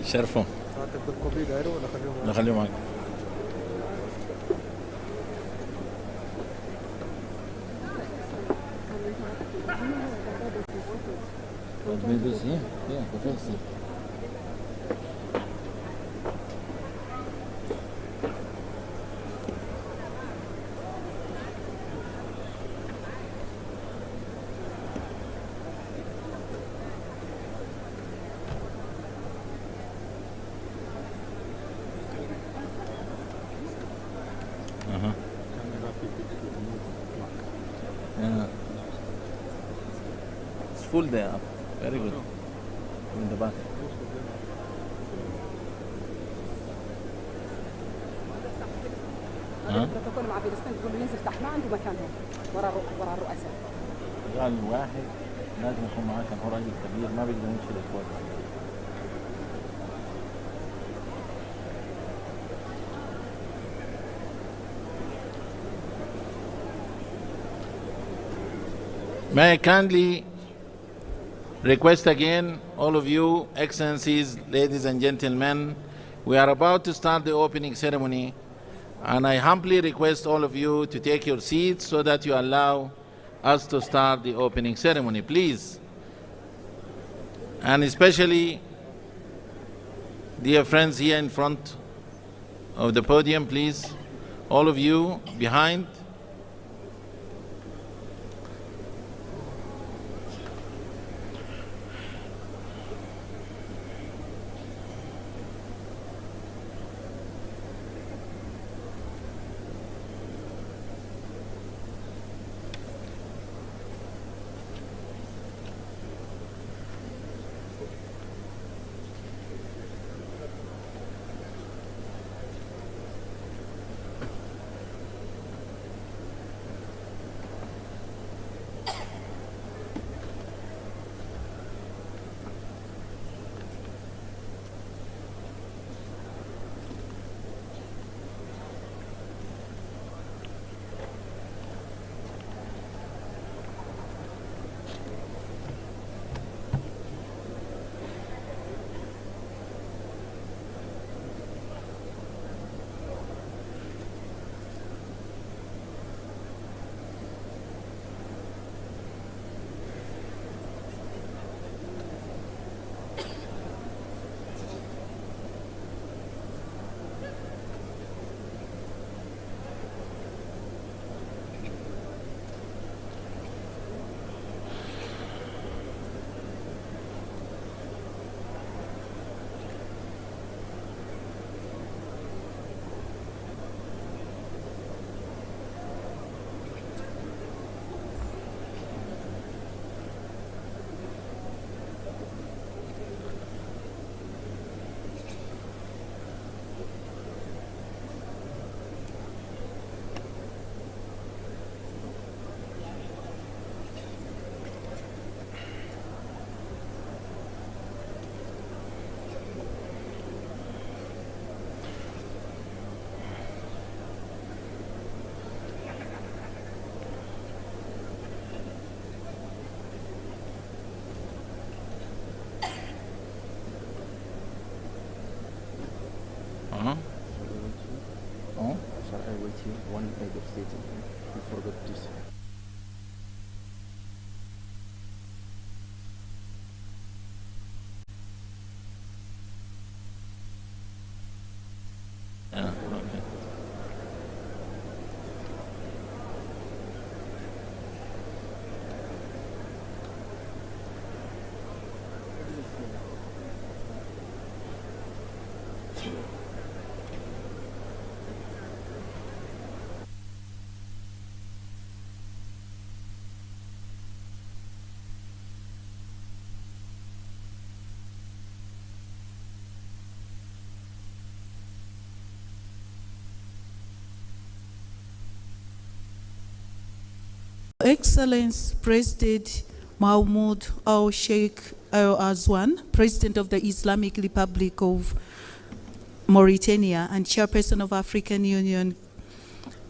شرفوا. نخليه معاك. Yeah, the first thing. Yeah. It's full there up. Very good. In the back. هذا البروتوكول مع فلسطين تقول له ينزل تحت، ما عنده مكان هون ورا الرؤساء. قال واحد لازم يكون معاه، عشان هو راجل كبير ما بيقدر يمشي لفوق. May I kindly request again, all of you, Excellencies, ladies and gentlemen, we are about to start the opening ceremony, and I humbly request all of you to take your seats so that you allow us to start the opening ceremony, please. And especially, dear friends here in front of the podium, please, all of you behind. Oh? Shall I wait here? One head of state. You forgot this. Yeah, okay. Excellence President Mahmoud Al Sheikh Al Azwan, President of the Islamic Republic of Mauritania and Chairperson of African Union,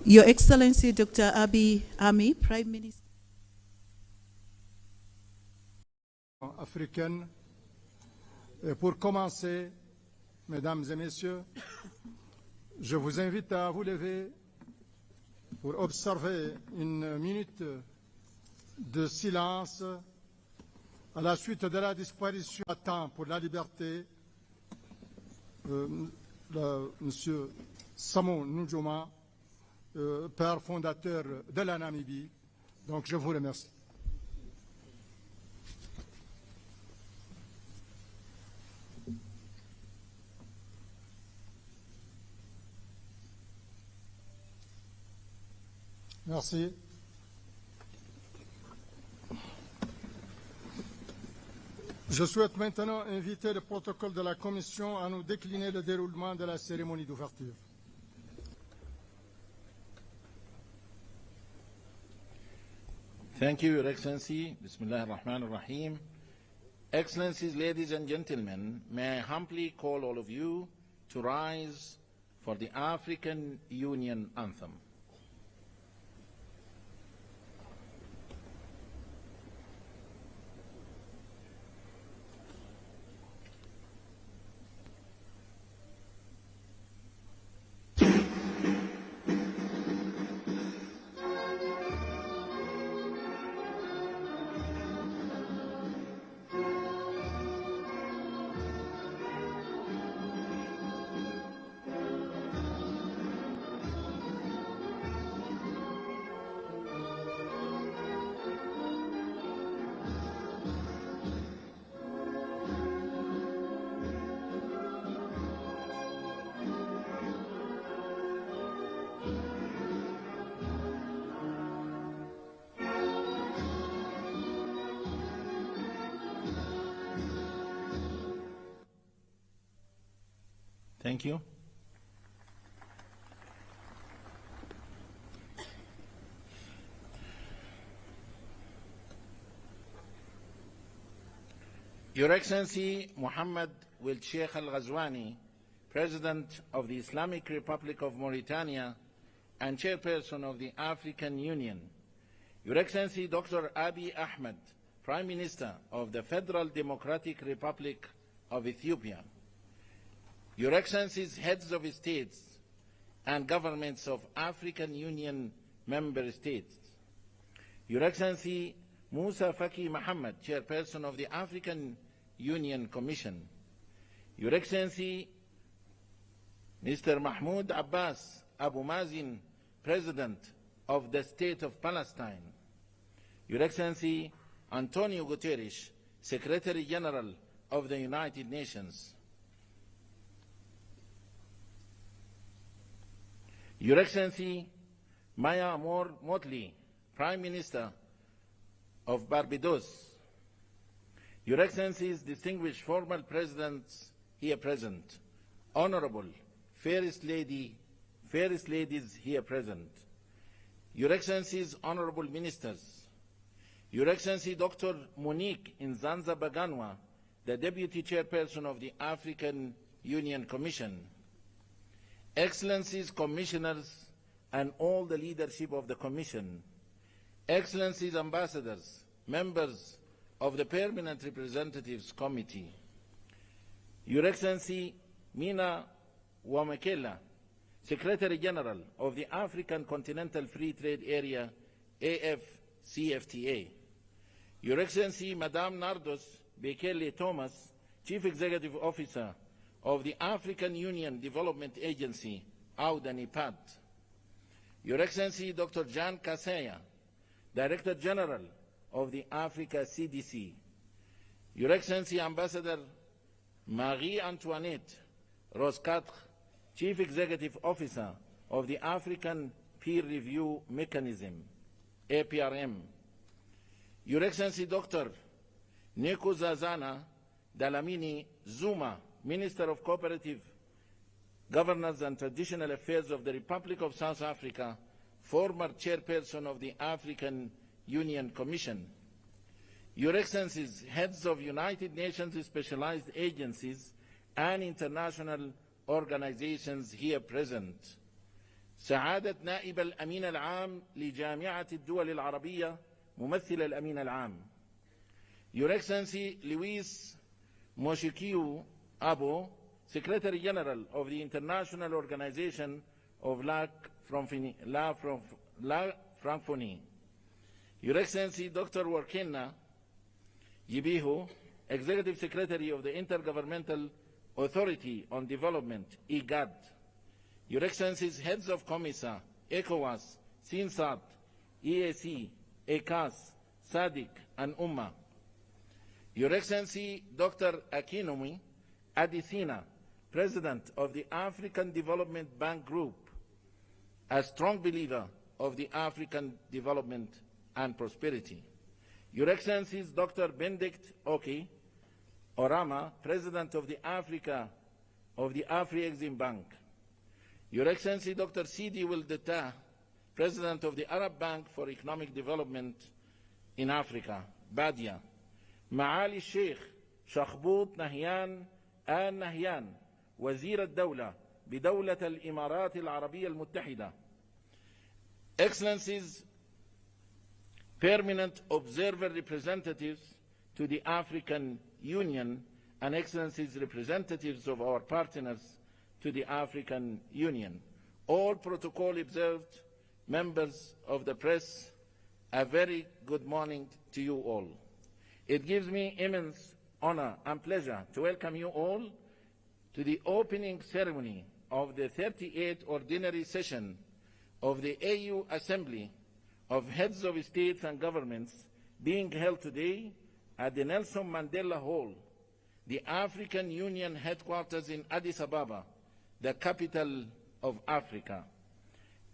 Your Excellency Dr. Abiy Ahmed, Prime Minister africaine. Et pour commencer, mesdames et messieurs, je vous invite à vous lever pour observer une minute de silence à la suite de la disparition à temps pour la liberté euh, le, Monsieur Samon Nujoma, euh, père fondateur de la Namibie. Donc je vous remercie. Merci. Je souhaite maintenant inviter le protocole de la Commission à nous décliner le déroulement de la cérémonie d'ouverture. Thank you, Your Excellency. Bismillah ar-Rahman ar-Rahim. Excellencies, ladies and gentlemen, may I humbly call all of you to rise for the African Union Anthem. Thank you. Your Excellency Mohammed Ould Cheikh Al Ghazouani, President of the Islamic Republic of Mauritania and Chairperson of the African Union. Your Excellency Dr. Abiy Ahmed, Prime Minister of the Federal Democratic Republic of Ethiopia. Your Excellencies, heads of states and governments of African Union member states. Your Excellency Musa Faki Muhammad, Chairperson of the African Union Commission. Your Excellency Mr. Mahmoud Abbas Abu Mazin, President of the State of Palestine. Your Excellency Antonio Guterres, Secretary General of the United Nations. Your Excellency Maya Moore Motley, Prime Minister of Barbados. Your Excellencies, distinguished former presidents here present, Honorable Fairest Lady, Fairest Ladies here present, Your Excellencies, Honorable Ministers, Your Excellency Dr. Monique Nzanza Baganwa, the Deputy Chairperson of the African Union Commission, Excellencies, Commissioners, and all the leadership of the Commission, Excellencies, Ambassadors, members of the Permanent Representatives Committee, Your Excellency Mina Wamkele, Secretary General of the African Continental Free Trade Area, AFCFTA. Your Excellency Madame Nardos Bekele Thomas, Chief Executive Officer of the African Union Development Agency, AUDA-NEPAD. Your Excellency Dr. Jan Kaseya, Director General of the Africa CDC. Your Excellency Ambassador Marie-Antoinette Ross-Quatre, Chief Executive Officer of the African Peer Review Mechanism, APRM. Your Excellency Dr. Nkosazana Dlamini Zuma, Minister of Cooperative Governance and Traditional Affairs of the Republic of South Africa, former chairperson of the African Union Commission. Your Excellencies, heads of United Nations specialized agencies and international organizations here present. سعادة نائب الأمين العام لجامعة الدول العربية ممثل الأمين العام. Your Excellency Luis Mushikiwabo, Secretary General of the International Organization of La Francophonie. Your Excellency Dr. Workneh Gebeyehu, Executive Secretary of the Intergovernmental Authority on Development, IGAD. Your Excellencies, Heads of COMESA, ECOWAS, CNSAT, EAC, ECAS, SADC, and UMMA. Your Excellency, Dr. Akinwumi Adesina, President of the African Development Bank Group, a strong believer of the African development and prosperity. Your Excellencies, Dr. Benedict Okey Oramah, President of the Africa of the Afri-Exim Bank. Your Excellency, Dr. Sidi Ould Tah, President of the Arab Bank for Economic Development in Africa, Badia. معالي الشيخ شخبوط نهيان آل نهيان وزير الدولة بدولة الإمارات العربية المتحدة Excellencies, permanent observer representatives to the African Union and Excellencies representatives of our partners to the African Union. All protocol observed, members of the press, a very good morning to you all. It gives me immense honor and pleasure to welcome you all to the opening ceremony of the 38th Ordinary Session of the AU Assembly of Heads of States and Governments being held today at the Nelson Mandela Hall, the African Union headquarters in Addis Ababa, the capital of Africa.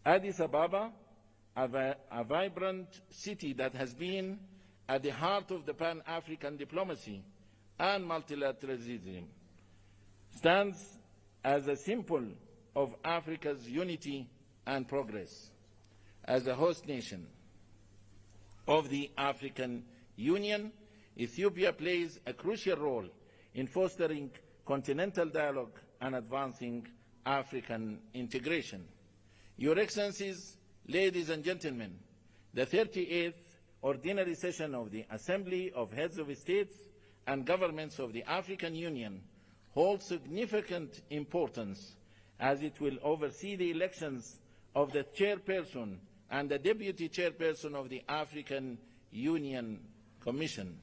Addis Ababa, a, vi a vibrant city that has been at the heart of the Pan-African diplomacy and multilateralism, stands as a symbol of Africa's unity and progress. As a host nation of the African Union, Ethiopia plays a crucial role in fostering continental dialogue and advancing African integration. Your Excellencies, ladies and gentlemen, the 38th Ordinary Session of the Assembly of Heads of States and Governments of the African Union holds significant importance as it will oversee the elections of the chairperson and the deputy chairperson of the African Union Commission.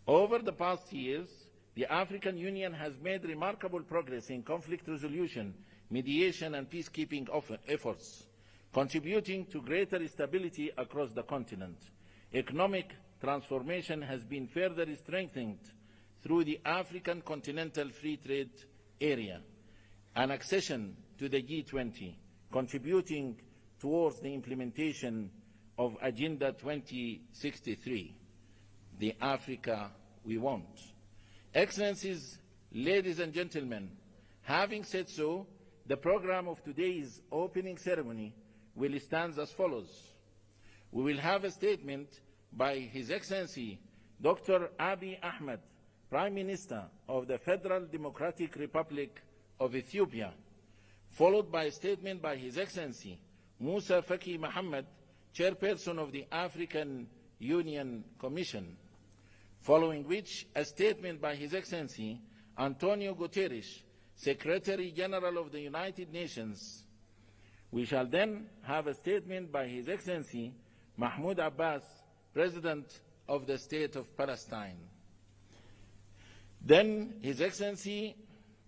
Over the past years, the African Union has made remarkable progress in conflict resolution, mediation, and peacekeeping efforts, contributing to greater stability across the continent. Economic transformation has been further strengthened through the African Continental Free Trade Area and accession to the G20, contributing towards the implementation of Agenda 2063, the Africa we want. Excellencies, ladies and gentlemen, having said so, the program of today's opening ceremony will stand as follows. We will have a statement by His Excellency Dr. Abiy Ahmed, Prime Minister of the Federal Democratic Republic of Ethiopia, followed by a statement by His Excellency Moussa Faki Mahamat, Chairperson of the African Union Commission, following which a statement by His Excellency Antonio Guterres, Secretary General of the United Nations. We shall then have a statement by His Excellency Mahmoud Abbas, President of the State of Palestine. Then His Excellency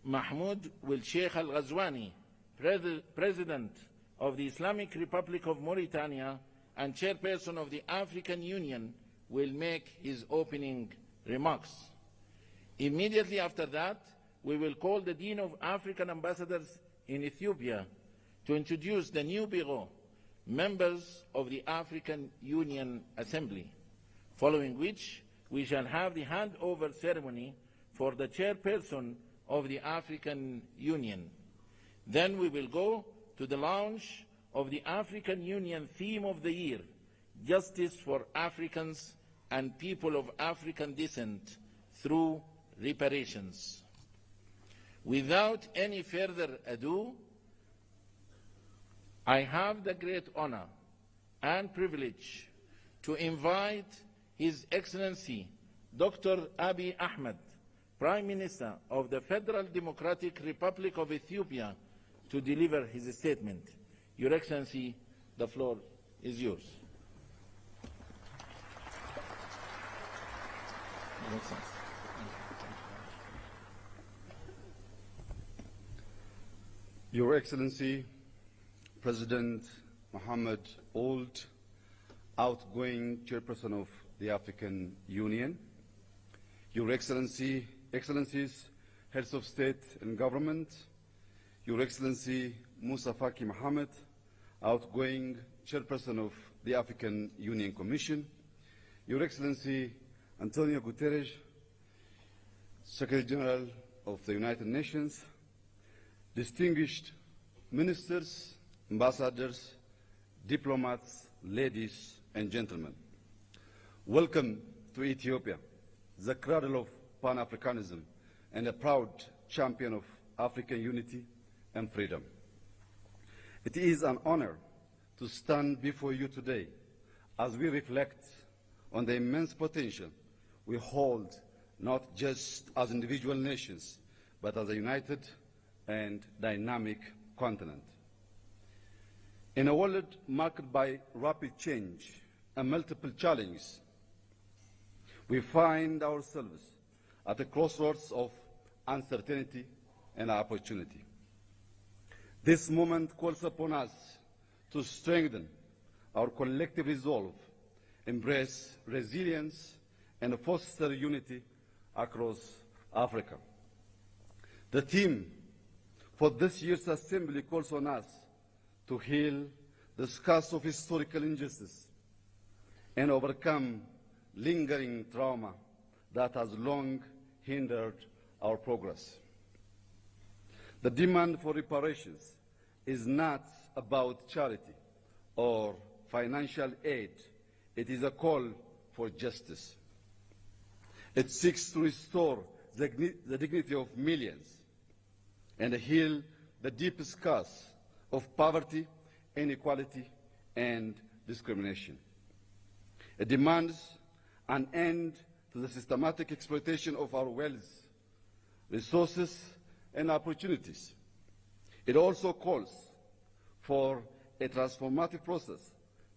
Mahmoud Ould Cheikh Al Ghazouani, President of the Islamic Republic of Mauritania and Chairperson of the African Union, will make his opening remarks. Immediately after that, we will call the Dean of African Ambassadors in Ethiopia to introduce the new Bureau, members of the African Union Assembly, following which we shall have the handover ceremony for the chairperson of the African Union. Then we will go to the launch of the African Union theme of the year, Justice for Africans and People of African Descent through Reparations. Without any further ado, I have the great honor and privilege to invite His Excellency Dr. Abiy Ahmed, Prime Minister of the Federal Democratic Republic of Ethiopia, to deliver his statement. Your Excellency, the floor is yours. Your Excellency. Your Excellency, President Mohamed Ould, outgoing chairperson of the African Union, Your Excellency, Excellencies, Heads of State and Government, Your Excellency Moussa Faki Mohamed, outgoing chairperson of the African Union Commission, Your Excellency Antonio Guterres, Secretary General of the United Nations, distinguished ministers, ambassadors, diplomats, ladies, and gentlemen. Welcome to Ethiopia, the cradle of Pan Africanism and a proud champion of African unity and freedom. It is an honor to stand before you today as we reflect on the immense potential we hold not just as individual nations, but as a united and dynamic continent. In a world marked by rapid change and multiple challenges, we find ourselves at the crossroads of uncertainty and opportunity. This moment calls upon us to strengthen our collective resolve, embrace resilience, and foster unity across Africa. The theme for this year's assembly calls on us to heal the scars of historical injustice and overcome lingering trauma that has long hindered our progress. The demand for reparations is not about charity or financial aid. It is a call for justice. It seeks to restore the, the dignity of millions and heal the deep scars of poverty, inequality, and discrimination. It demands an end to the systematic exploitation of our wealth, resources, and opportunities. It also calls for a transformative process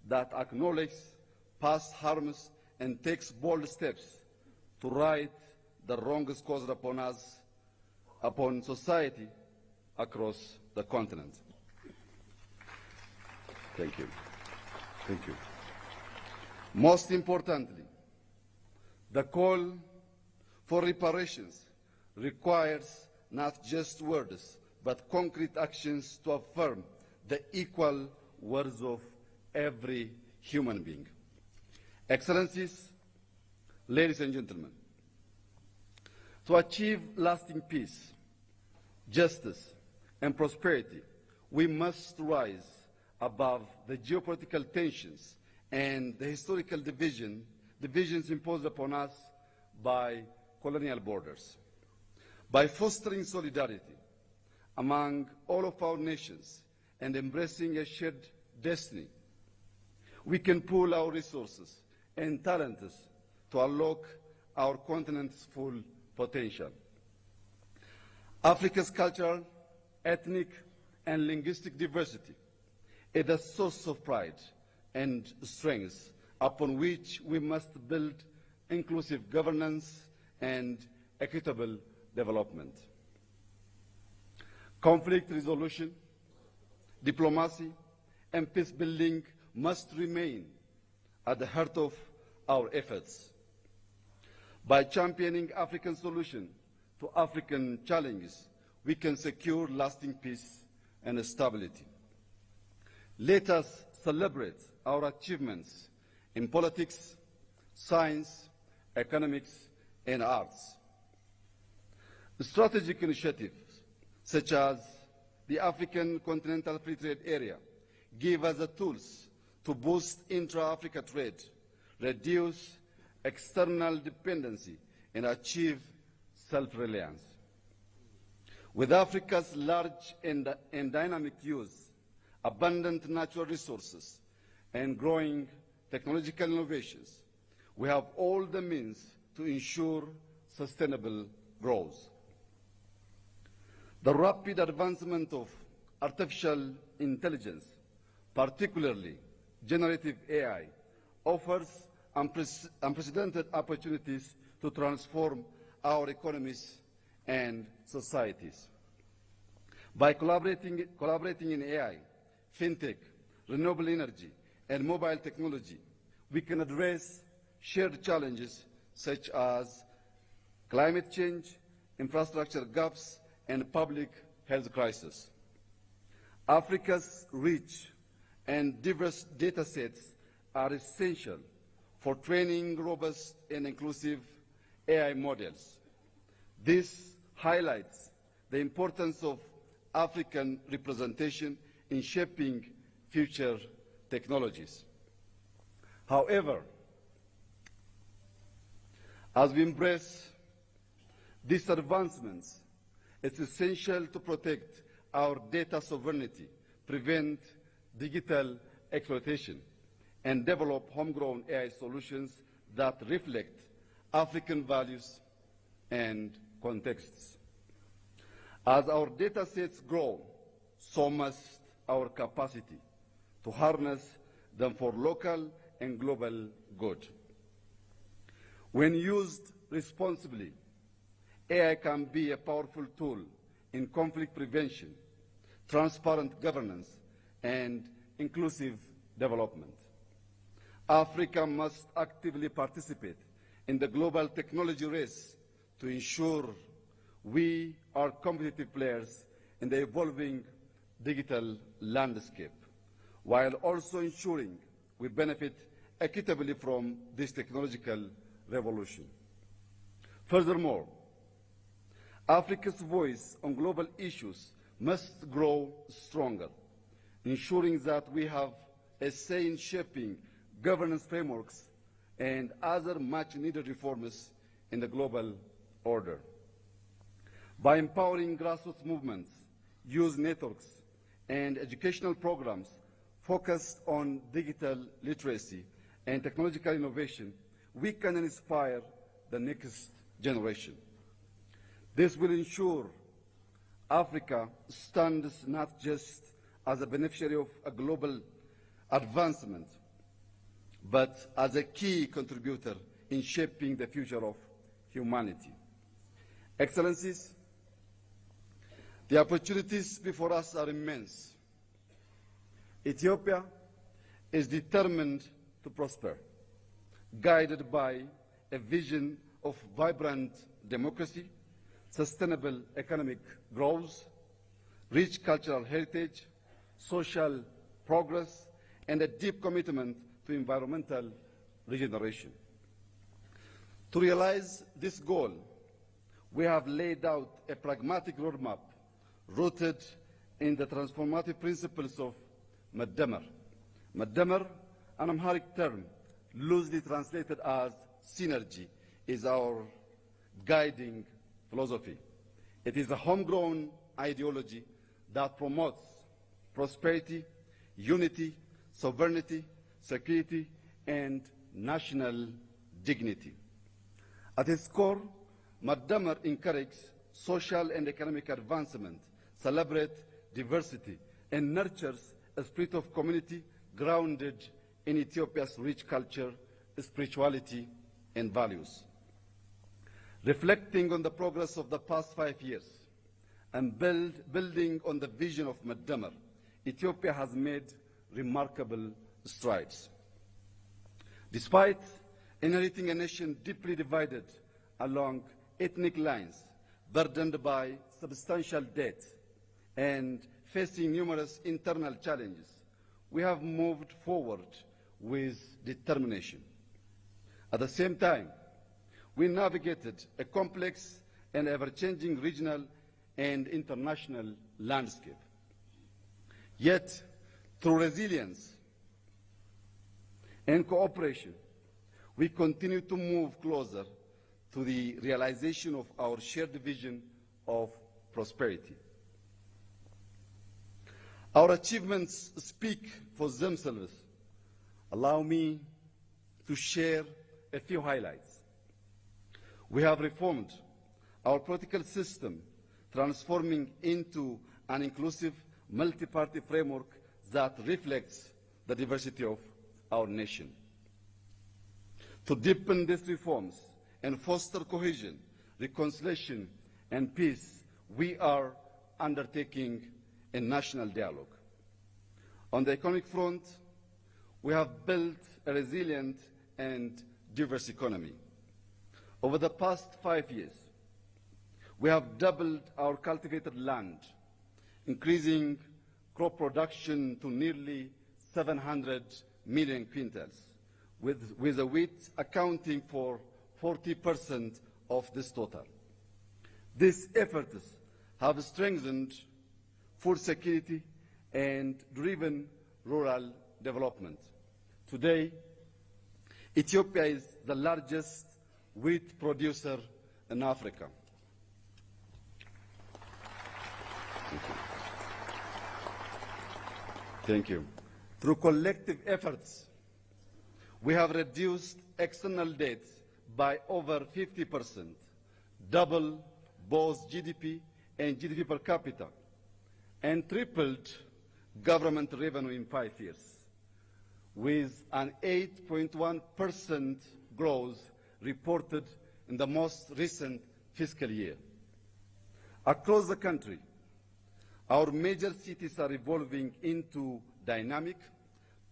that acknowledges past harms and takes bold steps to right the wrongs caused upon us, upon society across the continent. Thank you. Thank you. Most importantly, the call for reparations requires not just words, but concrete actions to affirm the equal worth of every human being. Excellencies, ladies and gentlemen, to achieve lasting peace, justice, and prosperity, we must rise above the geopolitical tensions and the historical division, divisions imposed upon us by colonial borders. By fostering solidarity among all of our nations and embracing a shared destiny, we can pool our resources and talents to unlock our continent's full potential. Africa's cultural, ethnic, and linguistic diversity is a source of pride and strength upon which we must build inclusive governance and equitable development. Conflict resolution, diplomacy, and peace building must remain at the heart of our efforts. By championing African solutions to African challenges, we can secure lasting peace and stability. Let us celebrate our achievements in politics, science, economics, and arts. Strategic initiatives such as the African Continental Free Trade Area give us the tools to boost intra-Africa trade, reduce external dependency, and achieve self-reliance. With Africa's large and, and dynamic youth, abundant natural resources, and growing technological innovations, we have all the means to ensure sustainable grows. The rapid advancement of artificial intelligence, particularly generative AI, offers unprecedented opportunities to transform our economies and societies. By collaborating, collaborating in AI, fintech, renewable energy, and mobile technology, we can address shared challenges such as climate change, infrastructure gaps, and public health crisis. Africa's rich and diverse data sets are essential for training robust and inclusive AI models. This highlights the importance of African representation in shaping future technologies. However, as we embrace these advancements, it's essential to protect our data sovereignty, prevent digital exploitation, and develop homegrown AI solutions that reflect African values and contexts. As our data sets grow, so must our capacity to harness them for local and global good. When used responsibly, AI can be a powerful tool in conflict prevention, transparent governance, and inclusive development. Africa must actively participate in the global technology race to ensure we are competitive players in the evolving digital landscape, while also ensuring we benefit equitably from this technological revolution. Furthermore, Africa's voice on global issues must grow stronger, ensuring that we have a say in shaping governance frameworks and other much needed reforms in the global order. By empowering grassroots movements, youth networks, and educational programs focused on digital literacy and technological innovation, we can inspire the next generation. This will ensure Africa stands not just as a beneficiary of a global advancement, but as a key contributor in shaping the future of humanity. Excellencies, the opportunities before us are immense. Ethiopia is determined to prosper, guided by a vision of vibrant democracy, sustainable economic growth, rich cultural heritage, social progress, and a deep commitment to environmental regeneration. To realize this goal, we have laid out a pragmatic roadmap rooted in the transformative principles of Medemer. Medemer, an Amharic term loosely translated as synergy, is our guiding philosophy. It is a homegrown ideology that promotes prosperity, unity, sovereignty, security, and national dignity. At its core, Medemer encourages social and economic advancement, celebrates diversity, and nurtures a spirit of community grounded in Ethiopia's rich culture, spirituality, and values. Reflecting on the progress of the past five years and build, building on the vision of Medemer, Ethiopia has made remarkable strides. Despite inheriting a nation deeply divided along ethnic lines, burdened by substantial debt, and facing numerous internal challenges, we have moved forward with determination. At the same time, we navigated a complex and ever-changing regional and international landscape. Yet, through resilience and cooperation, we continue to move closer to the realization of our shared vision of prosperity. Our achievements speak for themselves. Allow me to share a few highlights. We have reformed our political system, transforming into an inclusive multi-party framework that reflects the diversity of our nation. To deepen these reforms and foster cohesion, reconciliation, and peace, we are undertaking a national dialogue. On the economic front, we have built a resilient and diverse economy. Over the past 5 years, we have doubled our cultivated land, increasing crop production to nearly 700 million quintals, with the wheat accounting for 40% of this total. These efforts have strengthened food security and driven rural development. Today, Ethiopia is the largest wheat producer in Africa. Thank you. Thank you. Through collective efforts, we have reduced external debt by over 50%, double both GDP and GDP per capita, and tripled government revenue in 5 years, with an 8.1% growth reported in the most recent fiscal year. Across the country, our major cities are evolving into dynamic,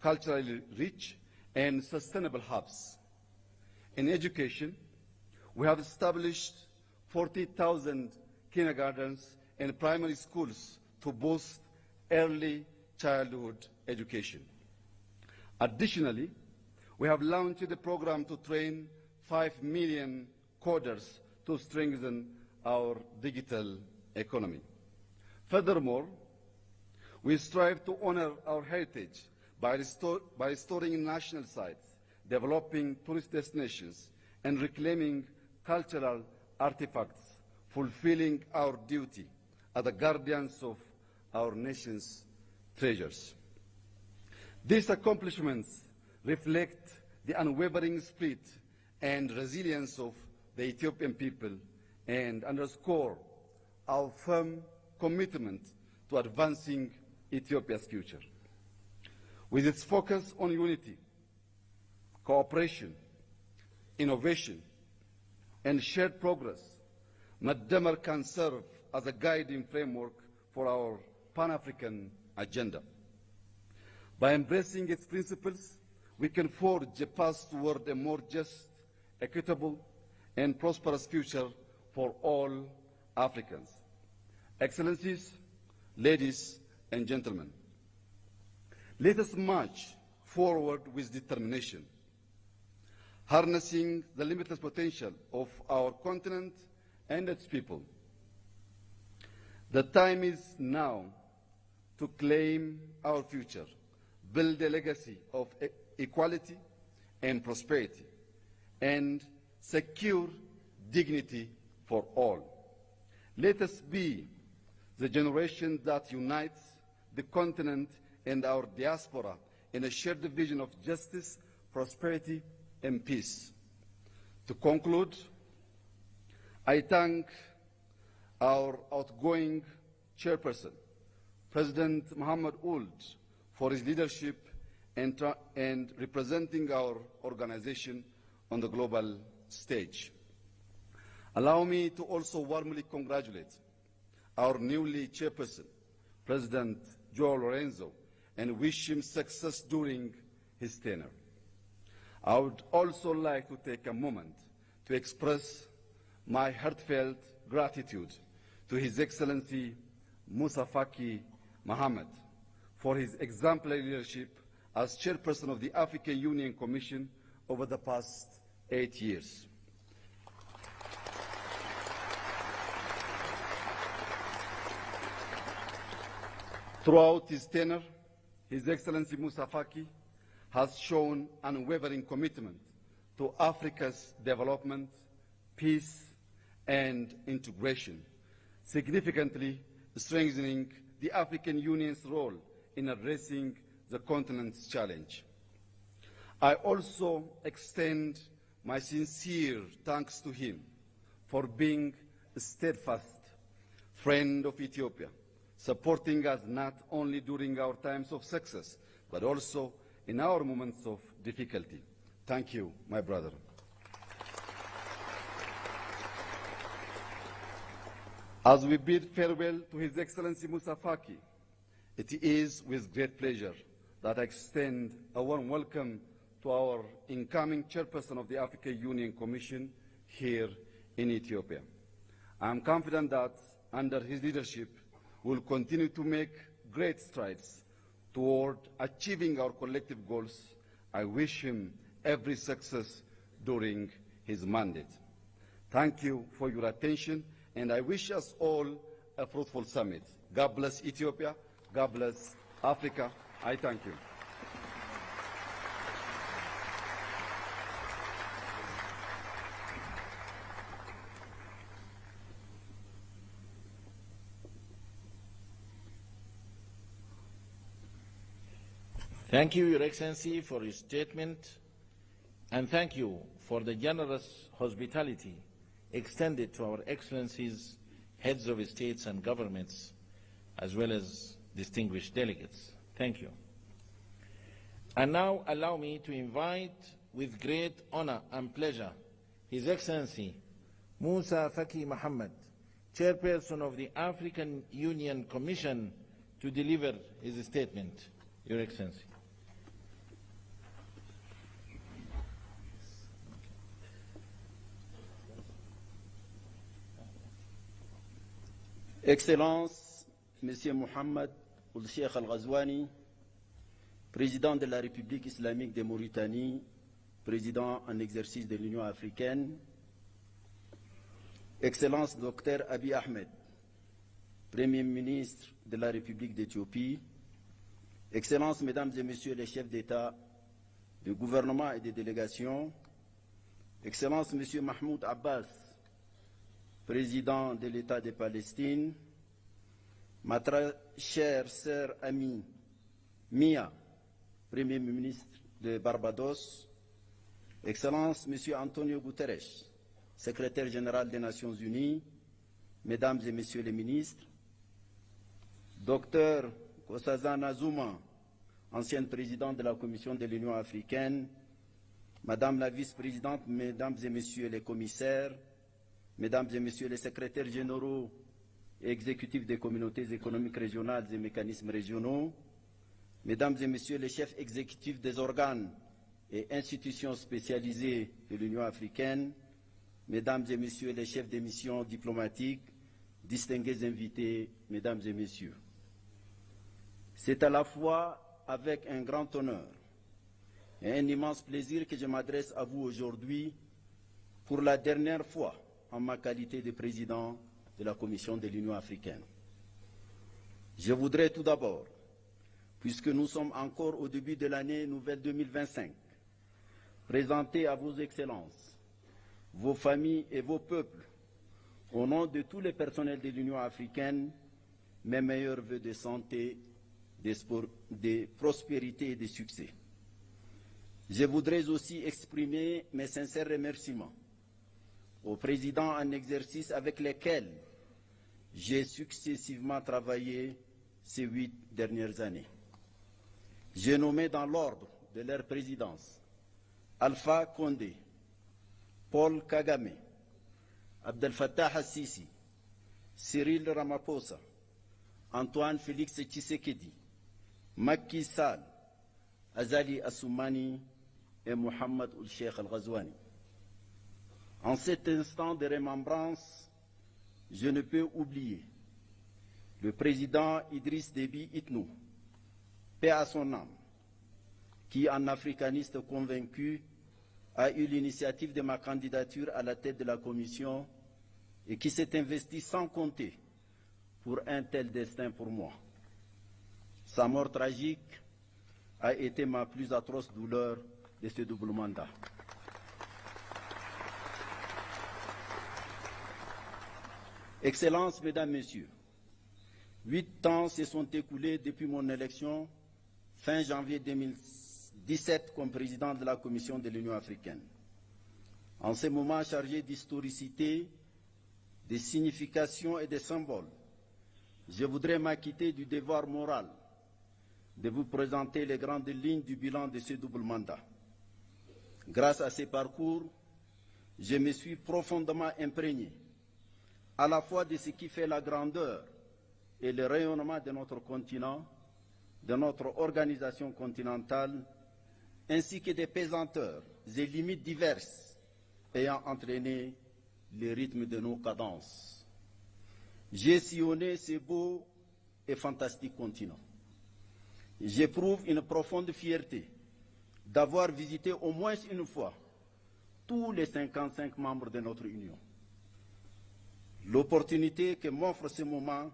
culturally rich, and sustainable hubs. In education, we have established 40,000 kindergartens and primary schools to boost early childhood education. Additionally, we have launched a program to train 5 million coders to strengthen our digital economy. Furthermore, we strive to honor our heritage by restoring national sites, developing tourist destinations, and reclaiming cultural artifacts, fulfilling our duty as the guardians of our nation's treasures. These accomplishments reflect the unwavering spirit and resilience of the Ethiopian people and underscore our firm commitment to advancing Ethiopia's future. With its focus on unity, cooperation, innovation, and shared progress, Medemer can serve as a guiding framework for our Pan-African agenda. By embracing its principles, we can forge a path toward a more just, equitable, and prosperous future for all Africans. Excellencies, ladies and gentlemen, let us march forward with determination, harnessing the limitless potential of our continent and its people. The time is now to claim our future, build a legacy of equality and prosperity, and secure dignity for all. Let us be the generation that unites the continent and our diaspora in a shared vision of justice, prosperity, and peace. To conclude, I thank our outgoing chairperson, President Mohamed Ould, for his leadership and representing our organization on the global stage. Allow me to also warmly congratulate our newly chairperson, President João Lourenço, and wish him success during his tenure. I would also like to take a moment to express my heartfelt gratitude to His Excellency Moussa Faki Mahamat for his exemplary leadership as chairperson of the African Union Commission over the past 8 years. Throughout his tenure, His Excellency Moussa Faki has shown unwavering commitment to Africa's development, peace, and integration, significantly strengthening the African Union's role in addressing the continent's challenge. I also extend my sincere thanks to him for being steadfast friend of Ethiopia, supporting us not only during our times of success, but also in our moments of difficulty. Thank you, my brother. As we bid farewell to His Excellency Moussa Faki, it is with great pleasure that I extend a warm welcome to our incoming chairperson of the African Union Commission here in Ethiopia. I am confident that under his leadership, we will continue to make great strides toward achieving our collective goals. I wish him every success during his mandate. Thank you for your attention, and I wish us all a fruitful summit. God bless Ethiopia. God bless Africa. I thank you. Thank you, Your Excellency, for your statement, and thank you for the generous hospitality extended to our Excellencies, heads of states and governments, as well as distinguished delegates. Thank you. And now allow me to invite with great honor and pleasure His Excellency Moussa Faki Mahamat, Chairperson of the African Union Commission, to deliver his statement. Your Excellency. Excellence, Monsieur Mohamed Ould Cheikh Al-Ghazouani, Président de la République islamique de Mauritanie, Président en exercice de l'Union africaine, Excellence Dr Abiy Ahmed, Premier ministre de la République d'Éthiopie, Excellences, Mesdames et Messieurs les chefs d'État, de gouvernement et de délégation, Excellence Monsieur Mahmoud Abbas, Président de l'État de Palestine, ma très chère sœur amie Mia, Premier ministre de Barbados, Excellence Monsieur Antonio Guterres, Secrétaire général des Nations Unies, Mesdames et Messieurs les ministres, Docteur Nkosazana Zuma, ancienne présidente de la Commission de l'Union africaine, Madame la vice-présidente, Mesdames et Messieurs les commissaires, Mesdames et Messieurs les secrétaires généraux et exécutifs des communautés économiques régionales et mécanismes régionaux, Mesdames et Messieurs les chefs exécutifs des organes et institutions spécialisées de l'Union africaine, Mesdames et Messieurs les chefs des missions diplomatiques, distingués invités, Mesdames et Messieurs. C'est à la fois avec un grand honneur et un immense plaisir que je m'adresse à vous aujourd'hui pour la dernière fois en ma qualité de président de la Commission de l'Union africaine. Je voudrais tout d'abord, puisque nous sommes encore au début de l'année nouvelle 2025, présenter à vos excellences, vos familles et vos peuples, au nom de tous les personnels de l'Union africaine, mes meilleurs vœux de santé, de prospérité et de succès. Je voudrais aussi exprimer mes sincères remerciements aux présidents en exercice avec lesquels j'ai successivement travaillé ces 8 dernières années. J'ai nommé dans l'ordre de leur présidence Alpha Condé, Paul Kagame, Abdel Fattah al-Sisi, Cyril Ramaphosa, Antoine Félix Tshisekedi, Macky Sall, Azali Assoumani et Mohamed Ould Cheikh Al-Ghazouani. En cet instant de remembrance, je ne peux oublier le président Idriss Déby Itno, paix à son âme, qui, en africaniste convaincu, a eu l'initiative de ma candidature à la tête de la Commission et qui s'est investi sans compter pour un tel destin pour moi. Sa mort tragique a été ma plus atroce douleur de ce double mandat. Excellences, Mesdames, Messieurs, 8 ans se sont écoulés depuis mon élection fin janvier 2017 comme président de la Commission de l'Union africaine. En ce moment chargé d'historicité, des significations et des symboles, je voudrais m'acquitter du devoir moral de vous présenter les grandes lignes du bilan de ce double mandat. Grâce à ces parcours, je me suis profondément imprégné à la fois de ce qui fait la grandeur et le rayonnement de notre continent, de notre organisation continentale, ainsi que des pesanteurs et limites diverses ayant entraîné le rythme de nos cadences. J'ai sillonné ce beau et fantastique continent. J'éprouve une profonde fierté d'avoir visité au moins une fois tous les 55 membres de notre Union. L'opportunité que m'offre ce moment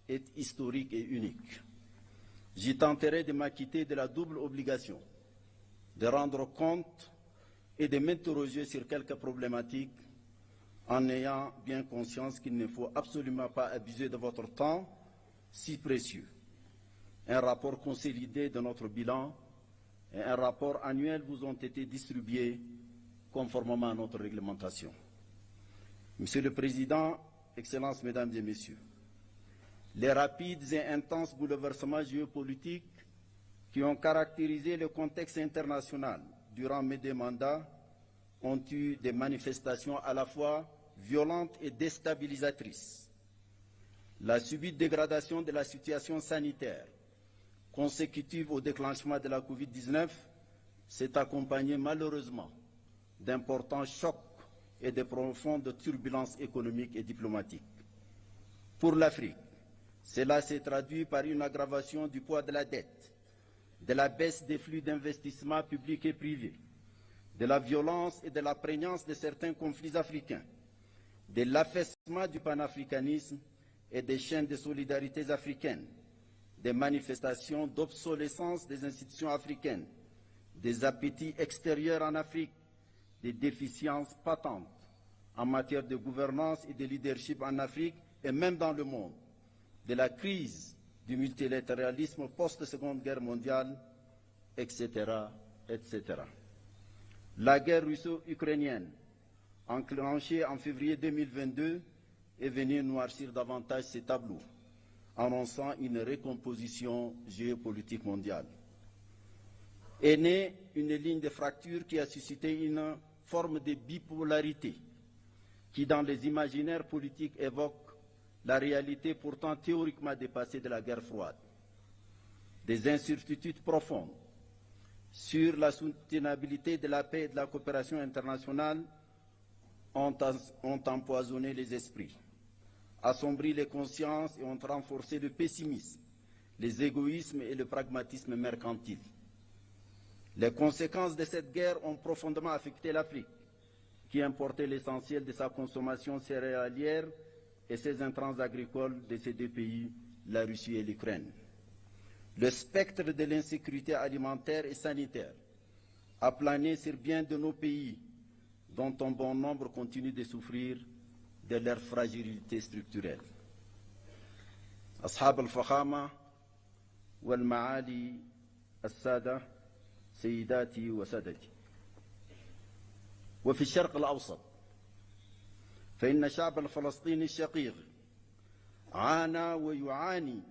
est historique et unique. J'y tenterai de m'acquitter de la double obligation de rendre compte et de m'interroger sur quelques problématiques en ayant bien conscience qu'il ne faut absolument pas abuser de votre temps si précieux. Un rapport consolidé de notre bilan et un rapport annuel vous ont été distribués conformément à notre réglementation. Monsieur le Président, Excellences, Mesdames et Messieurs, les rapides et intenses bouleversements géopolitiques qui ont caractérisé le contexte international durant mes deux mandats ont eu des manifestations à la fois violentes et déstabilisatrices. La subite dégradation de la situation sanitaire consécutive au déclenchement de la Covid-19 s'est accompagnée malheureusement d'importants chocs et de profondes turbulences économiques et diplomatiques. Pour l'Afrique, cela s'est traduit par une aggravation du poids de la dette, de la baisse des flux d'investissements publics et privés, de la violence et de la prégnance de certains conflits africains, de l'affaissement du panafricanisme et des chaînes de solidarités africaines, des manifestations d'obsolescence des institutions africaines, des appétits extérieurs en Afrique, des déficiences patentes en matière de gouvernance et de leadership en Afrique et même dans le monde, de la crise du multilatéralisme post-seconde guerre mondiale, etc., etc. La guerre russo-ukrainienne, enclenchée en février 2022, est venue noircir davantage ces tableaux, annonçant une recomposition géopolitique mondiale. Est née une ligne de fracture qui a suscité une forme de bipolarité qui, dans les imaginaires politiques, évoque la réalité pourtant théoriquement dépassée de la guerre froide. Des incertitudes profondes sur la soutenabilité de la paix et de la coopération internationale ont, ont empoisonné les esprits, assombri les consciences et ont renforcé le pessimisme, les égoïsmes et le pragmatisme mercantile. Les conséquences de cette guerre ont profondément affecté l'Afrique, qui importait l'essentiel de sa consommation céréalière et ses intrants agricoles de ces deux pays, la Russie et l'Ukraine. Le spectre de l'insécurité alimentaire et sanitaire a plané sur bien de nos pays, dont un bon nombre continuent de souffrir de leur fragilité structurelle. أصحاب الفخامة والمعالي السادة سيداتي وسادتي وفي الشرق الأوسط فإن الشعب الفلسطيني الشقيق عانى ويعاني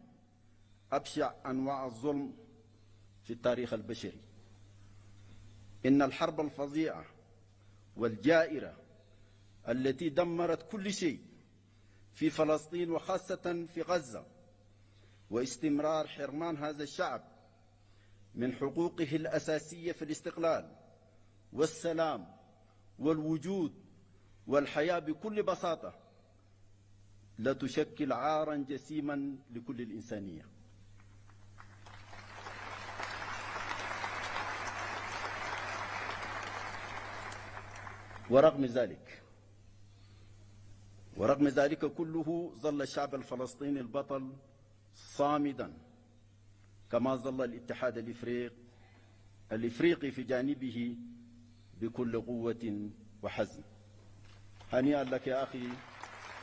أبشع أنواع الظلم في التاريخ البشري إن الحرب الفظيعة والجائرة التي دمرت كل شيء في فلسطين وخاصة في غزة واستمرار حرمان هذا الشعب من حقوقه الأساسية في الاستقلال والسلام والوجود والحياة بكل بساطة لا تشكل عارا جسيما لكل الإنسانية ورغم ذلك ورغم ذلك كله ظل الشعب الفلسطيني البطل صامدا كما ظل الاتحاد الإفريقي الإفريقي في جانبه بكل قوة وحزم هنيئا لك يا أخي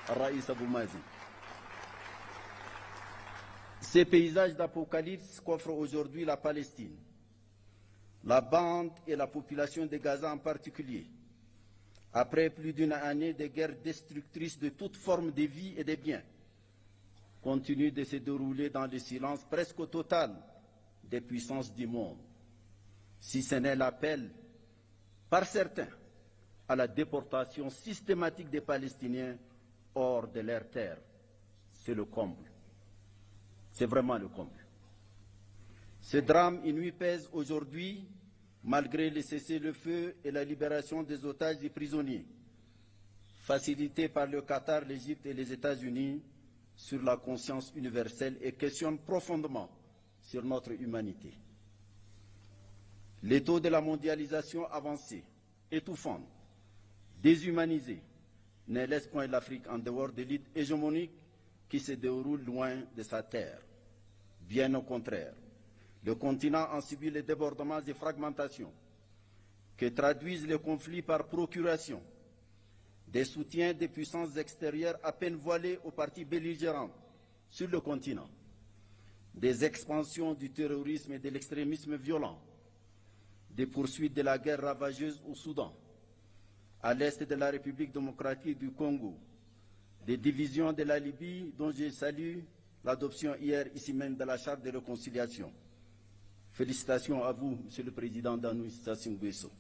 الرئيس أبو مازن Ces paysages d'apocalypse qu'offre aujourd'hui la Palestine, la bande et la population de Gaza en particulier, Après plus d'une année de guerre destructrice de toute forme de vie et de biens, continue de se dérouler dans le silence presque total des puissances du monde, si ce n'est l'appel par certains à la déportation systématique des Palestiniens hors de leur terre. C'est le comble. C'est vraiment le comble. Ce drame inouï pèse aujourd'hui, malgré le cessez-le-feu et la libération des otages et prisonniers, facilité par le Qatar, l'Égypte et les États-Unis, sur la conscience universelle et questionne profondément sur notre humanité. Les taux de la mondialisation avancée, étouffante, déshumanisée, ne laisse point l'Afrique en dehors de luttes hégémoniques qui se déroulent loin de sa terre. Bien au contraire, le continent en subit les débordements et fragmentations que traduisent les conflits par procuration, des soutiens des puissances extérieures à peine voilées aux parties belligérantes sur le continent, des expansions du terrorisme et de l'extrémisme violent, des poursuites de la guerre ravageuse au Soudan, à l'est de la République démocratique du Congo, des divisions de la Libye dont je salue l'adoption hier ici même de la Charte de réconciliation. Félicitations à vous, Monsieur le Président Denis Sassou Nguesso.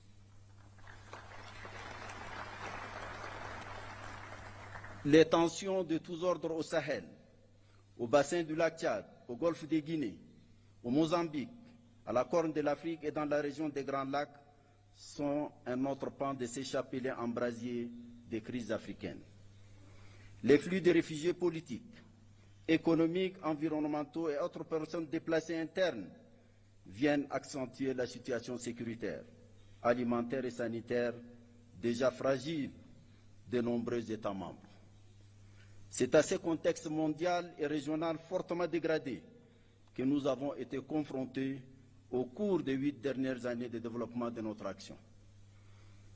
Les tensions de tous ordres au Sahel, au bassin du lac Tchad, au golfe de Guinée, au Mozambique, à la Corne de l'Afrique et dans la région des Grands Lacs sont un autre pan de ces chapelets embrasiers des crises africaines. Les flux de réfugiés politiques, économiques, environnementaux et autres personnes déplacées internes viennent accentuer la situation sécuritaire, alimentaire et sanitaire déjà fragile de nombreux États membres. C'est à ce contexte mondial et régional fortement dégradé que nous avons été confrontés au cours des 8 dernières années de développement de notre action.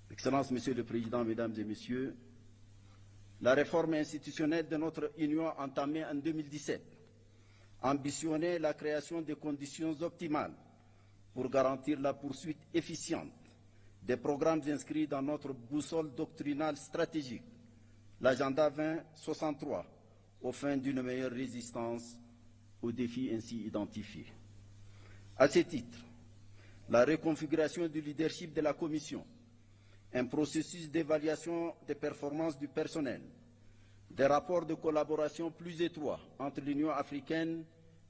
Excellence, Monsieur le Président, Mesdames et Messieurs, la réforme institutionnelle de notre Union entamée en 2017 ambitionnait la création des conditions optimales pour garantir la poursuite efficiente des programmes inscrits dans notre boussole doctrinale stratégique, l'agenda 2063, aux fins d'une meilleure résistance aux défis ainsi identifiés. À ce titre, la reconfiguration du leadership de la Commission, un processus d'évaluation des performances du personnel, des rapports de collaboration plus étroits entre l'Union africaine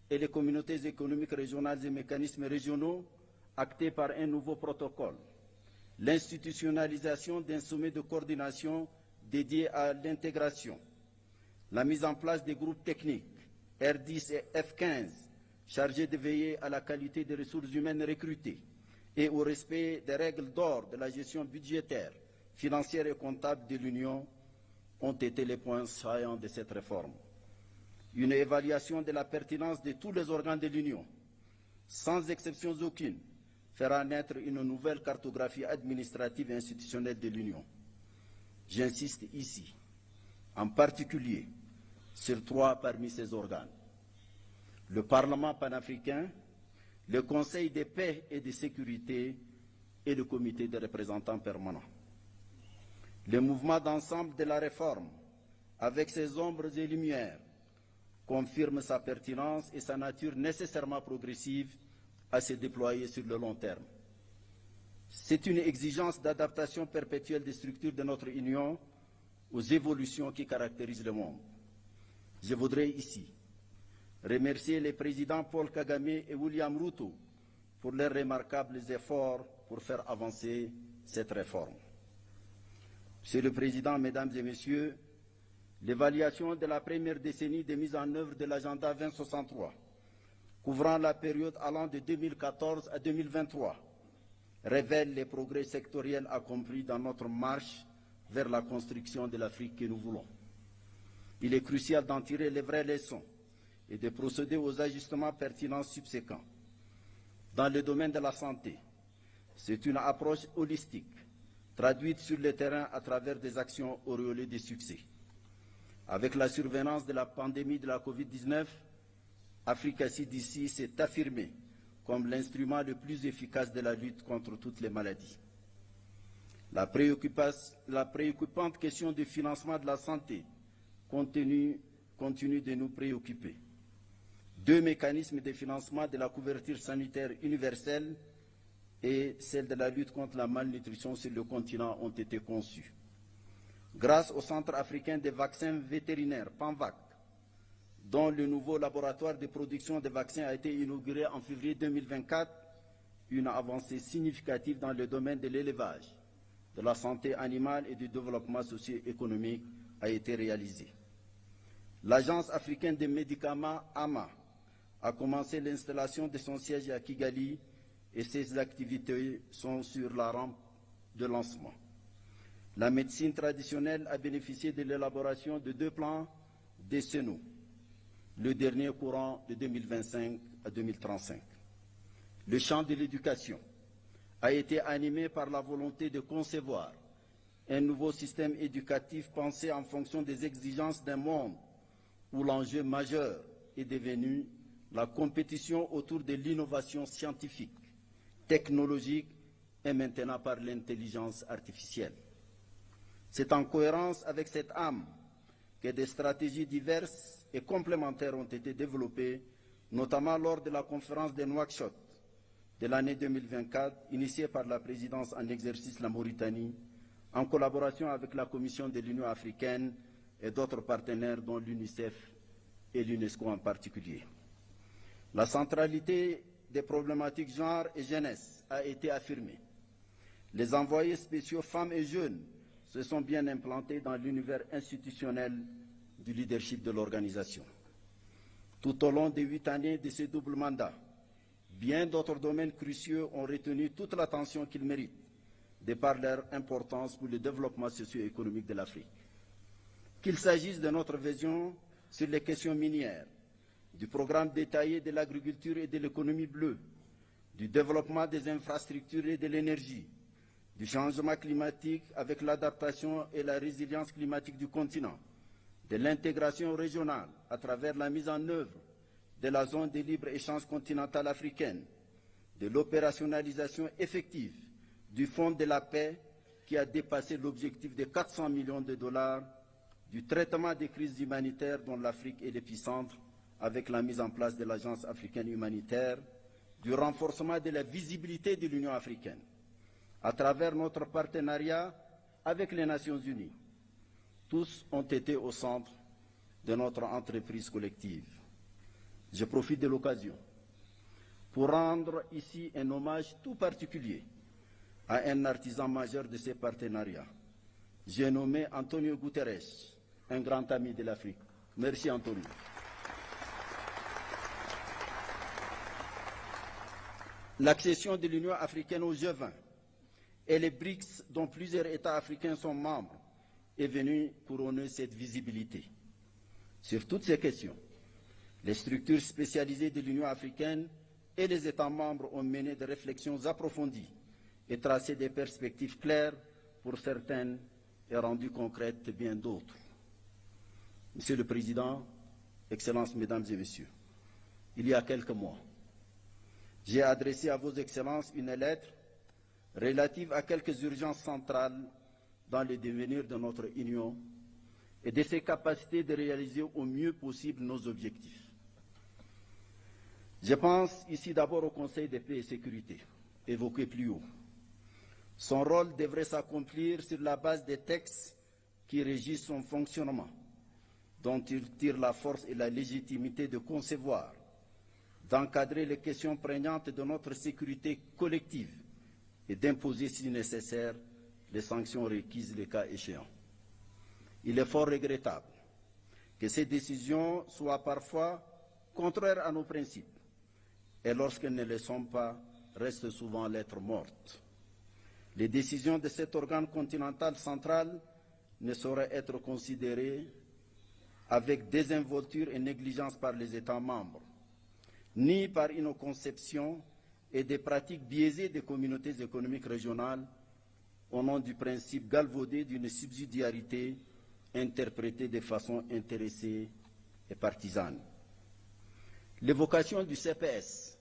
et les communautés économiques régionales et mécanismes régionaux actés par un nouveau protocole, l'institutionnalisation d'un sommet de coordination dédié à l'intégration, la mise en place des groupes techniques R10 et F15 chargés de veiller à la qualité des ressources humaines recrutées et au respect des règles d'or de la gestion budgétaire, financière et comptable de l'Union ont été les points saillants de cette réforme. Une évaluation de la pertinence de tous les organes de l'Union, sans exception aucune, fera naître une nouvelle cartographie administrative et institutionnelle de l'Union. J'insiste ici, en particulier, sur 3 parmi ces organes. Le Parlement panafricain, le Conseil de paix et de sécurité et le Comité des représentants permanents. Le mouvement d'ensemble de la réforme, avec ses ombres et lumières, confirme sa pertinence et sa nature nécessairement progressive à se déployer sur le long terme. C'est une exigence d'adaptation perpétuelle des structures de notre Union aux évolutions qui caractérisent le monde. Je voudrais ici remercier les présidents Paul Kagame et William Ruto pour leurs remarquables efforts pour faire avancer cette réforme. Monsieur le Président, Mesdames et Messieurs, l'évaluation de la première décennie de mise en œuvre de l'agenda 2063, couvrant la période allant de 2014 à 2023, révèle les progrès sectoriels accomplis dans notre marche vers la construction de l'Afrique que nous voulons. Il est crucial d'en tirer les vraies leçons et de procéder aux ajustements pertinents subséquents. Dans le domaine de la santé, c'est une approche holistique, traduite sur le terrain à travers des actions auréolées de succès. Avec la survenance de la pandémie de la Covid-19, Africa CDC s'est affirmée comme l'instrument le plus efficace de la lutte contre toutes les maladies. La, la préoccupante question du financement de la santé continue, continue de nous préoccuper. Deux mécanismes de financement de la couverture sanitaire universelle et celle de la lutte contre la malnutrition sur le continent ont été conçus. Grâce au Centre africain des vaccins vétérinaires, PANVAC, dont le nouveau laboratoire de production de vaccins a été inauguré en février 2024, une avancée significative dans le domaine de l'élevage, de la santé animale et du développement socio-économique a été réalisée. L'Agence africaine des médicaments, AMA, a commencé l'installation de son siège à Kigali et ses activités sont sur la rampe de lancement. La médecine traditionnelle a bénéficié de l'élaboration de deux plans décennaux, le dernier courant de 2025 à 2035. Le champ de l'éducation a été animé par la volonté de concevoir un nouveau système éducatif pensé en fonction des exigences d'un monde où l'enjeu majeur est devenu la compétition autour de l'innovation scientifique, technologique et maintenant par l'intelligence artificielle. C'est en cohérence avec cette âme que des stratégies diverses et complémentaires ont été développées, notamment lors de la conférence de Nouakchott de l'année 2024, initiée par la présidence en exercice de la Mauritanie, en collaboration avec la Commission de l'Union africaine et d'autres partenaires, dont l'UNICEF et l'UNESCO en particulier. La centralité des problématiques genre et jeunesse a été affirmée. Les envoyés spéciaux femmes et jeunes se sont bien implantés dans l'univers institutionnel du leadership de l'organisation. Tout au long des huit années de ce double mandat, bien d'autres domaines cruciaux ont retenu toute l'attention qu'ils méritent, de par leur importance pour le développement socio-économique de l'Afrique. Qu'il s'agisse de notre vision sur les questions minières, du programme détaillé de l'agriculture et de l'économie bleue, du développement des infrastructures et de l'énergie, du changement climatique avec l'adaptation et la résilience climatique du continent, de l'intégration régionale à travers la mise en œuvre de la zone de libre-échange continentale africaine, de l'opérationnalisation effective du Fonds de la paix qui a dépassé l'objectif de 400 millions de dollars, du traitement des crises humanitaires dont l'Afrique est l'épicentre avec la mise en place de l'Agence africaine humanitaire, du renforcement de la visibilité de l'Union africaine à travers notre partenariat avec les Nations unies. Tous ont été au centre de notre entreprise collective. Je profite de l'occasion pour rendre ici un hommage tout particulier à un artisan majeur de ces partenariats. J'ai nommé Antonio Guterres, un grand ami de l'Afrique. Merci Antonio. L'accession de l'Union africaine au G20 et les BRICS, dont plusieurs États africains sont membres, est venue couronner cette visibilité. Sur toutes ces questions, les structures spécialisées de l'Union africaine et les États membres ont mené des réflexions approfondies et tracé des perspectives claires pour certaines et rendu concrètes bien d'autres. Monsieur le Président, Excellences, Mesdames et Messieurs, il y a quelques mois, j'ai adressé à vos Excellences une lettre relative à quelques urgences centrales dans le devenir de notre Union et de ses capacités de réaliser au mieux possible nos objectifs. Je pense ici d'abord au Conseil de paix et sécurité, évoqué plus haut. Son rôle devrait s'accomplir sur la base des textes qui régissent son fonctionnement, dont il tire la force et la légitimité de concevoir, d'encadrer les questions prégnantes de notre sécurité collective et d'imposer, si nécessaire, les sanctions requises le cas échéant. Il est fort regrettable que ces décisions soient parfois contraires à nos principes et lorsqu'elles ne le sont pas, restent souvent lettres mortes. Les décisions de cet organe continental central ne sauraient être considérées avec désinvolture et négligence par les États membres, ni par une conception et des pratiques biaisées des communautés économiques régionales au nom du principe galvaudé d'une subsidiarité interprétée de façon intéressée et partisane. L'évocation du CPS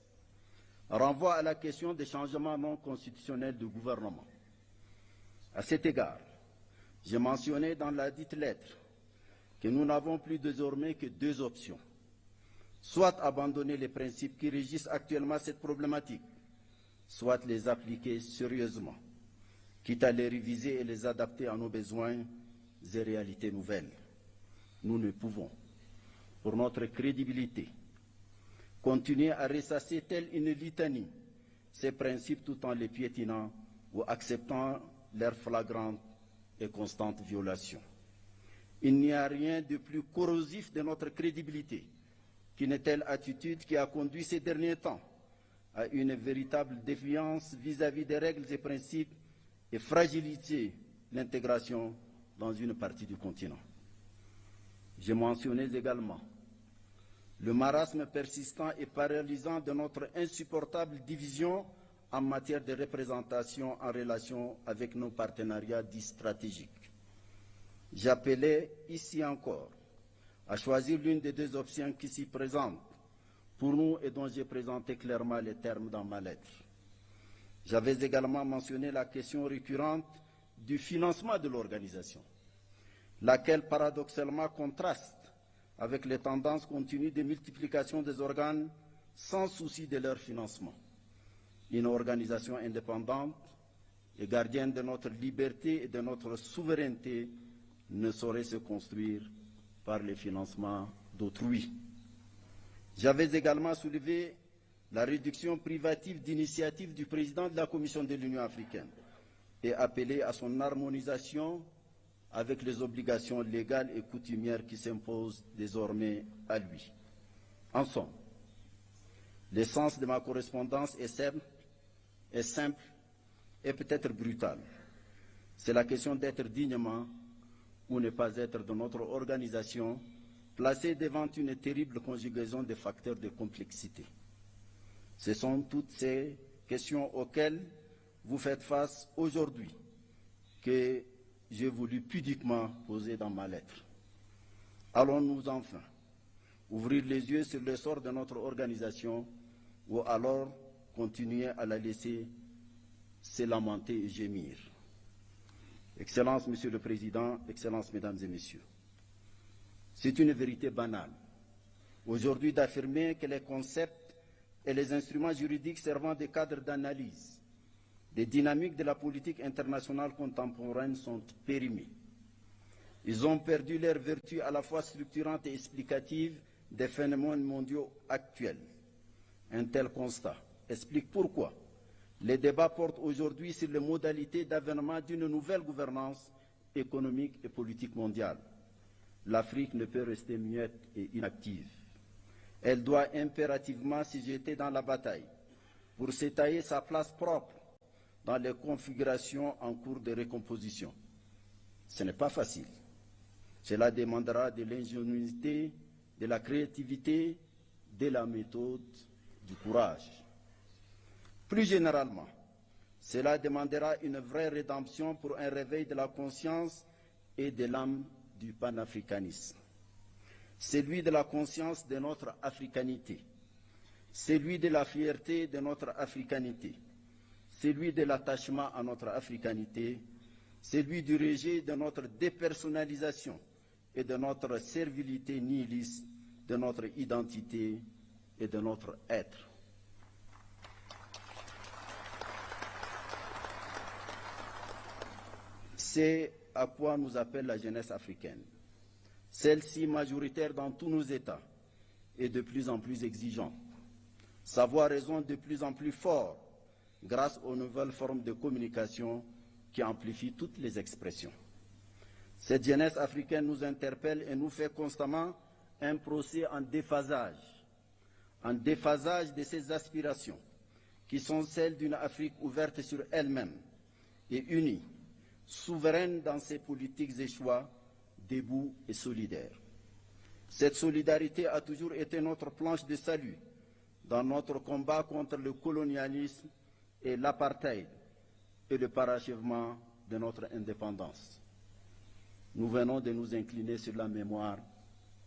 renvoie à la question des changements non constitutionnels du gouvernement. À cet égard, j'ai mentionné dans la dite lettre que nous n'avons plus désormais que deux options. Soit abandonner les principes qui régissent actuellement cette problématique, soit les appliquer sérieusement, quitte à les réviser et les adapter à nos besoins et réalités nouvelles. Nous ne pouvons, pour notre crédibilité, continuer à ressasser telle une litanie ces principes tout en les piétinant ou acceptant leur flagrante et constante violation. Il n'y a rien de plus corrosif de notre crédibilité qu'une telle attitude qui a conduit ces derniers temps à une véritable défiance vis-à-vis des règles et principes et fragilité l'intégration dans une partie du continent. J'ai mentionné également le marasme persistant et paralysant de notre insupportable division en matière de représentation en relation avec nos partenariats dits stratégiques. J'appelais ici encore à choisir l'une des deux options qui s'y présentent pour nous et dont j'ai présenté clairement les termes dans ma lettre. J'avais également mentionné la question récurrente du financement de l'organisation, laquelle paradoxalement contraste avec les tendances continues de multiplication des organes sans souci de leur financement. Une organisation indépendante et gardienne de notre liberté et de notre souveraineté ne saurait se construire par le financement d'autrui. J'avais également soulevé la réduction privative d'initiative du président de la Commission de l'Union africaine et appelé à son harmonisation avec les obligations légales et coutumières qui s'imposent désormais à lui. En somme, l'essence de ma correspondance est simple, est simple et peut-être brutale. C'est la question d'être dignement ou ne pas être de notre organisation placée devant une terrible conjugaison de facteurs de complexité. Ce sont toutes ces questions auxquelles vous faites face aujourd'hui que j'ai voulu pudiquement poser dans ma lettre. Allons-nous enfin ouvrir les yeux sur le sort de notre organisation ou alors continuer à la laisser se lamenter et gémir? Excellence, Monsieur le Président, Excellences, Mesdames et Messieurs, c'est une vérité banale aujourd'hui d'affirmer que les concepts et les instruments juridiques servant de cadre d'analyse des dynamiques de la politique internationale contemporaine sont périmés. Ils ont perdu leur vertu à la fois structurante et explicative des phénomènes mondiaux actuels. Un tel constat explique pourquoi les débats portent aujourd'hui sur les modalités d'avènement d'une nouvelle gouvernance économique et politique mondiale. L'Afrique ne peut rester muette et inactive. Elle doit impérativement s'y jeter dans la bataille pour s'étailler sa place propre dans les configurations en cours de recomposition. Ce n'est pas facile. Cela demandera de l'ingéniosité, de la créativité, de la méthode, du courage. Plus généralement, cela demandera une vraie rédemption pour un réveil de la conscience et de l'âme du panafricanisme. Celui de la conscience de notre africanité, celui de la fierté de notre africanité, celui de l'attachement à notre africanité, celui du rejet de notre dépersonnalisation et de notre servilité nihiliste, de notre identité et de notre être. C'est à quoi nous appelle la jeunesse africaine, celle-ci majoritaire dans tous nos États et de plus en plus exigeante. Sa voix résonne de plus en plus fort grâce aux nouvelles formes de communication qui amplifient toutes les expressions. Cette jeunesse africaine nous interpelle et nous fait constamment un procès en déphasage, en déphasage de ses aspirations, qui sont celles d'une Afrique ouverte sur elle-même et unie, souveraine dans ses politiques et choix, debout et solidaire. Cette solidarité a toujours été notre planche de salut dans notre combat contre le colonialisme et l'apartheid et le parachèvement de notre indépendance. Nous venons de nous incliner sur la mémoire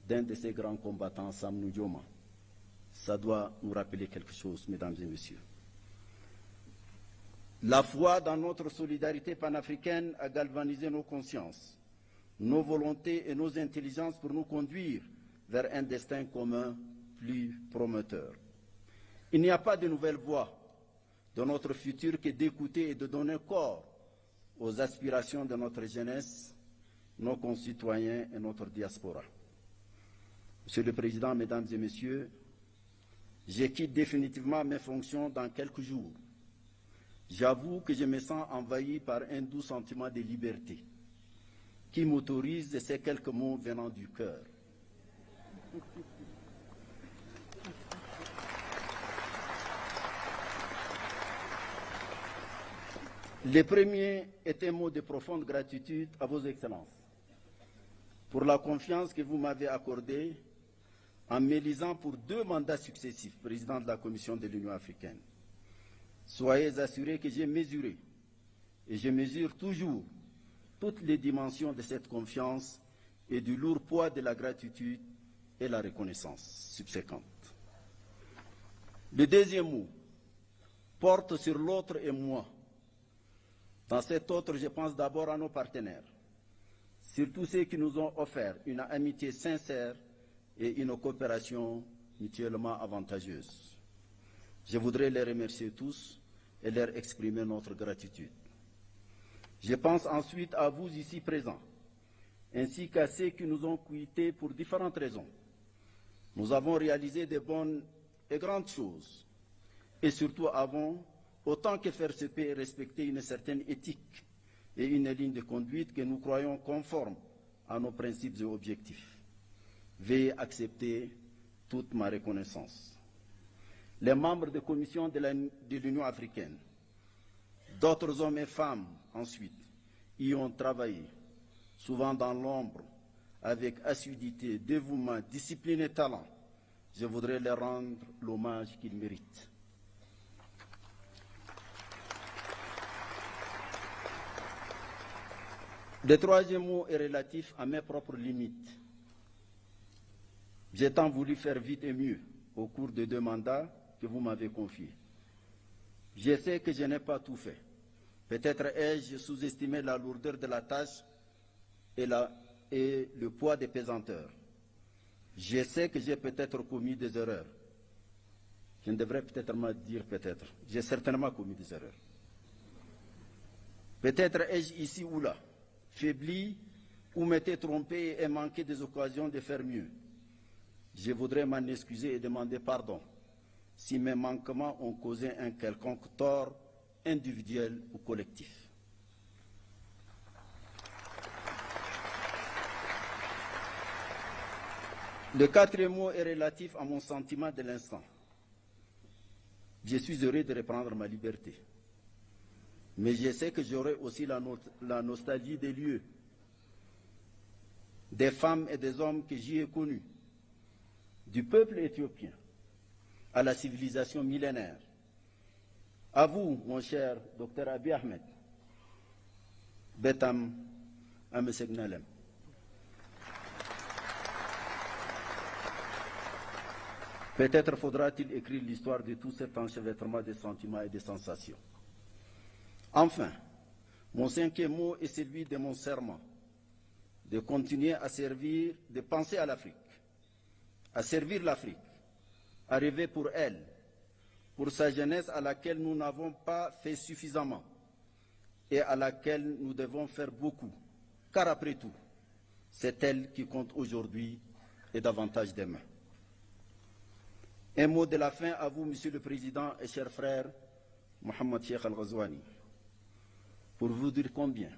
d'un de ces grands combattants, Sam Nujoma. Ça doit nous rappeler quelque chose, mesdames et messieurs. La foi dans notre solidarité panafricaine a galvanisé nos consciences, nos volontés et nos intelligences pour nous conduire vers un destin commun plus prometteur. Il n'y a pas de nouvelle voie de notre futur que d'écouter et de donner corps aux aspirations de notre jeunesse, nos concitoyens et notre diaspora. Monsieur le Président, Mesdames et Messieurs, je quitte définitivement mes fonctions dans quelques jours. J'avoue que je me sens envahi par un doux sentiment de liberté qui m'autorise ces quelques mots venant du cœur. Le premier est un mot de profonde gratitude à vos excellences pour la confiance que vous m'avez accordée en m'élisant pour deux mandats successifs président de la Commission de l'Union africaine. Soyez assurés que j'ai mesuré et je mesure toujours toutes les dimensions de cette confiance et du lourd poids de la gratitude et la reconnaissance subséquente. Le deuxième mot porte sur l'autre et moi. Dans cet autre, je pense d'abord à nos partenaires, surtout ceux qui nous ont offert une amitié sincère et une coopération mutuellement avantageuse. Je voudrais les remercier tous et leur exprimer notre gratitude. Je pense ensuite à vous ici présents, ainsi qu'à ceux qui nous ont quittés pour différentes raisons. Nous avons réalisé de bonnes et grandes choses, et surtout avons, autant que faire se peut, respecté une certaine éthique et une ligne de conduite que nous croyons conforme à nos principes et objectifs. Veuillez accepter toute ma reconnaissance. Les membres de commission de l'Union africaine, d'autres hommes et femmes ensuite, y ont travaillé, souvent dans l'ombre, avec assiduité, dévouement, discipline et talent. Je voudrais leur rendre l'hommage qu'ils méritent. Le troisième mot est relatif à mes propres limites. J'ai tant voulu faire vite et mieux au cours des deux mandats que vous m'avez confiés. Je sais que je n'ai pas tout fait. Peut-être ai-je sous-estimé la lourdeur de la tâche et, la, et le poids des pesanteurs. Je sais que j'ai peut-être commis des erreurs. Je ne devrais peut-être pas dire peut-être. J'ai certainement commis des erreurs. Peut-être ai-je ici ou là faibli ou m'étais trompé et manqué des occasions de faire mieux. Je voudrais m'en excuser et demander pardon si mes manquements ont causé un quelconque tort individuel ou collectif. Le quatrième mot est relatif à mon sentiment de l'instant. Je suis heureux de reprendre ma liberté. Mais je sais que j'aurai aussi la, no la nostalgie des lieux, des femmes et des hommes que j'y ai connus, du peuple éthiopien à la civilisation millénaire. À vous, mon cher docteur Abiy Ahmed, Betam Amesegnalem. Peut-être faudra-t-il écrire l'histoire de tout cet enchevêtrement de sentiments et de sensations. Enfin, mon cinquième mot est celui de mon serment, de continuer à servir, de penser à l'Afrique, à servir l'Afrique, à rêver pour elle, pour sa jeunesse à laquelle nous n'avons pas fait suffisamment et à laquelle nous devons faire beaucoup, car après tout, c'est elle qui compte aujourd'hui et davantage demain. Un mot de la fin à vous, Monsieur le Président et cher frère Mohamed Cheikh Al-Ghazouani, pour vous dire combien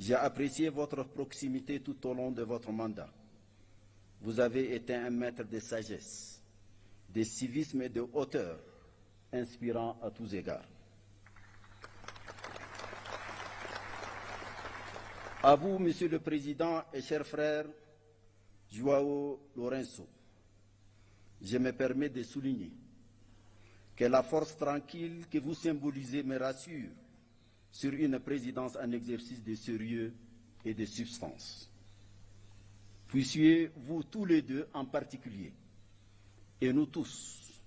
j'ai apprécié votre proximité tout au long de votre mandat. Vous avez été un maître de sagesse, de civisme et de hauteur, inspirant à tous égards. À vous, Monsieur le Président et cher frère Joao Lourenço, je me permets de souligner que la force tranquille que vous symbolisez me rassure sur une présidence en exercice de sérieux et de substance. Puissiez-vous tous les deux en particulier, et nous tous,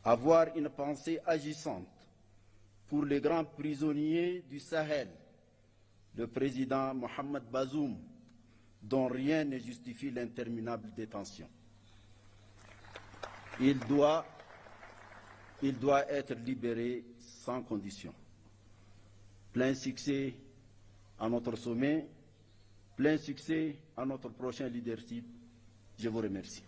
avoir une pensée agissante pour le grand prisonnier du Sahel, le président Mohamed Bazoum, dont rien ne justifie l'interminable détention. Il doit, il doit être libéré sans condition. Plein succès à notre sommet, plein succès à notre prochain leadership. Je vous remercie.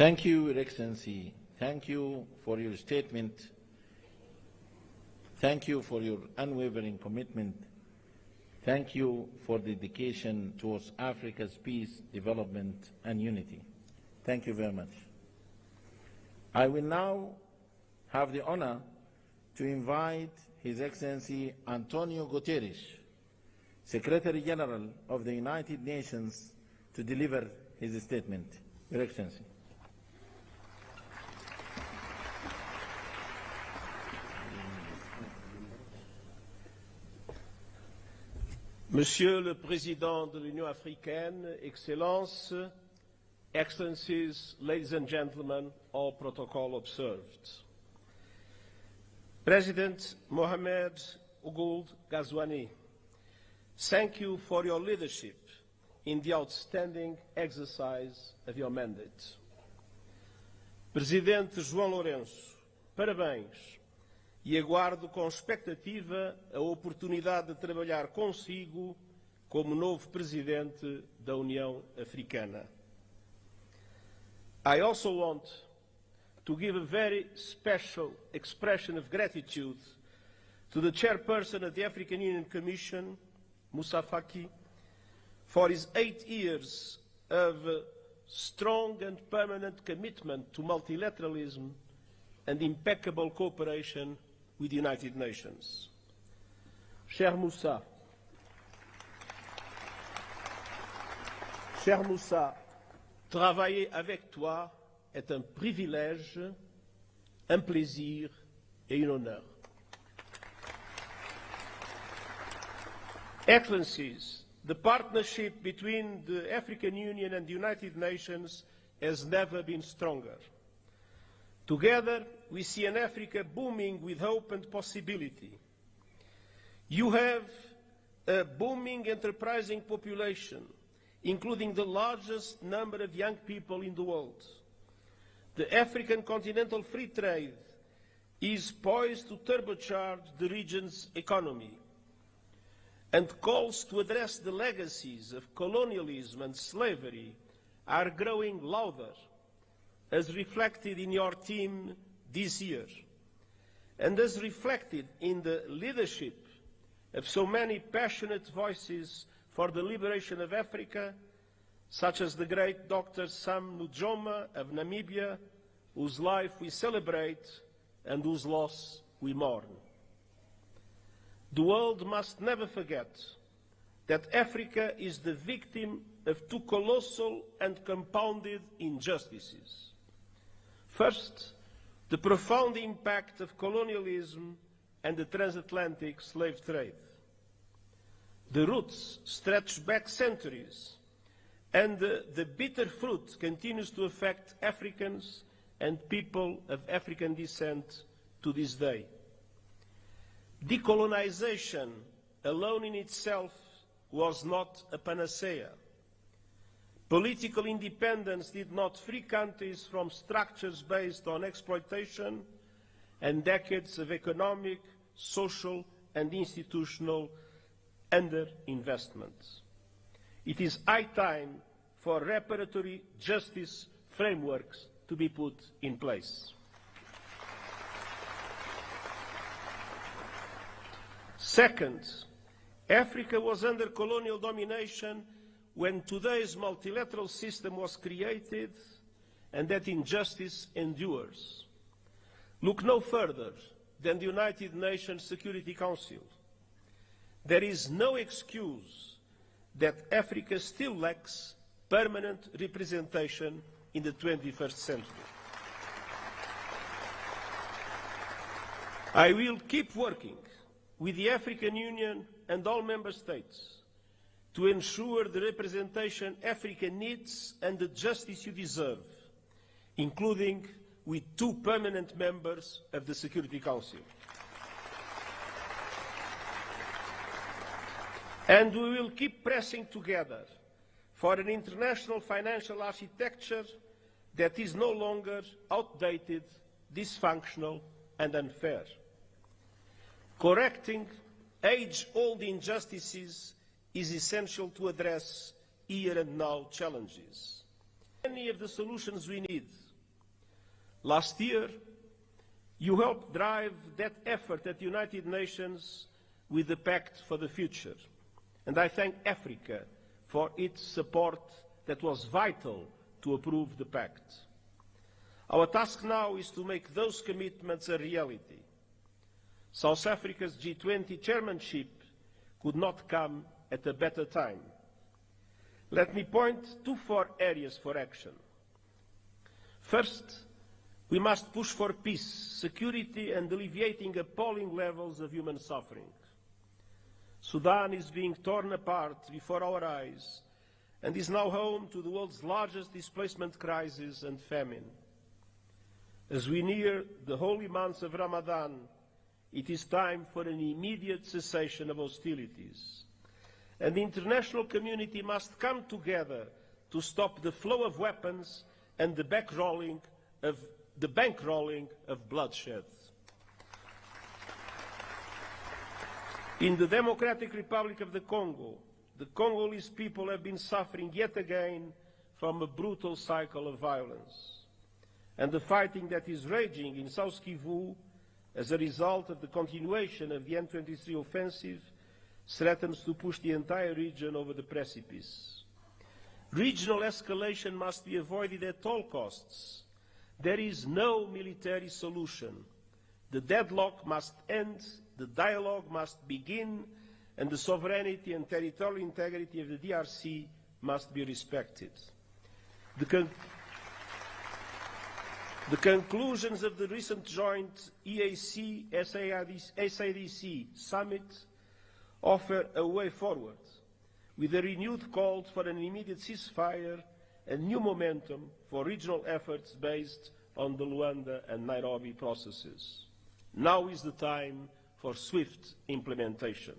Thank you, Your Excellency. Thank you for your statement. Thank you for your unwavering commitment. Thank you for dedication towards Africa's peace, development, and unity. Thank you very much. I will now have the honor to invite His Excellency Antonio Guterres, Secretary General of the United Nations, to deliver his statement. Your Excellency. Monsieur le Président de l'Union africaine, Excellences, Excellencies, ladies and gentlemen, all protocol observed. President Mohamed Ould Ghazouani, thank you for your leadership in the outstanding exercise of your mandate. Presidente João Lourenço, parabéns e aguardo com expectativa a oportunidade de trabalhar consigo como novo Presidente da União Africana. I also want to give a very special expression of gratitude to the chairperson of the African Union Commission, Moussa Faki, for his eight years of strong and permanent commitment to multilateralism and impeccable cooperation with the United Nations. Cher Moussa, cher Moussa, travailler avec toi est un privilège, un plaisir et un honneur. Excellencies, the partnership between the African Union and the United Nations has never been stronger. Together, we see an Africa booming with hope and possibility. You have a booming, enterprising population, including the largest number of young people in the world. The African Continental Free Trade is poised to turbocharge the region's economy and calls to address the legacies of colonialism and slavery are growing louder, as reflected in your team this year, and as reflected in the leadership of so many passionate voices for the liberation of Africa, such as the great Dr. Sam Nujoma of Namibia, whose life we celebrate and whose loss we mourn. The world must never forget that Africa is the victim of two colossal and compounded injustices. First, the profound impact of colonialism and the transatlantic slave trade. The roots stretch back centuries, and the, the bitter fruit continues to affect Africans and people of African descent to this day. Decolonization alone in itself was not a panacea. Political independence did not free countries from structures based on exploitation and decades of economic, social, and institutional underinvestment. It is high time for reparatory justice frameworks to be put in place. Second, Africa was under colonial domination when today's multilateral system was created and that injustice endures. Look no further than the United Nations Security Council. There is no excuse that Africa still lacks permanent representation in the 21st century. I will keep working with the African Union and all member states to ensure the representation Africa needs and the justice you deserve, including with two permanent members of the Security Council. And we will keep pressing together for an international financial architecture that is no longer outdated, dysfunctional and unfair. Correcting age-old injustices is essential to address here and now challenges. Many of the solutions we need. Last year, you helped drive that effort at the United Nations with the Pact for the Future. And I thank Africa for its support that was vital to approve the pact. Our task now is to make those commitments a reality. South Africa's G20 chairmanship could not come at a better time. Let me point to four areas for action. First, we must push for peace, security and alleviating appalling levels of human suffering. Sudan is being torn apart before our eyes and is now home to the world's largest displacement crisis and famine. As we near the holy months of Ramadan, it is time for an immediate cessation of hostilities. And the international community must come together to stop the flow of weapons and the, backrolling of, the bankrolling of bloodshed. In the Democratic Republic of the Congo, the Congolese people have been suffering yet again from a brutal cycle of violence. And the fighting that is raging in South Kivu as a result of the continuation of the M23 offensive threatens to push the entire region over the precipice. Regional escalation must be avoided at all costs. There is no military solution. The deadlock must end, the dialogue must begin, and the sovereignty and territorial integrity of the DRC must be respected. The, con the conclusions of the recent joint EAC SADC summit offer a way forward, with a renewed call for an immediate ceasefire and new momentum for regional efforts based on the Luanda and Nairobi processes. Now is the time for swift implementation.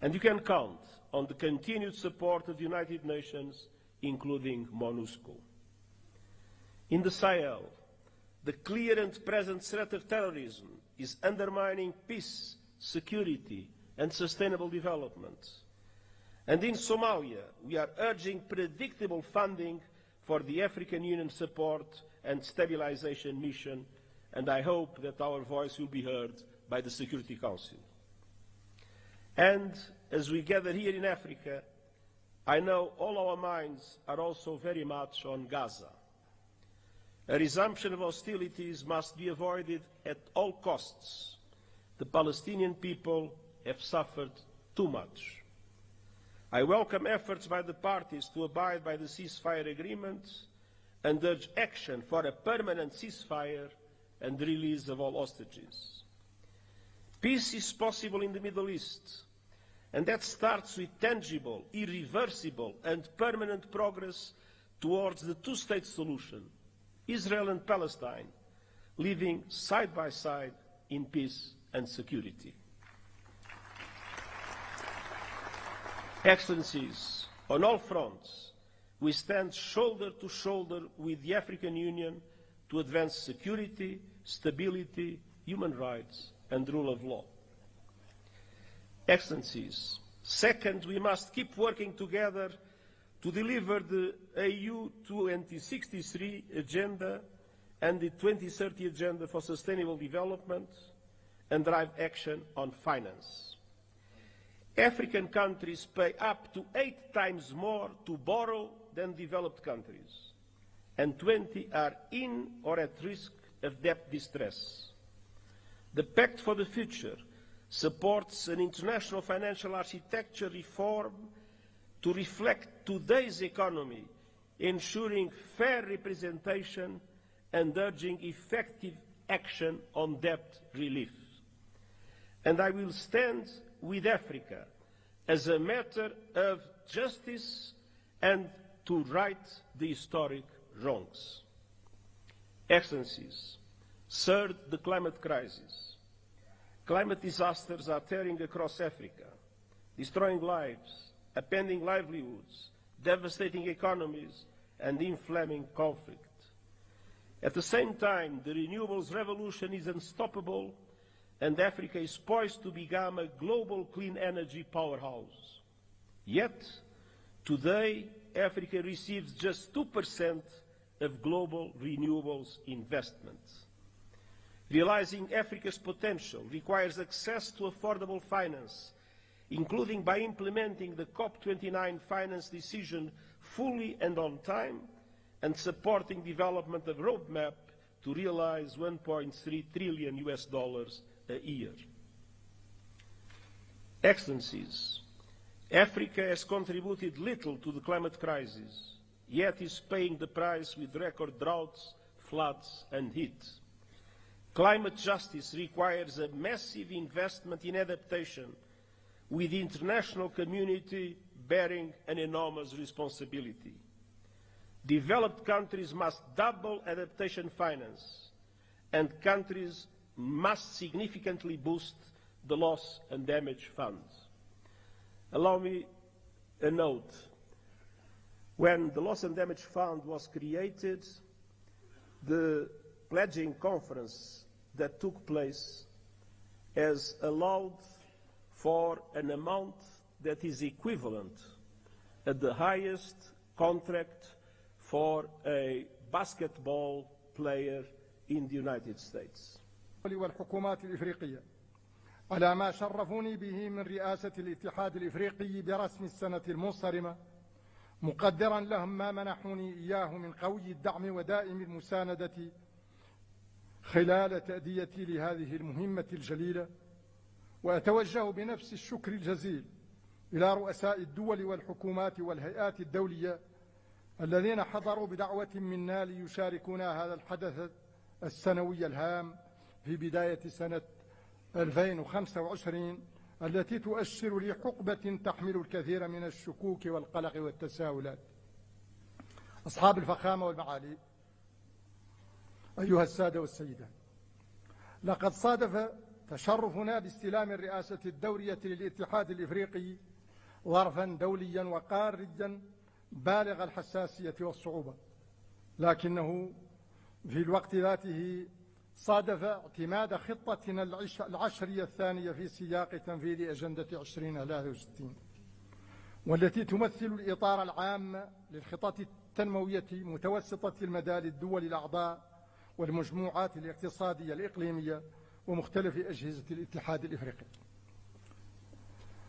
And you can count on the continued support of the United Nations, including MONUSCO. In the Sahel, the clear and present threat of terrorism is undermining peace, security, and sustainable development. And in Somalia, we are urging predictable funding for the African Union support and stabilization mission, and I hope that our voice will be heard by the Security Council. And as we gather here in Africa, I know all our minds are also very much on Gaza. A resumption of hostilities must be avoided at all costs. The Palestinian people have suffered too much. I welcome efforts by the parties to abide by the ceasefire agreement and urge action for a permanent ceasefire and the release of all hostages. Peace is possible in the Middle East, and that starts with tangible, irreversible, and permanent progress towards the two-state solution, Israel and Palestine, living side by side in peace and security. Excellencies, on all fronts, we stand shoulder to shoulder with the African Union to advance security, stability, human rights, and rule of law. Excellencies, Second, we must keep working together to deliver the AU 2063 agenda and the 2030 agenda for sustainable development and drive action on finance. African countries pay up to eight times more to borrow than developed countries, and 20 are in or at risk of debt distress. The Pact for the Future supports an international financial architecture reform to reflect today's economy, ensuring fair representation and urging effective action on debt relief. And I will stand with Africa as a matter of justice and to right the historic wrongs. Excellencies, third, the climate crisis. Climate disasters are tearing across Africa, destroying lives, upending livelihoods, devastating economies, and inflaming conflict. At the same time, the renewables revolution is unstoppable, and Africa is poised to become a global clean energy powerhouse. Yet, today, Africa receives just 2% of global renewables investment. Realizing Africa's potential requires access to affordable finance, including by implementing the COP29 finance decision fully and on time, and supporting development of roadmap to realize 1.3 trillion US dollars a year. Excellencies, Africa has contributed little to the climate crisis, yet is paying the price with record droughts, floods and heat. Climate justice requires a massive investment in adaptation, with the international community bearing an enormous responsibility. Developed countries must double adaptation finance, and countries must significantly boost the loss and damage funds. Allow me a note. When the Loss and Damage Fund was created, the pledging conference that took place has allowed for an amount that is equivalent at the highest contract for a basketball player in the United States. والحكومات الإفريقية على ما شرفوني به من رئاسة الاتحاد الإفريقي برسم السنة المنصرمة مقدرا لهم ما منحوني إياه من قوي الدعم ودائم المساندة خلال تأديتي لهذه المهمة الجليلة وأتوجه بنفس الشكر الجزيل إلى رؤساء الدول والحكومات والهيئات الدولية الذين حضروا بدعوة منا ليشاركونا هذا الحدث السنوي الهام في بداية سنة 2025 التي تؤشر لحقبة تحمل الكثير من الشكوك والقلق والتساؤلات. أصحاب الفخامة والمعالي، أيها السادة والسيدات، لقد صادف تشرفنا باستلام الرئاسة الدورية للاتحاد الإفريقي ظرفا دوليا وقاريا بالغ الحساسية والصعوبة، لكنه في الوقت ذاته صادف اعتماد خطتنا العشرية الثانية في سياق تنفيذ أجندة 2063 والتي تمثل الإطار العام للخطط التنموية متوسطة المدى للدول الأعضاء والمجموعات الاقتصادية الإقليمية ومختلف أجهزة الاتحاد الإفريقي.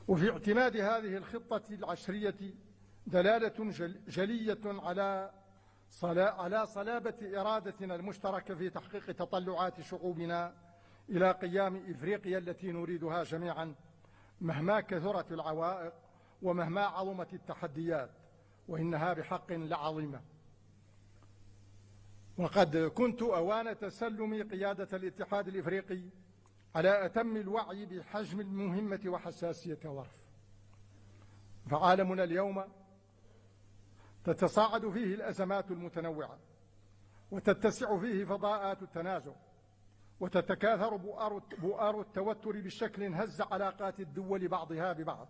وفي اعتماد هذه الخطة العشرية دلالة جلية على على صلابة إرادتنا المشتركة في تحقيق تطلعات شعوبنا إلى قيام إفريقيا التي نريدها جميعا مهما كثرت العوائق ومهما عظمت التحديات وإنها بحق لعظيمة. وقد كنت أوان تسلم قيادة الاتحاد الإفريقي على أتم الوعي بحجم المهمة وحساسية الظرف. فعالمنا اليوم تتصاعد فيه الأزمات المتنوعة وتتسع فيه فضاءات التنازع وتتكاثر بؤر التوتر بشكل هز علاقات الدول بعضها ببعض،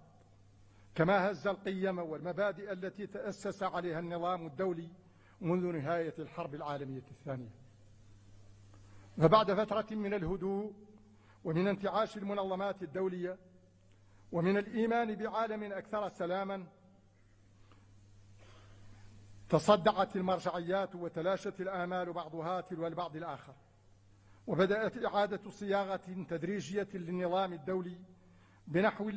كما هز القيم والمبادئ التي تأسس عليها النظام الدولي منذ نهاية الحرب العالمية الثانية. فبعد فترة من الهدوء ومن انتعاش المنظمات الدولية ومن الإيمان بعالم أكثر سلاما. تصدعت المرجعيات وتلاشت الآمال بعضها تلو البعض الآخر، وبدأت إعادة صياغة تدريجية للنظام الدولي بنحو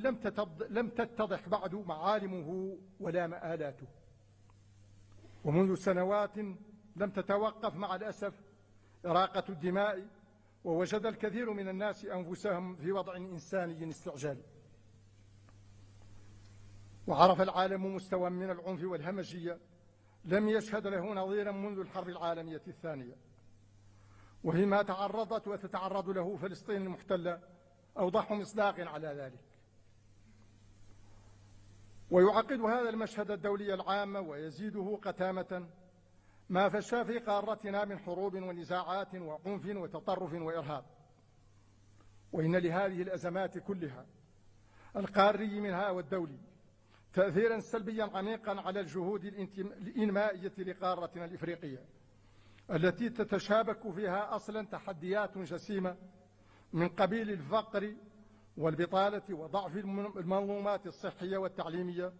لم تتضح بعد معالمه ولا مآلاته. ومنذ سنوات لم تتوقف مع الأسف إراقة الدماء، ووجد الكثير من الناس أنفسهم في وضع إنساني استعجالي. وعرف العالم مستوى من العنف والهمجية لم يشهد له نظيرا منذ الحرب العالمية الثانية، وفيما تعرضت وتتعرض له فلسطين المحتلة أوضح مصداق على ذلك. ويعقد هذا المشهد الدولي العام ويزيده قتامة ما فشى في قارتنا من حروب ونزاعات وعنف وتطرف وإرهاب. وإن لهذه الأزمات كلها القاري منها والدولي تأثيرا سلبيا عميقا على الجهود الإنمائية لقارتنا الإفريقية التي تتشابك فيها أصلا تحديات جسيمة من قبيل الفقر والبطالة وضعف المنظومات الصحية والتعليمية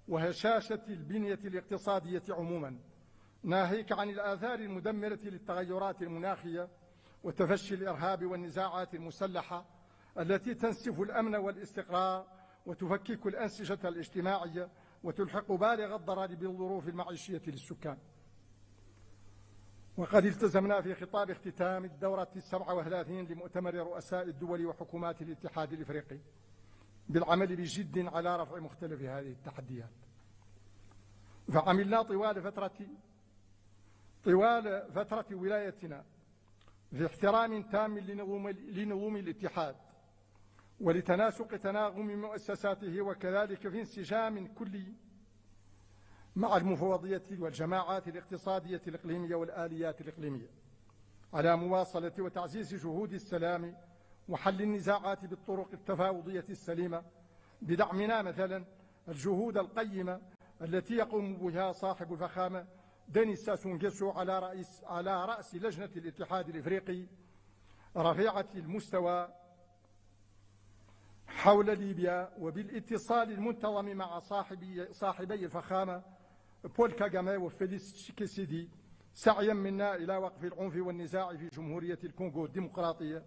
وهشاشة البنية الاقتصادية عموما، ناهيك عن الآثار المدمرة للتغيرات المناخية وتفشي الإرهاب والنزاعات المسلحة التي تنسف الأمن والاستقرار وتفكك الأنسجة الاجتماعية وتلحق بالغ الضرر بالظروف المعيشية للسكان. وقد التزمنا في خطاب اختتام الدورة 37 لمؤتمر رؤساء الدول وحكومات الاتحاد الإفريقي بالعمل بجد على رفع مختلف هذه التحديات. فعملنا طوال فترة ولايتنا في احترام تام لنظم الاتحاد ولتناسق تناغم مؤسساته، وكذلك في انسجام كلي مع المفوضية والجماعات الاقتصادية الإقليمية والآليات الإقليمية على مواصلة وتعزيز جهود السلام وحل النزاعات بالطرق التفاوضية السليمة، بدعمنا مثلا الجهود القيمة التي يقوم بها صاحب الفخامة دينيس ساسو نغيسو على رأس لجنة الاتحاد الإفريقي رفيعة المستوى حول ليبيا، وبالاتصال المنتظم مع صاحبي الفخامة بول كاغامي وفيليس تشيكيسيدي، سعيا منا إلى وقف العنف والنزاع في جمهورية الكونغو الديمقراطية،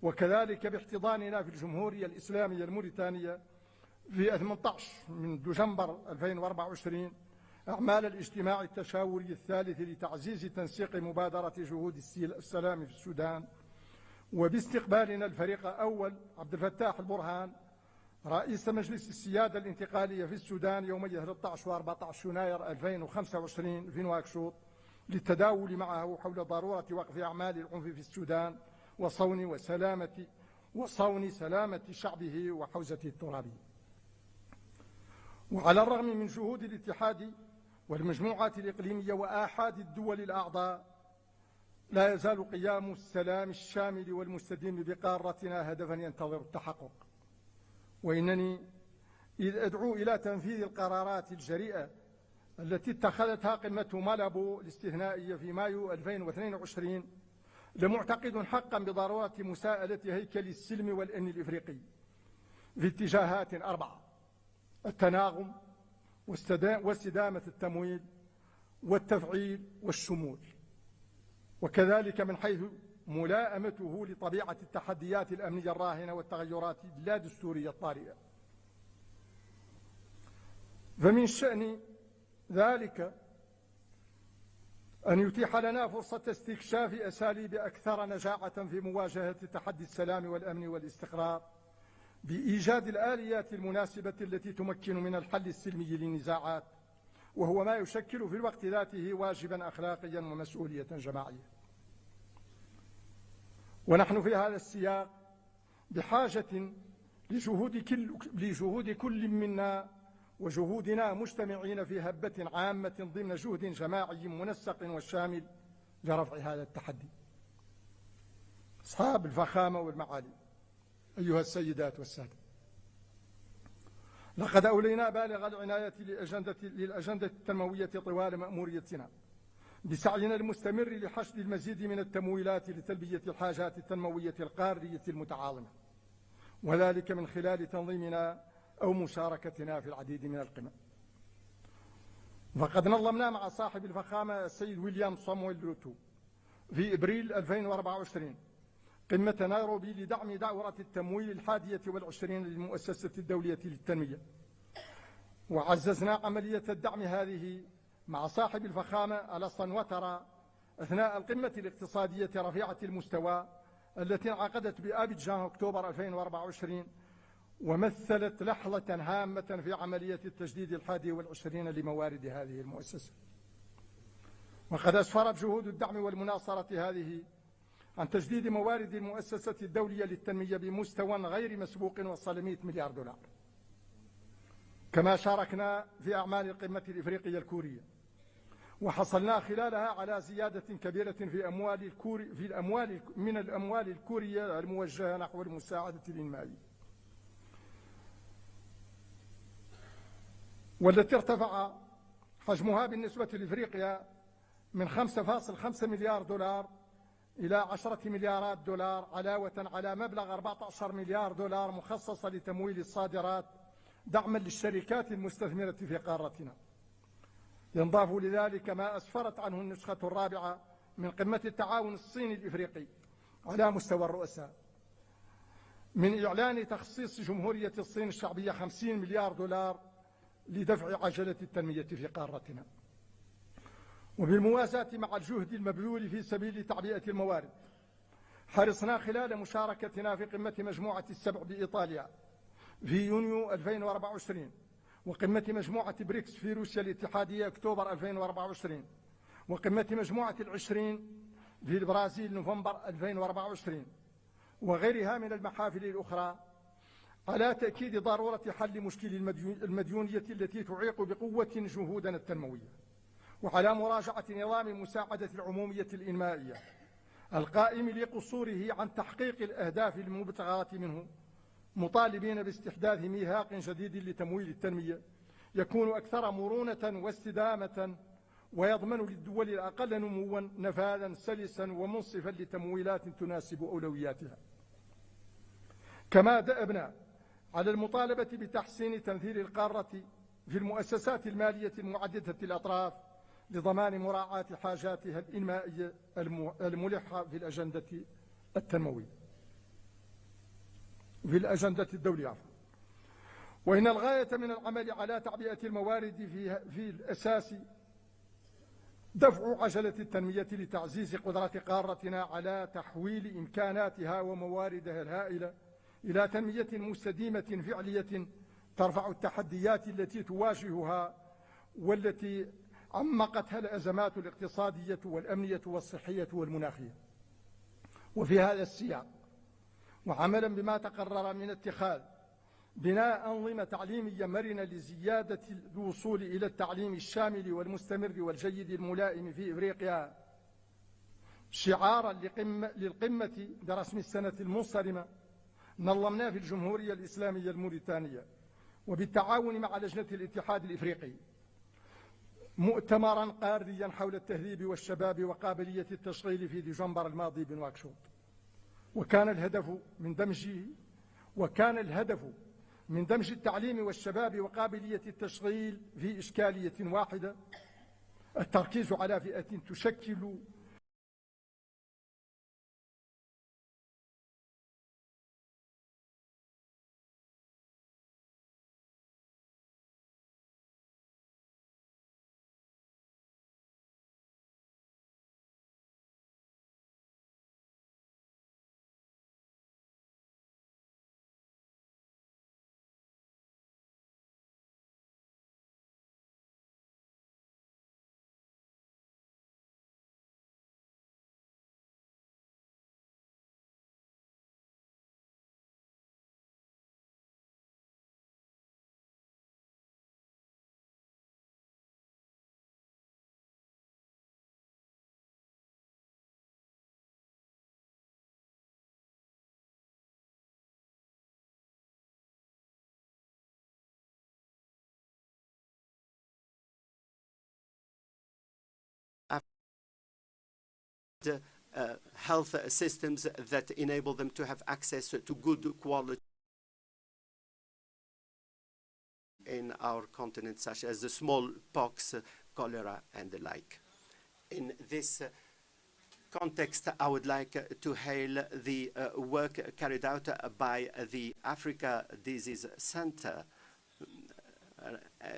وكذلك باحتضاننا في الجمهورية الإسلامية الموريتانية في 18 من دجنبر 2024 أعمال الاجتماع التشاوري الثالث لتعزيز تنسيق مبادرة جهود السلام في السودان، وباستقبالنا الفريق أول عبد الفتاح البرهان رئيس مجلس السيادة الانتقالية في السودان يومي 13 و 14 يناير 2025 في نواكشوط للتداول معه حول ضرورة وقف أعمال العنف في السودان وصون سلامة شعبه وحوزته الترابية. وعلى الرغم من جهود الاتحاد والمجموعات الإقليمية وآحاد الدول الأعضاء، لا يزال قيام السلام الشامل والمستديم بقارتنا هدفا ينتظر التحقق. وإنني إذ أدعو إلى تنفيذ القرارات الجريئة التي اتخذتها قمة مالابو الاستثنائية في مايو 2022 لمعتقد حقا بضرورة مساءلة هيكل السلم والأمن الإفريقي في اتجاهات أربعة: التناغم واستدامة التمويل والتفعيل والشمول، وكذلك من حيث ملائمته لطبيعة التحديات الأمنية الراهنة والتغيرات اللادستورية الطارئة. فمن شأن ذلك أن يتيح لنا فرصة استكشاف أساليب أكثر نجاعة في مواجهة تحدي السلام والأمن والاستقرار بإيجاد الآليات المناسبة التي تمكن من الحل السلمي للنزاعات، وهو ما يشكل في الوقت ذاته واجبا أخلاقيا ومسؤولية جماعية. ونحن في هذا السياق بحاجة لجهود كل منا وجهودنا مجتمعين في هبة عامة ضمن جهد جماعي منسق وشامل لرفع هذا التحدي. أصحاب الفخامة والمعالي، أيها السيدات والسادة، لقد أولينا بالغ العناية للأجندة التنموية طوال مأموريتنا بسعينا المستمر لحشد المزيد من التمويلات لتلبية الحاجات التنموية القارية المتعاظمة. وذلك من خلال تنظيمنا أو مشاركتنا في العديد من القمم. فقد نظمنا مع صاحب الفخامة السيد ويليام صامويل روتو في إبريل 2024 قمة نيروبي لدعم دورة التمويل 21 للمؤسسة الدولية للتنمية، وعززنا عملية الدعم هذه مع صاحب الفخامة ألاسان واترا أثناء القمة الاقتصادية رفيعة المستوى التي انعقدت بأبيجان أكتوبر 2024، ومثلت لحظة هامة في عملية التجديد 21 لموارد هذه المؤسسة. وقد أسفرت جهود الدعم والمناصرة هذه عن تجديد موارد المؤسسة الدولية للتنمية بمستوى غير مسبوق وصل 100 مليار دولار. كما شاركنا في أعمال القمة الإفريقية الكورية، وحصلنا خلالها على زيادة كبيرة في أموال الكوري في الأموال من الأموال الكورية الموجهة نحو المساعدة الإنمائية، والتي ارتفع حجمها بالنسبة لإفريقيا من 5.5 مليار دولار إلى 10 مليارات دولار، علاوة على مبلغ 14 مليار دولار مخصصة لتمويل الصادرات دعما للشركات المستثمرة في قارتنا. ينضاف لذلك ما أسفرت عنه النسخة الرابعة من قمة التعاون الصيني الإفريقي على مستوى الرؤساء من إعلان تخصيص جمهورية الصين الشعبية 50 مليار دولار لدفع عجلة التنمية في قارتنا. وبالموازاة مع الجهد المبذول في سبيل تعبئة الموارد، حرصنا خلال مشاركتنا في قمة مجموعة السبع بإيطاليا في يونيو 2024، وقمة مجموعة بريكس في روسيا الاتحادية أكتوبر 2024، وقمة مجموعة العشرين في البرازيل نوفمبر 2024، وغيرها من المحافل الأخرى، على تأكيد ضرورة حل مشكل المديونية التي تعيق بقوة جهودنا التنموية، وعلى مراجعة نظام المساعدة العمومية الإنمائية القائم لقصوره عن تحقيق الأهداف المبتغاة منه، مطالبين باستحداث ميثاق جديد لتمويل التنمية يكون أكثر مرونة واستدامة، ويضمن للدول الأقل نموا نفاذا سلسا ومنصفا لتمويلات تناسب أولوياتها. كما دأبنا على المطالبة بتحسين تمثيل القارة في المؤسسات المالية المعددة الأطراف لضمان مراعاة حاجاتها الإنمائية الملحة في الأجندة التنموية في الأجندة الدولية عفوا. وإن الغاية من العمل على تعبئة الموارد في الأساس دفع عجلة التنمية لتعزيز قدرة قارتنا على تحويل إمكاناتها ومواردها الهائلة إلى تنمية مستديمة فعلية ترفع التحديات التي تواجهها والتي عمقتها الأزمات الاقتصادية والأمنية والصحية والمناخية. وفي هذا السياق، وعملا بما تقرر من اتخاذ بناء أنظمة تعليمية مرنة لزيادة الوصول إلى التعليم الشامل والمستمر والجيد الملائم في إفريقيا، شعارا للقمة برسم السنة المنصرمة، نظمنا في الجمهورية الإسلامية الموريتانية وبالتعاون مع لجنة الاتحاد الإفريقي مؤتمرا قاريا حول التهذيب والشباب وقابلية التشغيل في دجنبر الماضي بنواكشوط. وكان الهدف من دمج التعليم والشباب وقابلية التشغيل في إشكالية واحدة، التركيز على فئة تشكل health systems that enable them to have access to good quality. in our continent, such as the smallpox, cholera, and the like. In this context, I would like to hail the work carried out by the Africa Disease Center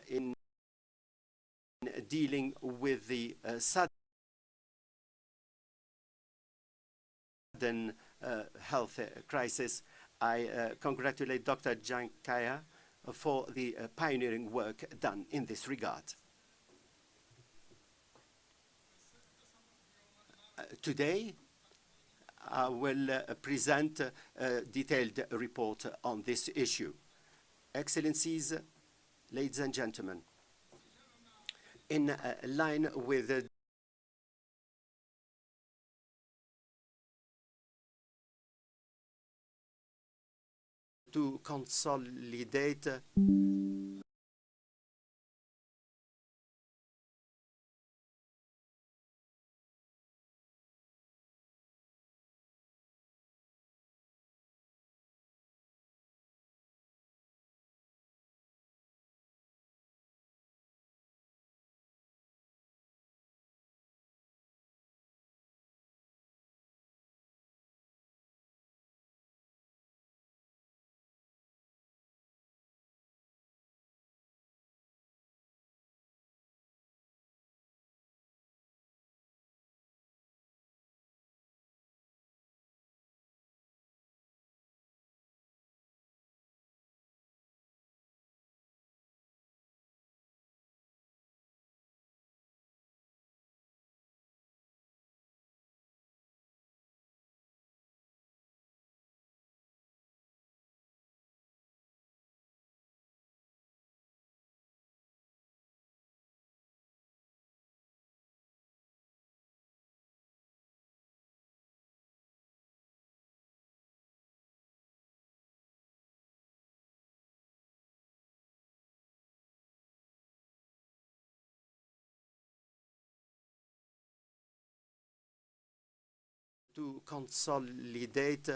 in dealing with the sudden health crisis. I congratulate Dr. Jankaya for the pioneering work done in this regard. Today, I will present a detailed report on this issue. Excellencies, ladies and gentlemen, in line with to consolidate to consolidate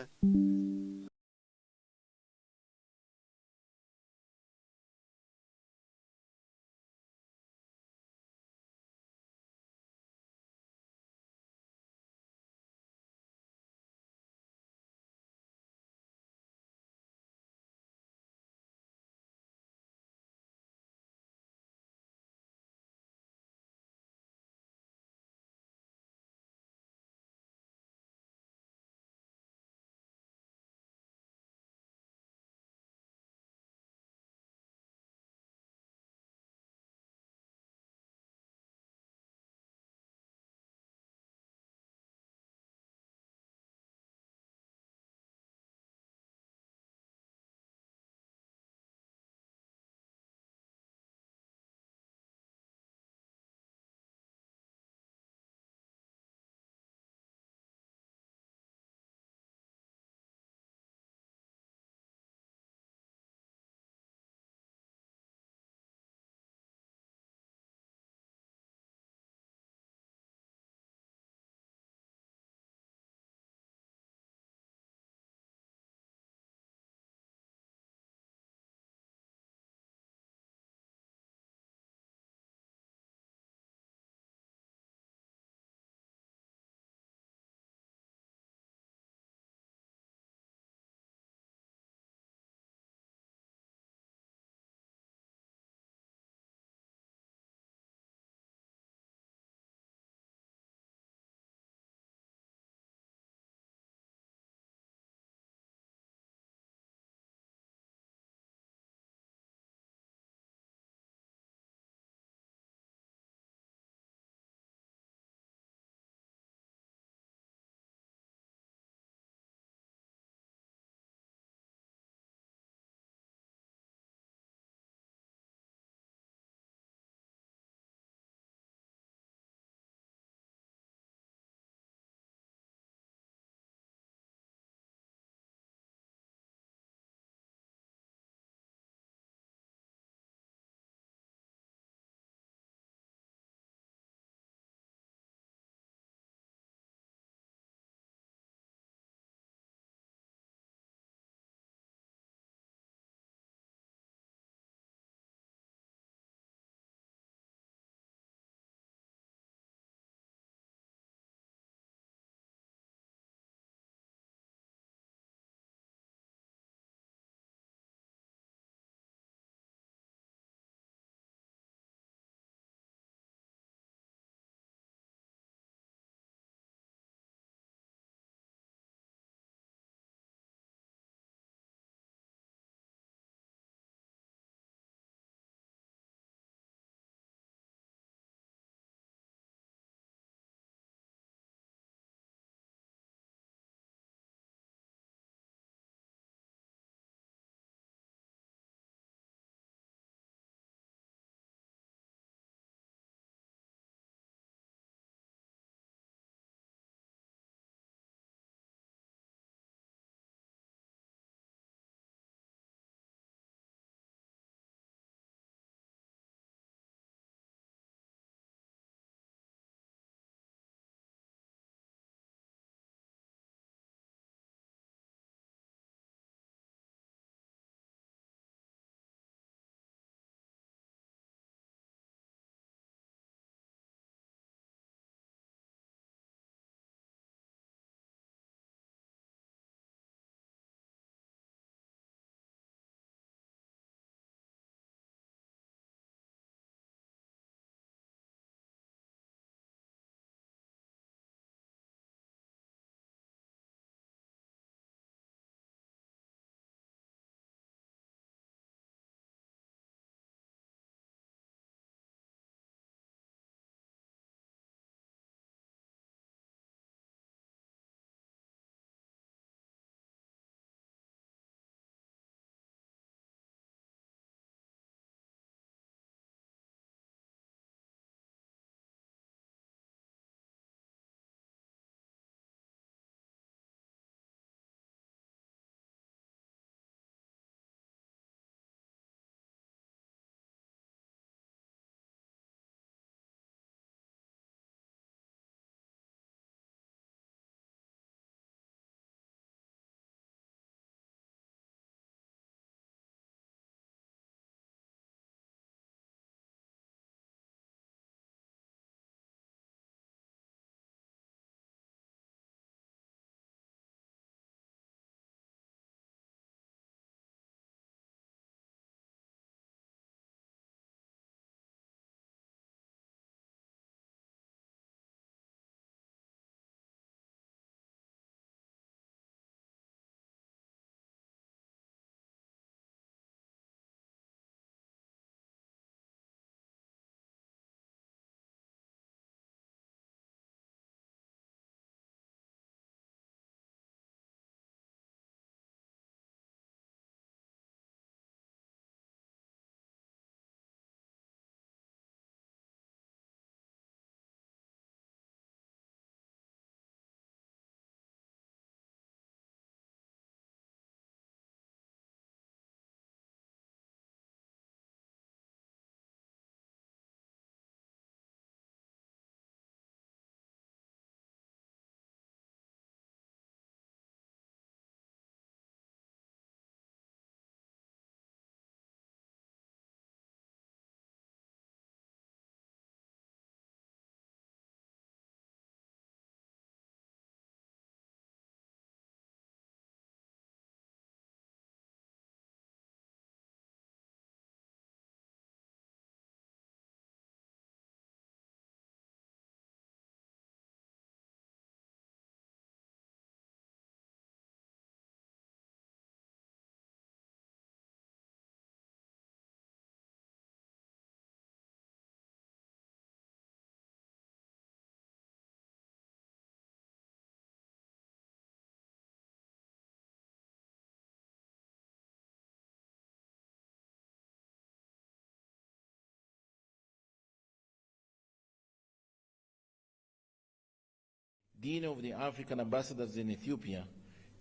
Dean of the African Ambassadors in Ethiopia,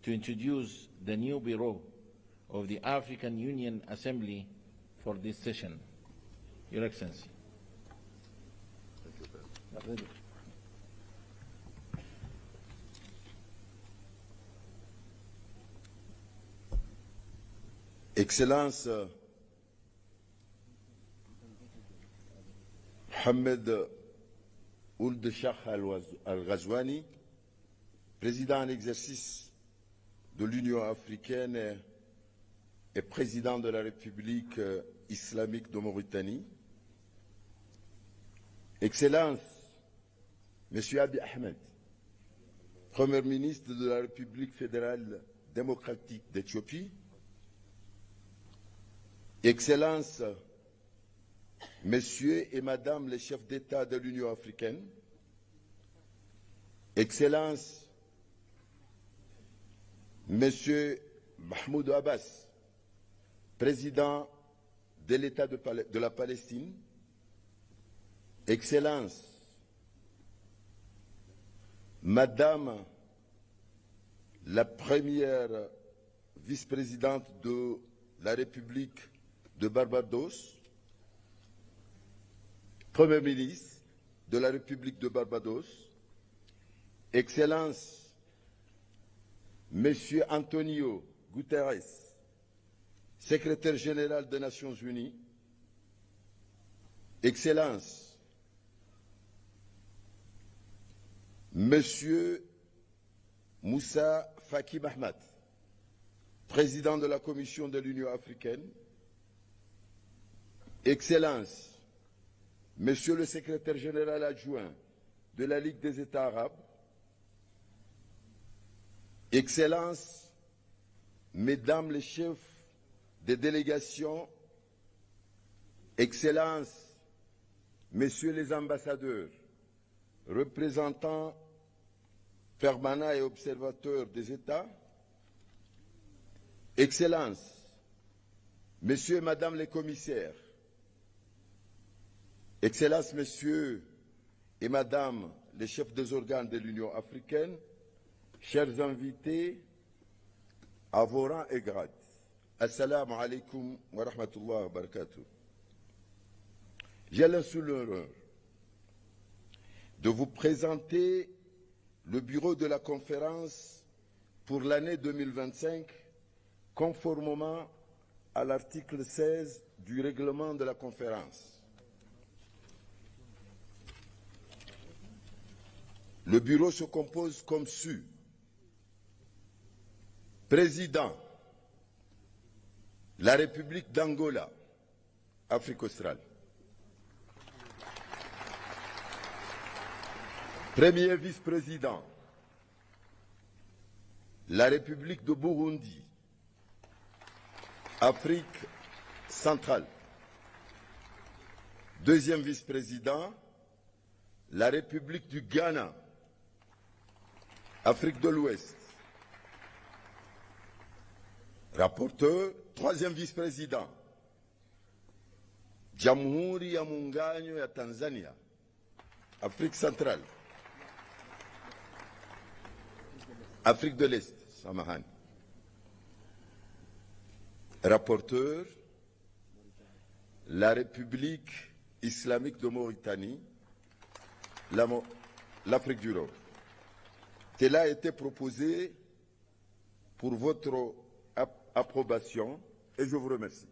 to introduce the new Bureau of the African Union Assembly for this session. Your Excellency. Thank you, Excellence Mohamed Ould Cheikh Al Ghazouani, président en exercice de l'Union africaine et président de la République islamique de Mauritanie, Excellence Monsieur Abiy Ahmed, Premier ministre de la République fédérale démocratique d'Éthiopie, Excellence, Messieurs et Madame les chefs d'État de l'Union africaine, Excellence, Monsieur Mahmoud Abbas, président de l'État de, de la Palestine, Excellence, Madame la première vice-présidente de la République de Barbados, Premier ministre de la République de Barbados, Excellence, Monsieur Antonio Guterres, Secrétaire général des Nations Unies, Excellence, Monsieur Moussa Faki Mahmat, Président de la Commission de l'Union africaine, Excellence, Monsieur le Secrétaire général adjoint de la Ligue des États arabes, Excellence, Mesdames les chefs des délégations, Excellences, Messieurs les ambassadeurs, représentants permanents et observateurs des États, Excellences, Messieurs et Madame les commissaires, Excellences, Messieurs et Madame les chefs des organes de l'Union africaine, chers invités, à vos rangs et grades, Assalamu alaikum wa rahmatullahi wa barakatuh. J'ai l'honneur de vous présenter le bureau de la conférence pour l'année 2025 conformément à l'article 16 du règlement de la conférence. Le bureau se compose comme suit. Président, la République d'Angola, Afrique australe. Premier vice-président, la République de Burundi, Afrique centrale. Deuxième vice-président, la République du Ghana, Afrique de l'Ouest. Rapporteur, troisième vice-président, Jamhuri ya Muungano ya Tanzania, Afrique centrale. Afrique de l'Est, Samahani. Rapporteur, la République islamique de Mauritanie, l'Afrique du Nord. Tel a été proposé pour votre approbation et je vous remercie.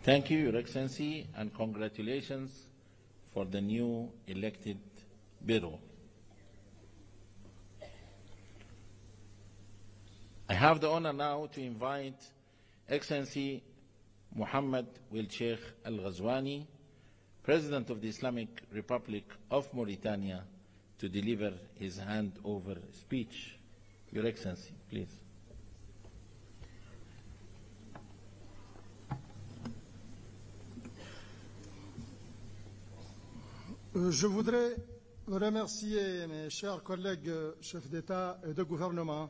Thank you, Your Excellency, and congratulations for the new elected Bureau. I have the honor now to invite Excellency Mohammed Ould Cheikh Al Ghazouani, President of the Islamic Republic of Mauritania, to deliver his handover speech. Your Excellency, please. Je voudrais remercier mes chers collègues chefs d'État et de gouvernement,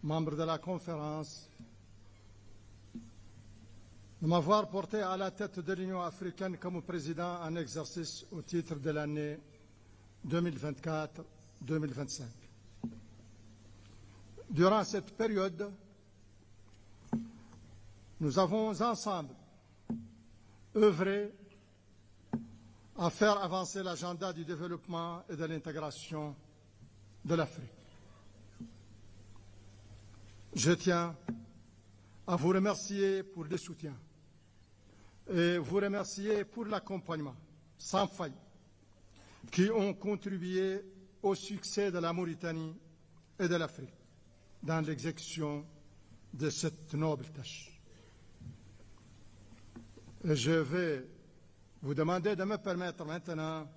membres de la conférence, de m'avoir porté à la tête de l'Union africaine comme président en exercice au titre de l'année 2024-2025. Durant cette période, nous avons ensemble œuvré à faire avancer l'agenda du développement et de l'intégration de l'Afrique. Je tiens à vous remercier pour le soutien et vous remercier pour l'accompagnement sans faille qui ont contribué au succès de la Mauritanie et de l'Afrique dans l'exécution de cette noble tâche. Je vais vous demander de me permettre maintenant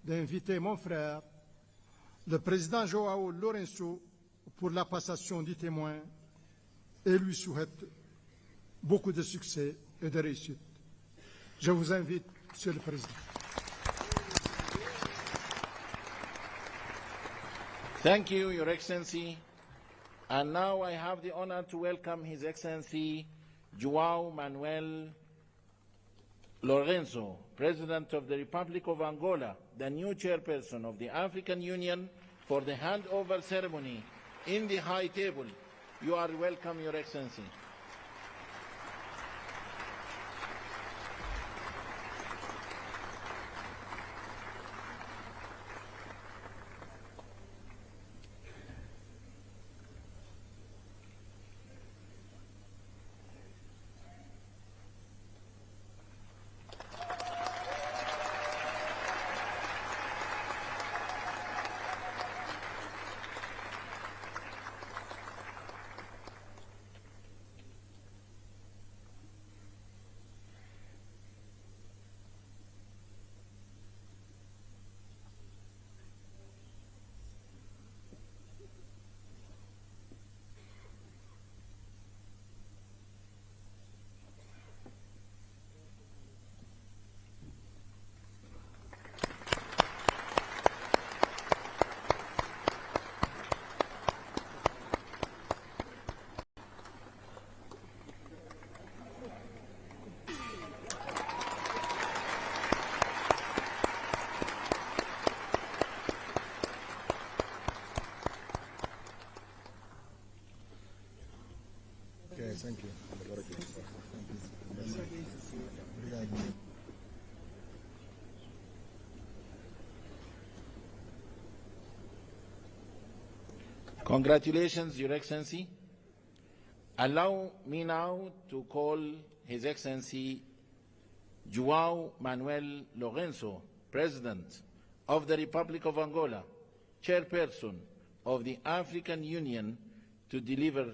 d'inviter mon frère, le président Joao Lourenço, pour la passation du témoin et lui souhaite beaucoup de succès et de réussite. Je vous invite, Monsieur le Président. Thank you, Your Excellency. And now I have the honor to welcome His Excellency Joao Manuel Lourenço, President of the Republic of Angola, the new chairperson of the African Union, for the handover ceremony in the high table. You are welcome, Your Excellency. Okay, thank you. Obrigado. Congratulations, Your Excellency. Allow me now to call His Excellency Joao Manuel Lourenço, President of the Republic of Angola, Chairperson of the African Union, to deliver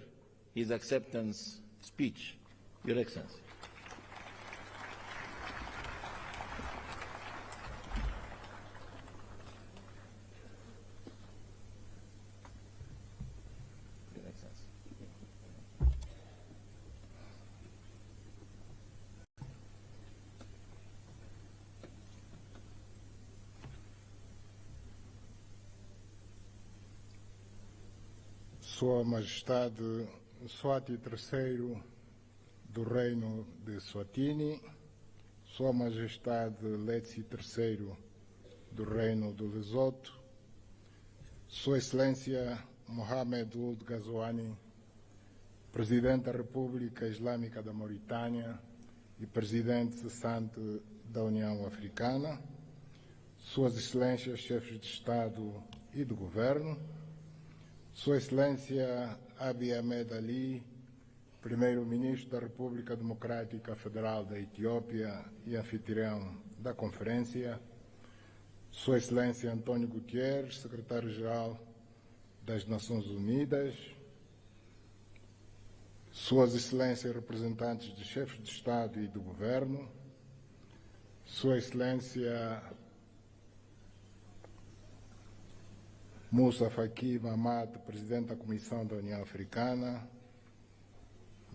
his acceptance speech. Your Excellency. Your Excellency. Sua Majestade Swati III do Reino de Swatini, Sua Majestade Letsi III do Reino do Lesoto, Sua Excelência Mohamed Ould Ghazouani, Presidente da República Islâmica da Mauritânia e Presidente cessante da União Africana, Suas Excelências Chefes de Estado e de Governo, Sua Excelência Abiy Ahmed Ali, Primeiro-Ministro da República Democrática Federal da Etiópia e anfitrião da conferência, Sua Excelência Antônio Guterres, Secretário-Geral das Nações Unidas, Suas Excelências representantes de chefes de Estado e do Governo, Sua Excelência Moussa Faki Mahamat, Presidente da Comissão da União Africana,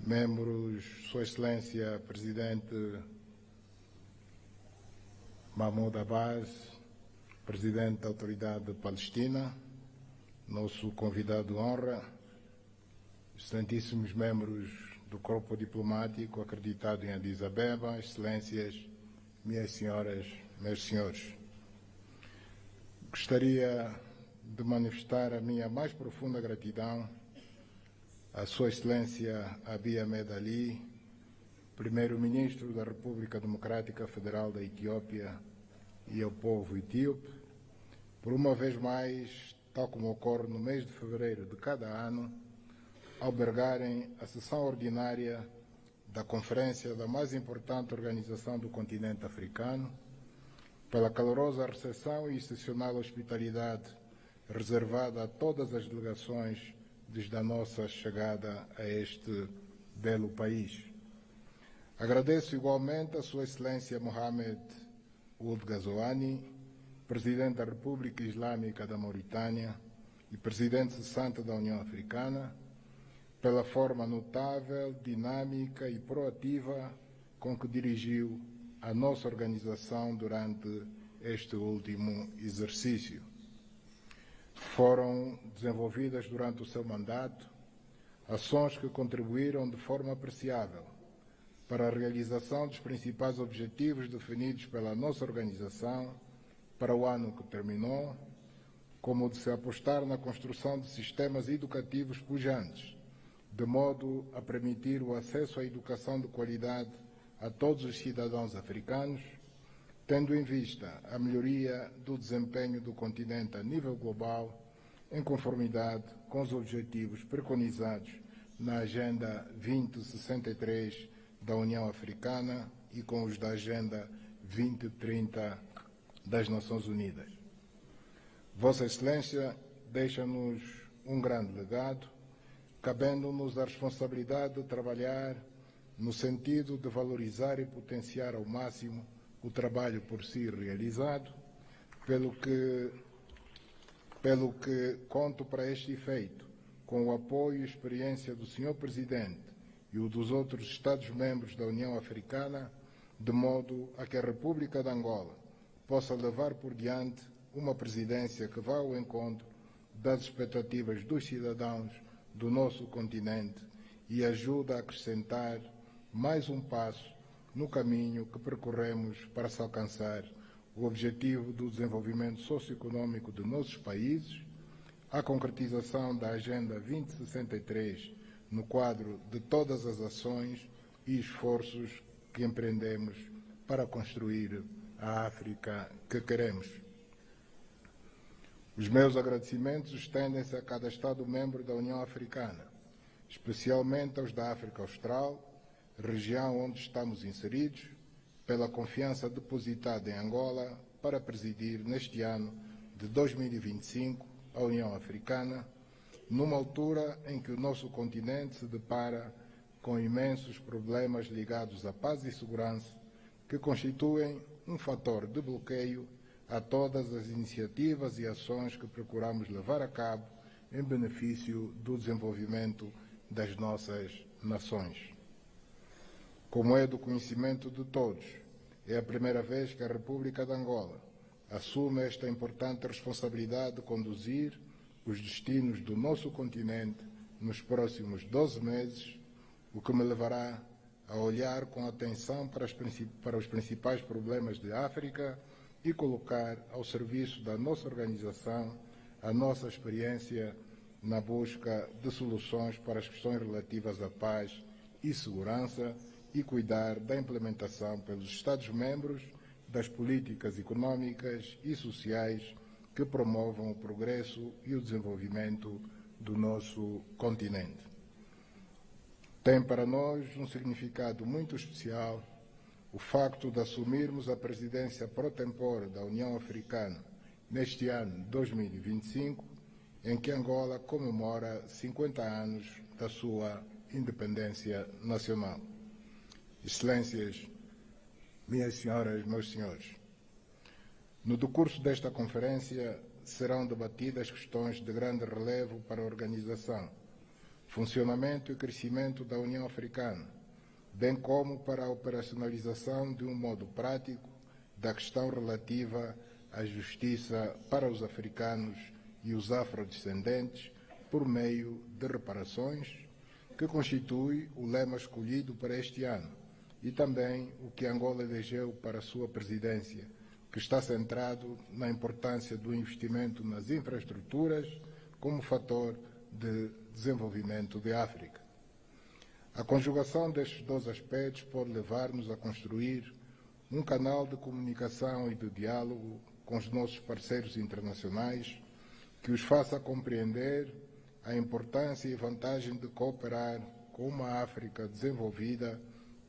membros, Sua Excelência Presidente Mahmoud Abbas, Presidente da Autoridade Palestina, nosso convidado de honra, excelentíssimos membros do Corpo Diplomático acreditado em Addis Abeba, Excelências, minhas senhoras, meus senhores. Gostaria de manifestar a minha mais profunda gratidão à Sua Excelência Abiy Ahmed Ali, Primeiro-Ministro da República Democrática Federal da Etiópia e ao povo etíope, por uma vez mais, tal como ocorre no mês de fevereiro de cada ano, albergarem a sessão ordinária da conferência da mais importante organização do continente africano, pela calorosa recepção e excepcional hospitalidade reservada a todas as delegações desde a nossa chegada a este belo país. Agradeço igualmente a Sua Excelência Mohamed Ould Ghazouani, Presidente da República Islâmica da Mauritânia e Presidente cessante da União Africana, pela forma notável, dinâmica e proativa com que dirigiu a nossa organização durante este último exercício. Foram desenvolvidas durante o seu mandato ações que contribuíram de forma apreciável para a realização dos principais objetivos definidos pela nossa organização para o ano que terminou, como o de se apostar na construção de sistemas educativos pujantes, de modo a permitir o acesso à educação de qualidade a todos os cidadãos africanos, tendo em vista a melhoria do desempenho do continente a nível global, em conformidade com os objetivos preconizados na Agenda 2063 da União Africana e com os da Agenda 2030 das Nações Unidas. Vossa Excelência deixa-nos um grande legado, cabendo-nos a responsabilidade de trabalhar no sentido de valorizar e potenciar ao máximo o trabalho por si realizado, pelo que, pelo que conto para este efeito com o apoio e experiência do Sr. Presidente e o dos outros Estados-membros da União Africana, de modo a que a República de Angola possa levar por diante uma presidência que vá ao encontro das expectativas dos cidadãos do nosso continente e ajuda a acrescentar mais um passo no caminho que percorremos para se alcançar o objetivo do desenvolvimento socioeconômico de nossos países, a concretização da Agenda 2063 no quadro de todas as ações e esforços que empreendemos para construir a África que queremos. Os meus agradecimentos estendem-se a cada Estado-membro da União Africana, especialmente aos da África Austral, região onde estamos inseridos, pela confiança depositada em Angola para presidir neste ano de 2025 a União Africana, numa altura em que o nosso continente se depara com imensos problemas ligados à paz e segurança, que constituem um fator de bloqueio a todas as iniciativas e ações que procuramos levar a cabo em benefício do desenvolvimento das nossas nações. Como é do conhecimento de todos, é a primeira vez que a República de Angola assume esta importante responsabilidade de conduzir os destinos do nosso continente nos próximos 12 meses, o que me levará a olhar com atenção para, as, para os principais problemas de África e colocar ao serviço da nossa organização a nossa experiência na busca de soluções para as questões relativas à paz e segurança e cuidar da implementação pelos Estados-membros das políticas econômicas e sociais que promovam o progresso e o desenvolvimento do nosso continente. Tem para nós um significado muito especial o facto de assumirmos a presidência pro tempore da União Africana neste ano 2025, em que Angola comemora 50 anos da sua independência nacional. Excelências, minhas senhoras, meus senhores, no decurso desta conferência serão debatidas questões de grande relevo para a organização, funcionamento e crescimento da União Africana, bem como para a operacionalização de um modo prático da questão relativa à justiça para os africanos e os afrodescendentes por meio de reparações, que constitui o lema escolhido para este ano e também o que Angola elegeu para a sua presidência, que está centrado na importância do investimento nas infraestruturas como fator de desenvolvimento de África. A conjugação destes dois aspectos pode levar-nos a construir um canal de comunicação e de diálogo com os nossos parceiros internacionais que os faça compreender a importância e vantagem de cooperar com uma África desenvolvida,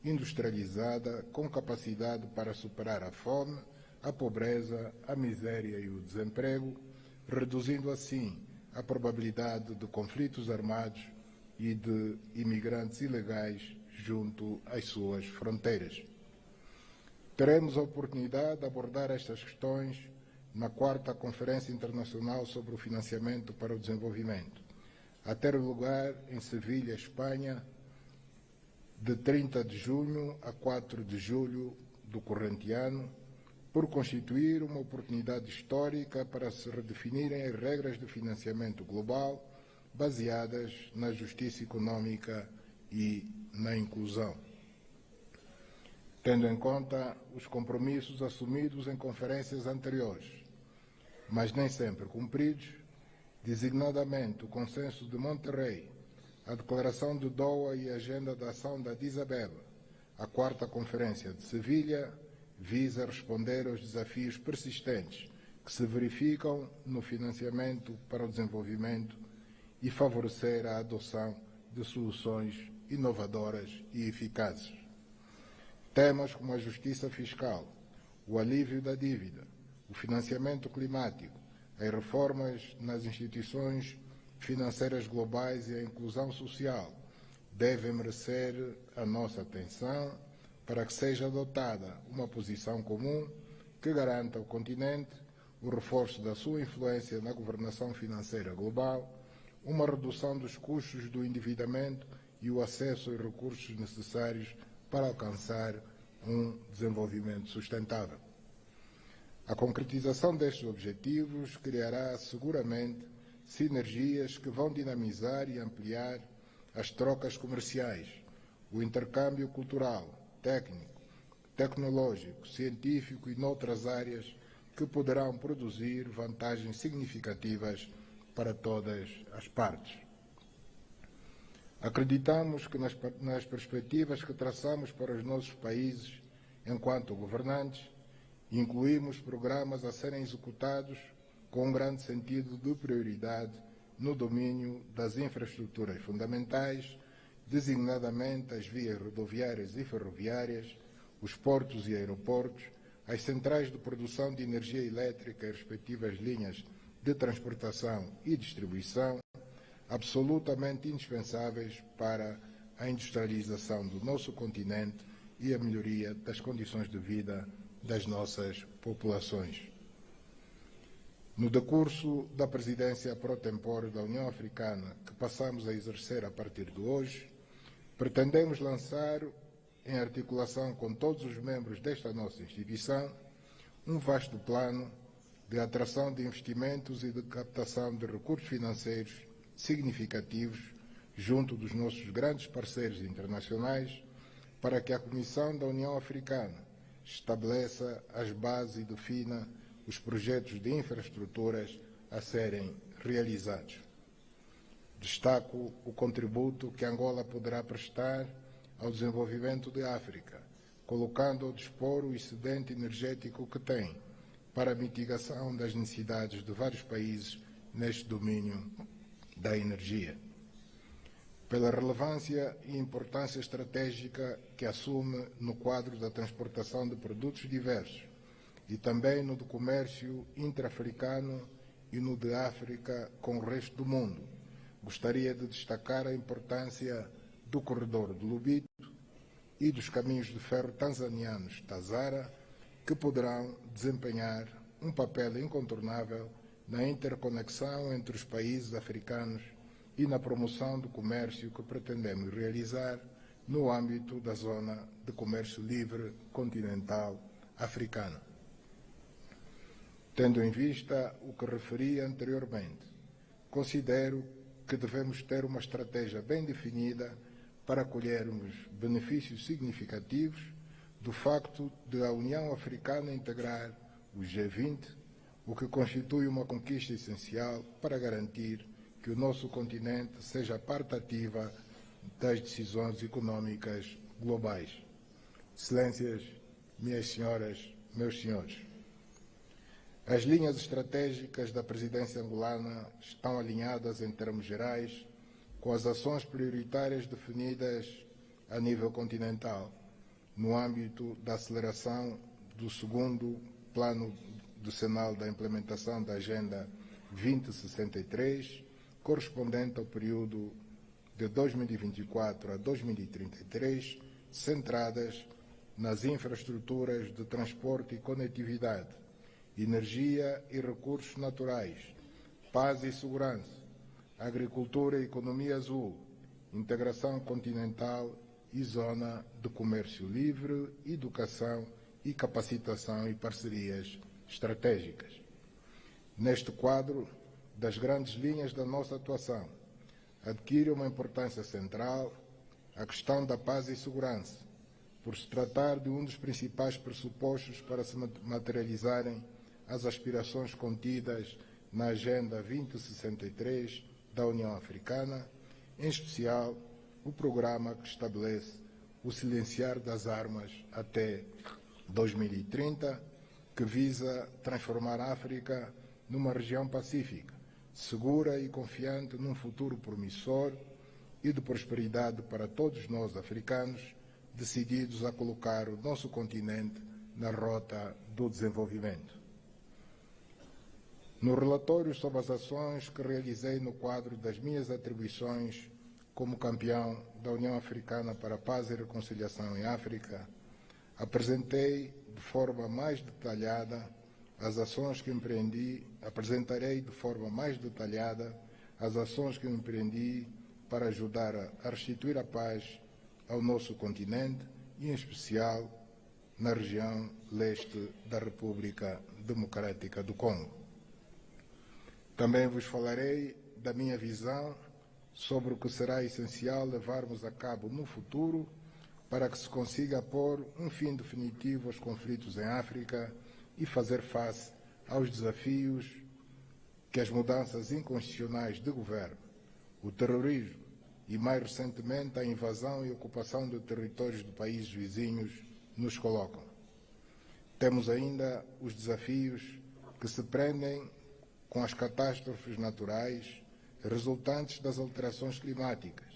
industrializada, com capacidade para superar a fome, a pobreza, a miséria e o desemprego, reduzindo assim a probabilidade de conflitos armados e de imigrantes ilegais junto às suas fronteiras. Teremos a oportunidade de abordar estas questões na quarta Conferência Internacional sobre o Financiamento para o Desenvolvimento, a ter lugar em Sevilha, Espanha, de 30 de junho a 4 de julho do corrente ano, por constituir uma oportunidade histórica para se redefinirem as regras de financiamento global baseadas na justiça econômica e na inclusão. Tendo em conta os compromissos assumidos em conferências anteriores, mas nem sempre cumpridos, designadamente o Consenso de Monterrey, a Declaração de Doha e a Agenda de Ação da Addis Abeba, a quarta Conferência de Sevilha visa responder aos desafios persistentes que se verificam no financiamento para o desenvolvimento e favorecer a adoção de soluções inovadoras e eficazes. Temas como a justiça fiscal, o alívio da dívida, o financiamento climático, as reformas nas instituições financeiras globais e a inclusão social devem merecer a nossa atenção para que seja adotada uma posição comum que garanta ao continente o reforço da sua influência na governação financeira global, uma redução dos custos do endividamento e o acesso aos recursos necessários para alcançar um desenvolvimento sustentável. A concretização destes objetivos criará seguramente sinergias que vão dinamizar e ampliar as trocas comerciais, o intercâmbio cultural, técnico, tecnológico, científico e noutras áreas que poderão produzir vantagens significativas para todas as partes. Acreditamos que nas, nas perspectivas que traçamos para os nossos países enquanto governantes, incluímos programas a serem executados com um grande sentido de prioridade no domínio das infraestruturas fundamentais, designadamente as vias rodoviárias e ferroviárias, os portos e aeroportos, as centrais de produção de energia elétrica e respectivas linhas de transportação e distribuição, absolutamente indispensáveis para a industrialização do nosso continente e a melhoria das condições de vida das nossas populações. No decurso da presidência pro tempore da União Africana, que passamos a exercer a partir de hoje, pretendemos lançar, em articulação com todos os membros desta nossa instituição, um vasto plano de atração de investimentos e de captação de recursos financeiros significativos junto dos nossos grandes parceiros internacionais para que a Comissão da União Africana estabeleça as bases e defina os projetos de infraestruturas a serem realizados. Destaco o contributo que Angola poderá prestar ao desenvolvimento de África, colocando ao dispor o excedente energético que tem para a mitigação das necessidades de vários países neste domínio da energia. Pela relevância e importância estratégica que assume no quadro da transportação de produtos diversos e também no do comércio intra-africano e no de África com o resto do mundo, gostaria de destacar a importância do corredor do Lubito e dos caminhos de ferro tanzanianos Tazara, que poderão desempenhar um papel incontornável na interconexão entre os países africanos e na promoção do comércio que pretendemos realizar no âmbito da zona de comércio livre continental africana. Tendo em vista o que referi anteriormente, considero que devemos ter uma estratégia bem definida para colhermos benefícios significativos do facto de a União Africana integrar o G20, o que constitui uma conquista essencial para garantir que o nosso continente seja parte ativa das decisões econômicas globais. Excelências, minhas senhoras, meus senhores. As linhas estratégicas da presidência angolana estão alinhadas em termos gerais com as ações prioritárias definidas a nível continental, no âmbito da aceleração do segundo plano decenal da implementação da Agenda 2063, correspondente ao período de 2024 a 2033, centradas nas infraestruturas de transporte e conectividade, energia e recursos naturais, paz e segurança, agricultura e economia azul, integração continental e zona de comércio livre, educação e capacitação e parcerias estratégicas. Neste quadro das grandes linhas da nossa atuação, adquire uma importância central a questão da paz e segurança, por se tratar de um dos principais pressupostos para se materializarem as aspirações contidas na Agenda 2063 da União Africana, em especial o programa que estabelece o silenciar das armas até 2030, que visa transformar a África numa região pacífica, segura e confiante num futuro promissor e de prosperidade para todos nós africanos, decididos a colocar o nosso continente na rota do desenvolvimento. No relatório sobre as ações que realizei no quadro das minhas atribuições como campeão da União Africana para a Paz e Reconciliação em África, apresentei de forma mais detalhada as ações que empreendi, apresentarei de forma mais detalhada as ações que empreendi para ajudar a restituir a paz ao nosso continente e, em especial, na região leste da República Democrática do Congo. Também vos falarei da minha visão sobre o que será essencial levarmos a cabo no futuro para que se consiga pôr um fim definitivo aos conflitos em África e fazer face aos desafios que as mudanças inconstitucionais de governo, o terrorismo e, mais recentemente, a invasão e ocupação de territórios de países vizinhos nos colocam. Temos ainda os desafios que se prendem com as catástrofes naturais resultantes das alterações climáticas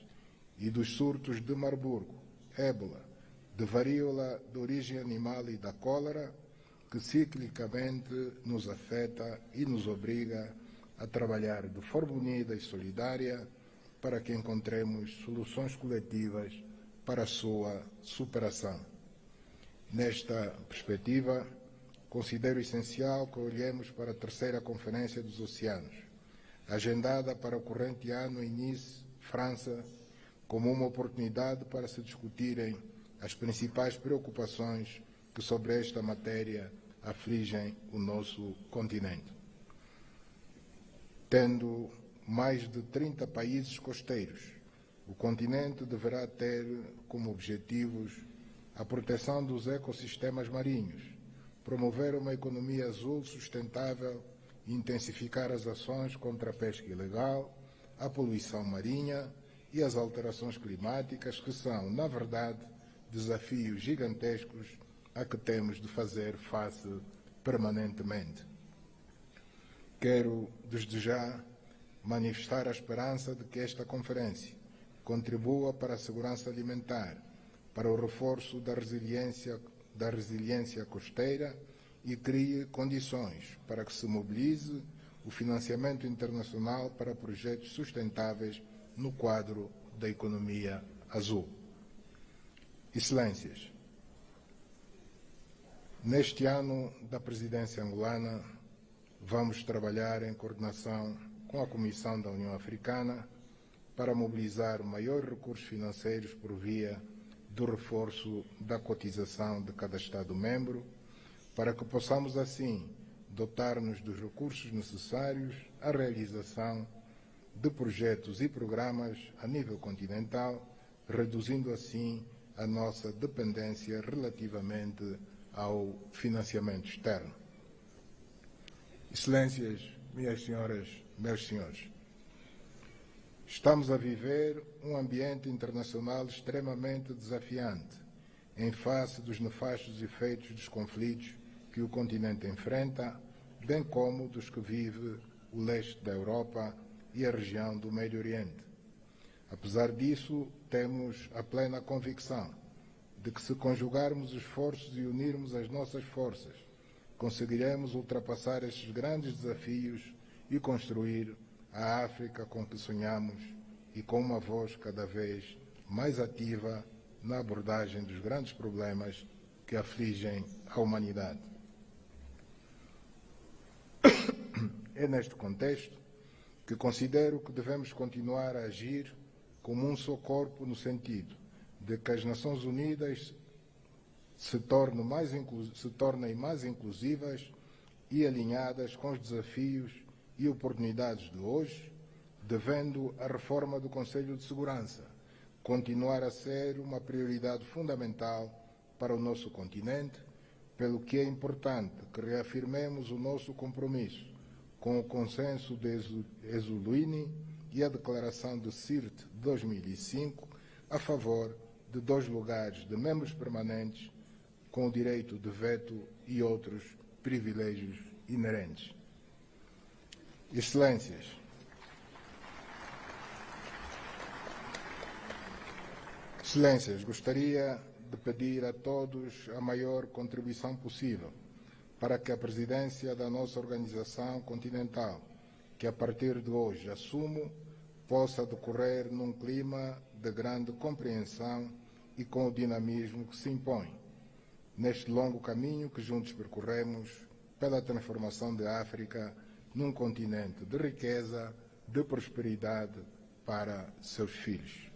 e dos surtos de Marburgo, ébola, de varíola de origem animal e da cólera, que ciclicamente nos afeta e nos obriga a trabalhar de forma unida e solidária para que encontremos soluções coletivas para a sua superação. Nesta perspectiva, considero essencial que olhemos para a terceira Conferência dos Oceanos, agendada para o corrente ano em Nice, França, como uma oportunidade para se discutirem as principais preocupações que sobre esta matéria afligem o nosso continente. Tendo mais de 30 países costeiros, o continente deverá ter como objetivos a proteção dos ecossistemas marinhos, promover uma economia azul sustentável e intensificar as ações contra a pesca ilegal, a poluição marinha e as alterações climáticas, que são, na verdade, desafios gigantescos a que temos de fazer face permanentemente. Quero, desde já, manifestar a esperança de que esta conferência contribua para a segurança alimentar, para o reforço da resiliência, da resiliência costeira e crie condições para que se mobilize o financiamento internacional para projetos sustentáveis no quadro da economia azul. Excelências, neste ano da presidência angolana, vamos trabalhar em coordenação com a Comissão da União Africana para mobilizar maiores recursos financeiros por via do reforço da cotização de cada Estado-membro, para que possamos assim dotar-nos dos recursos necessários à realização de projetos e programas a nível continental, reduzindo assim a nossa dependência relativamente ao financiamento externo. Excelências, minhas senhoras, meus senhores, estamos a viver um ambiente internacional extremamente desafiante em face dos nefastos efeitos dos conflitos que o continente enfrenta, bem como dos que vive o leste da Europa e a região do Médio Oriente. Apesar disso, temos a plena convicção de que se conjugarmos esforços e unirmos as nossas forças, conseguiremos ultrapassar estes grandes desafios e construir a África com que sonhamos e com uma voz cada vez mais ativa na abordagem dos grandes problemas que afligem a humanidade. É neste contexto que considero que devemos continuar a agir como um só corpo no sentido de que as Nações Unidas se, tornem mais, se tornem mais inclusivas e alinhadas com os desafios e oportunidades de hoje, devendo a reforma do Conselho de Segurança continuar a ser uma prioridade fundamental para o nosso continente, pelo que é importante que reafirmemos o nosso compromisso com o consenso de Ezulwini e a Declaração de Sirte de 2005 a favor de dois lugares de membros permanentes com o direito de veto e outros privilégios inerentes. Excelências, Excelências, gostaria de pedir a todos a maior contribuição possível para que a presidência da nossa organização continental, que a partir de hoje assumo, possa decorrer num clima de grande compreensão e com o dinamismo que se impõe. Neste longo caminho que juntos percorremos pela transformação da África num continente de riqueza, de prosperidade para seus filhos.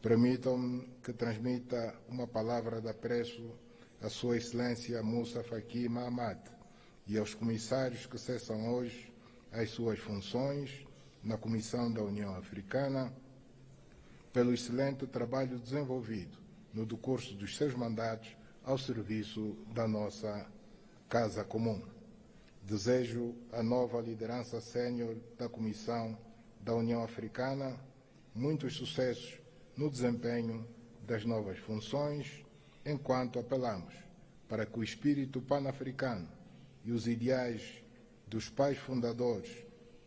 Permitam-me que transmita uma palavra de apreço à Sua Excelência Moussa Faki Mahamat e aos comissários que cessam hoje as suas funções na Comissão da União Africana pelo excelente trabalho desenvolvido no decurso dos seus mandatos ao serviço da nossa Casa Comum. Desejo à nova liderança sénior da Comissão da União Africana muitos sucessos no desempenho das novas funções, enquanto apelamos para que o espírito pan-africano e os ideais dos pais fundadores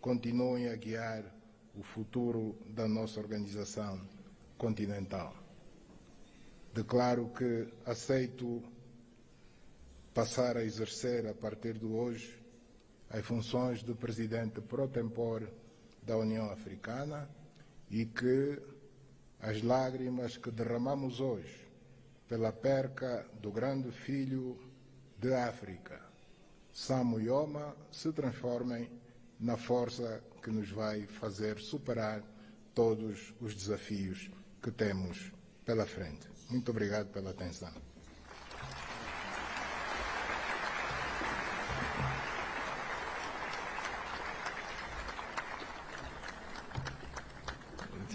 continuem a guiar o futuro da nossa organização continental. Declaro que aceito passar a exercer a partir de hoje as funções de presidente pro tempore da União Africana e que as lágrimas que derramamos hoje pela perca do grande filho de África, Samu Yoma, se transformem na força que nos vai fazer superar todos os desafios que temos pela frente. Muito obrigado pela atenção.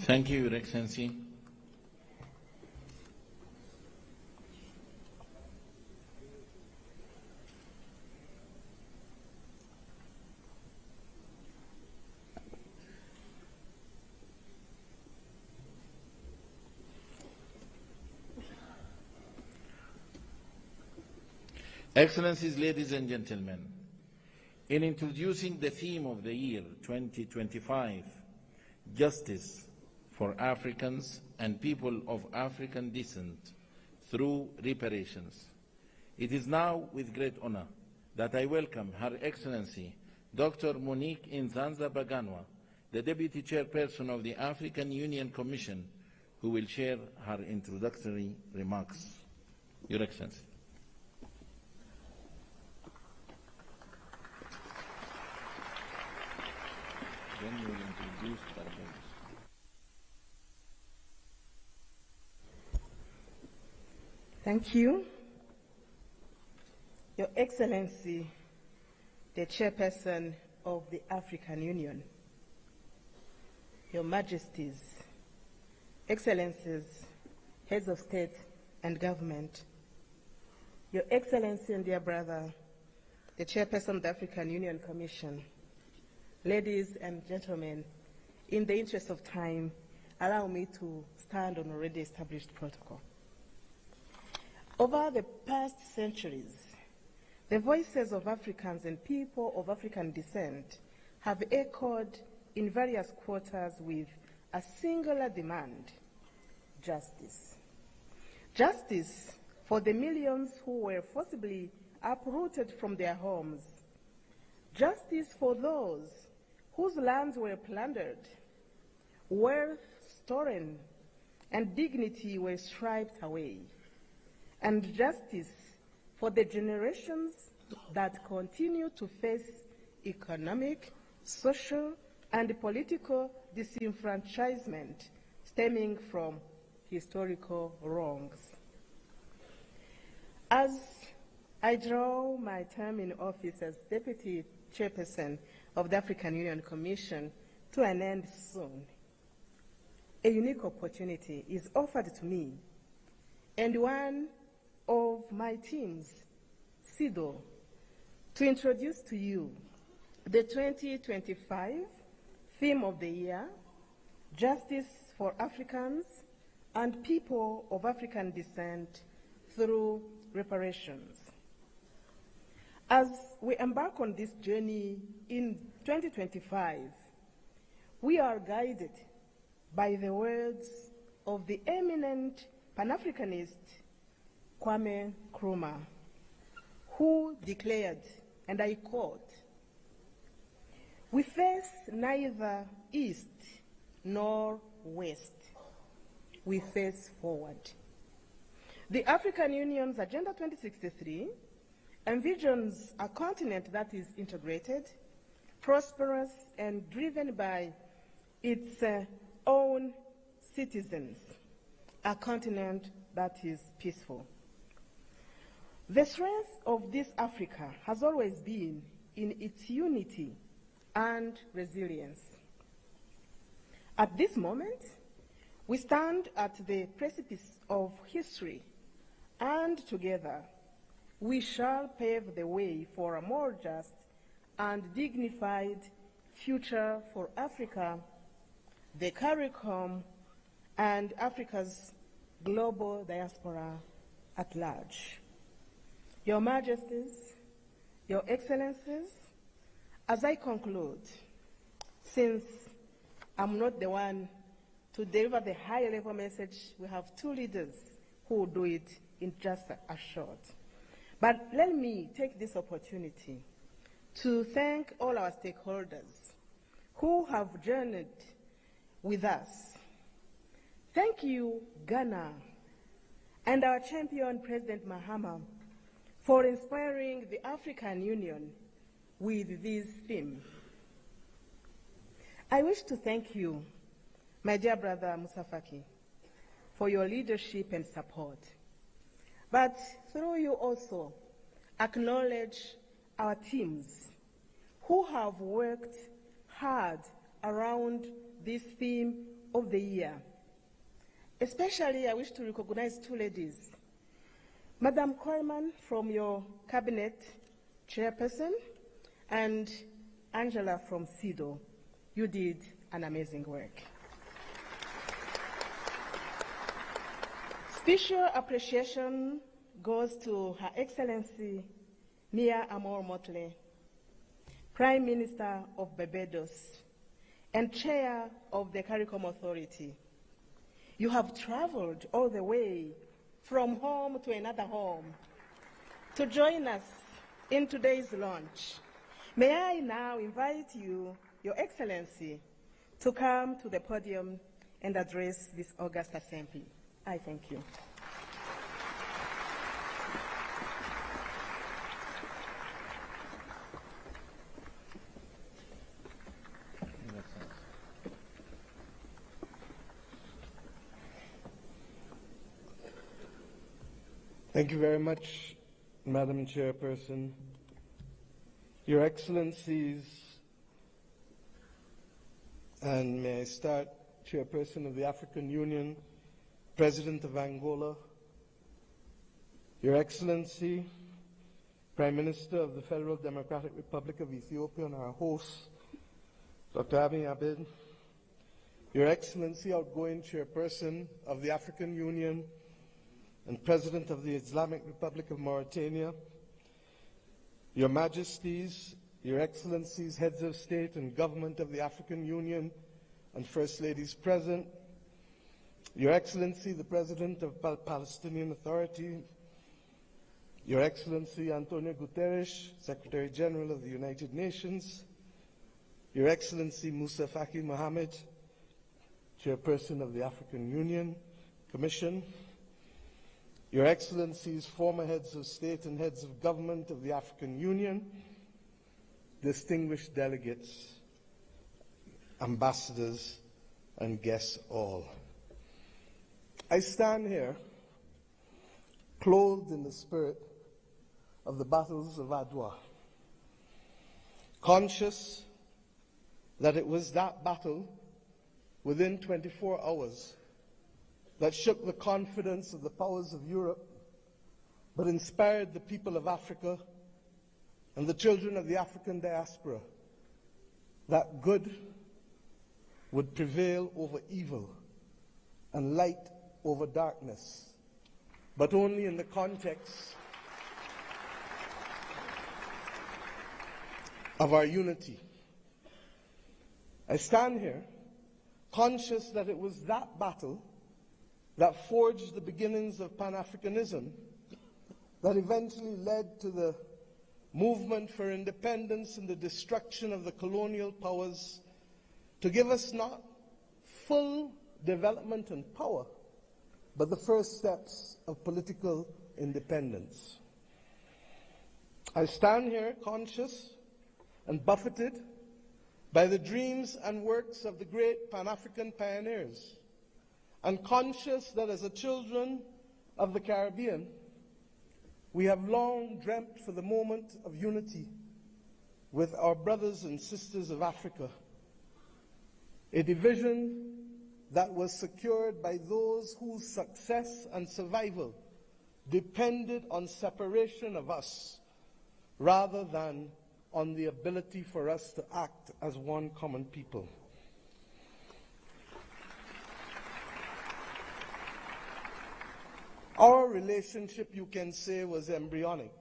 Thank you, Your Excellency. Excellencies, ladies and gentlemen, in introducing the theme of the year 2025, Justice for Africans and People of African Descent through Reparations, it is now with great honor that I welcome Her Excellency Dr. Monique Nzanza Baganwa, the Deputy Chairperson of the African Union Commission, who will share her introductory remarks. Your Excellency. Then you will introduce Barbados. Thank you. Your Excellency, the Chairperson of the African Union, Your Majesties, Excellencies, Heads of State and Government, Your Excellency and dear brother, the Chairperson of the African Union Commission, ladies and gentlemen, in the interest of time, allow me to stand on already established protocol. Over the past centuries, the voices of Africans and people of African descent have echoed in various quarters with a singular demand justice. Justice for the millions who were forcibly uprooted from their homes. Justice for those whose lands were plundered, wealth stolen, and dignity were striped away. And justice for the generations that continue to face economic, social, and political disenfranchisement stemming from historical wrongs. As I draw my term in office as Deputy Chairperson of the African Union Commission to an end soon, a unique opportunity is offered to me and one of my teams, SIDO, to introduce to you the 2025 theme of the year, Justice for Africans and People of African Descent through Reparations. As we embark on this journey in 2025, we are guided by the words of the eminent Pan Africanist Kwame Nkrumah, who declared, and I quote, We face neither east nor west. We face forward. The African Union's Agenda 2063 envisions a continent that is integrated, prosperous, and driven by its uh, own citizens, a continent that is peaceful. The strength of this Africa has always been in its unity and resilience. At this moment, we stand at the precipice of history, and together we shall pave the way for a more just and dignified future for Africa, the CARICOM, and Africa's global diaspora at large. Your Majesties, Your Excellencies, as I conclude, since I'm not the one to deliver the high level message, we have two leaders who will do it in just a short. But let me take this opportunity to thank all our stakeholders who have journeyed with us. Thank you, Ghana, and our champion, President Mahama, for inspiring the African Union with this theme. I wish to thank you, my dear brother Moussa Faki, for your leadership and support. But through you also, acknowledge our teams who have worked hard around this theme of the year. Especially, I wish to recognize two ladies. Madam Coleman from your cabinet chairperson and Angela from SIDO. You did an amazing work. Special appreciation goes to Her Excellency Mia Amor Mottley, Prime Minister of Barbados and Chair of the CARICOM Authority. You have traveled all the way from home to another home to join us in today's launch. May I now invite you, Your Excellency, to come to the podium and address this August Assembly. I thank you. Thank you very much, Madam Chairperson. Your Excellencies And may I start, Chairperson of the African Union, President of Angola, Your Excellency, Prime Minister of the Federal Democratic Republic of Ethiopia and our host, Dr. Abiy Abid, Your Excellency, outgoing Chairperson of the African Union and President of the Islamic Republic of Mauritania, Your Majesties, Your Excellencies, Heads of State and Government of the African Union and First Ladies present, Your Excellency, the President of the Palestinian Authority, Your Excellency Antonio Guterres, Secretary General of the United Nations, Your Excellency Moussa Faki Mohammed, Chairperson of the African Union Commission, Your Excellencies, former heads of state and heads of government of the African Union, distinguished delegates, ambassadors, and guests all. I stand here clothed in the spirit of the battles of Adwa, conscious that it was that battle within 24 hours that shook the confidence of the powers of Europe, but inspired the people of Africa and the children of the African diaspora that good would prevail over evil and light over darkness, but only in the context of our unity. I stand here conscious that it was that battle that forged the beginnings of Pan Africanism that eventually led to the movement for independence and the destruction of the colonial powers to give us not full development and power, but the first steps of political independence. I stand here conscious and buffeted by the dreams and works of the great Pan African pioneers, and conscious that as a children of the Caribbean, we have long dreamt for the moment of unity with our brothers and sisters of Africa, a division that was secured by those whose success and survival depended on separation of us rather than on the ability for us to act as one common people. Our relationship, you can say, was embryonic.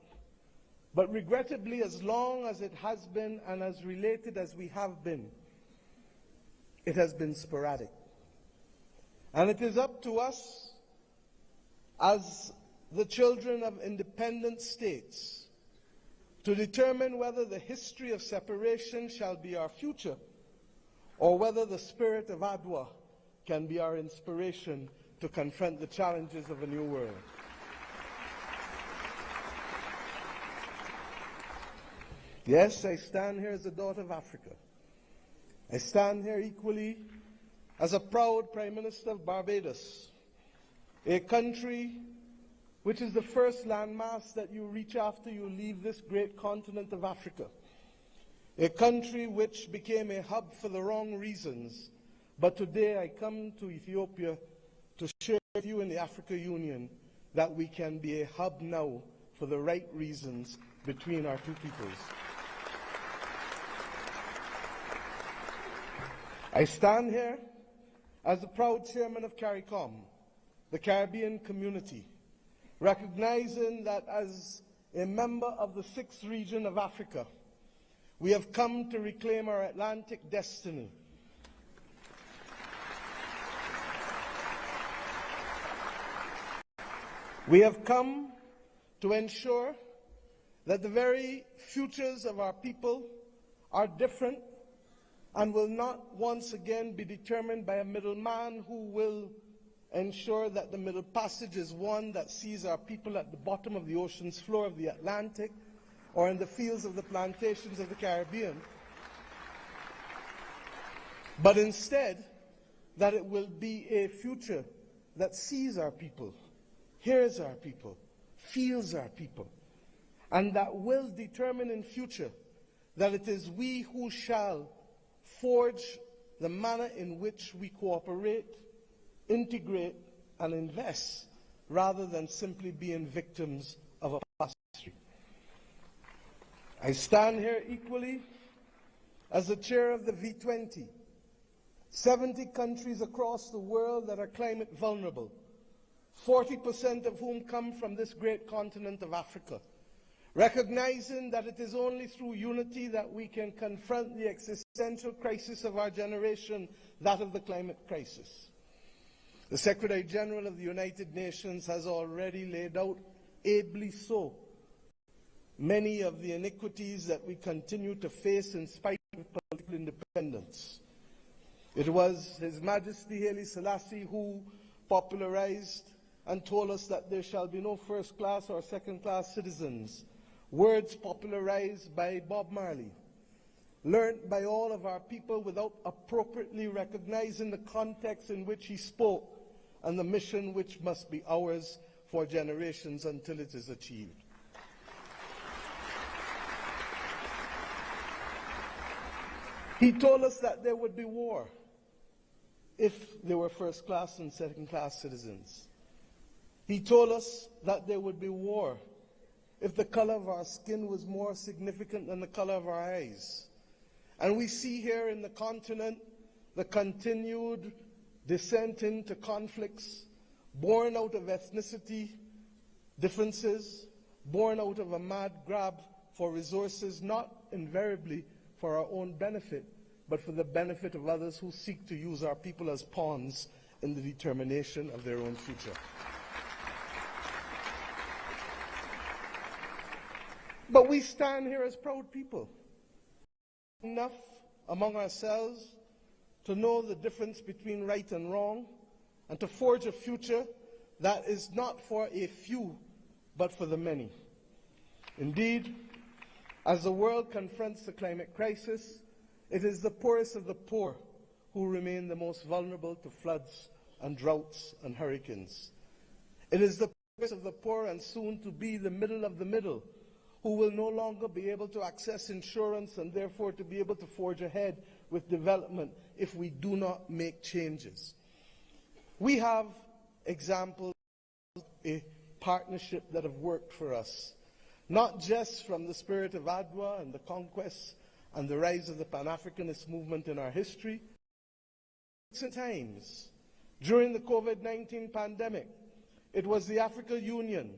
But regrettably, as long as it has been and as related as we have been, it has been sporadic. And it is up to us as the children of independent states to determine whether the history of separation shall be our future or whether the spirit of Adwa can be our inspiration to confront the challenges of a new world. Yes, I stand here as a daughter of Africa. I stand here equally as a proud Prime Minister of Barbados, a country which is the first landmass that you reach after you leave this great continent of Africa. A country which became a hub for the wrong reasons. But today I come to Ethiopia to share with you in the Africa Union that we can be a hub now for the right reasons between our two peoples. I stand here as the proud chairman of CARICOM, the Caribbean community, recognizing that as a member of the sixth region of Africa, we have come to reclaim our Atlantic destiny. We have come to ensure that the very futures of our people are different and will not once again be determined by a middleman who will ensure that the Middle Passage is one that sees our people at the bottom of the ocean's floor of the Atlantic or in the fields of the plantations of the Caribbean, but instead that it will be a future that sees our people, hears our people, feels our people, and that will determine in future that it is we who shall forge the manner in which we cooperate, integrate, and invest rather than simply being victims of a past history. I stand here equally as the chair of the V20, 70 countries across the world that are climate vulnerable, 40% of whom come from this great continent of Africa, recognizing that it is only through unity that we can confront the existential crisis of our generation, that of the climate crisis. The Secretary General of the United Nations has already laid out, ably so, many of the iniquities that we continue to face in spite of political independence. It was His Majesty Haile Selassie who popularized and told us that there shall be no first class or second class citizens. Words popularized by Bob Marley, learnt by all of our people without appropriately recognizing the context in which he spoke and the mission which must be ours for generations until it is achieved. He told us that there would be war if there were first class and second class citizens. He told us that there would be war if the color of our skin was more significant than the color of our eyes. And we see here in the continent the continued descent into conflicts born out of ethnicity differences, born out of a mad grab for resources, not invariably for our own benefit, but for the benefit of others who seek to use our people as pawns in the determination of their own future. But we stand here as proud people, enough among ourselves to know the difference between right and wrong, and to forge a future that is not for a few, but for the many. Indeed, as the world confronts the climate crisis, it is the poorest of the poor who remain the most vulnerable to floods and droughts and hurricanes. It is the poorest of the poor and soon to be the middle of the middle who will no longer be able to access insurance and therefore to be able to forge ahead with development if we do not make changes. We have examples of a partnership that have worked for us, not just from the spirit of Adwa and the conquest and the rise of the Pan-Africanist movement in our history. Recent times, during the COVID-19 pandemic, it was the Africa Union,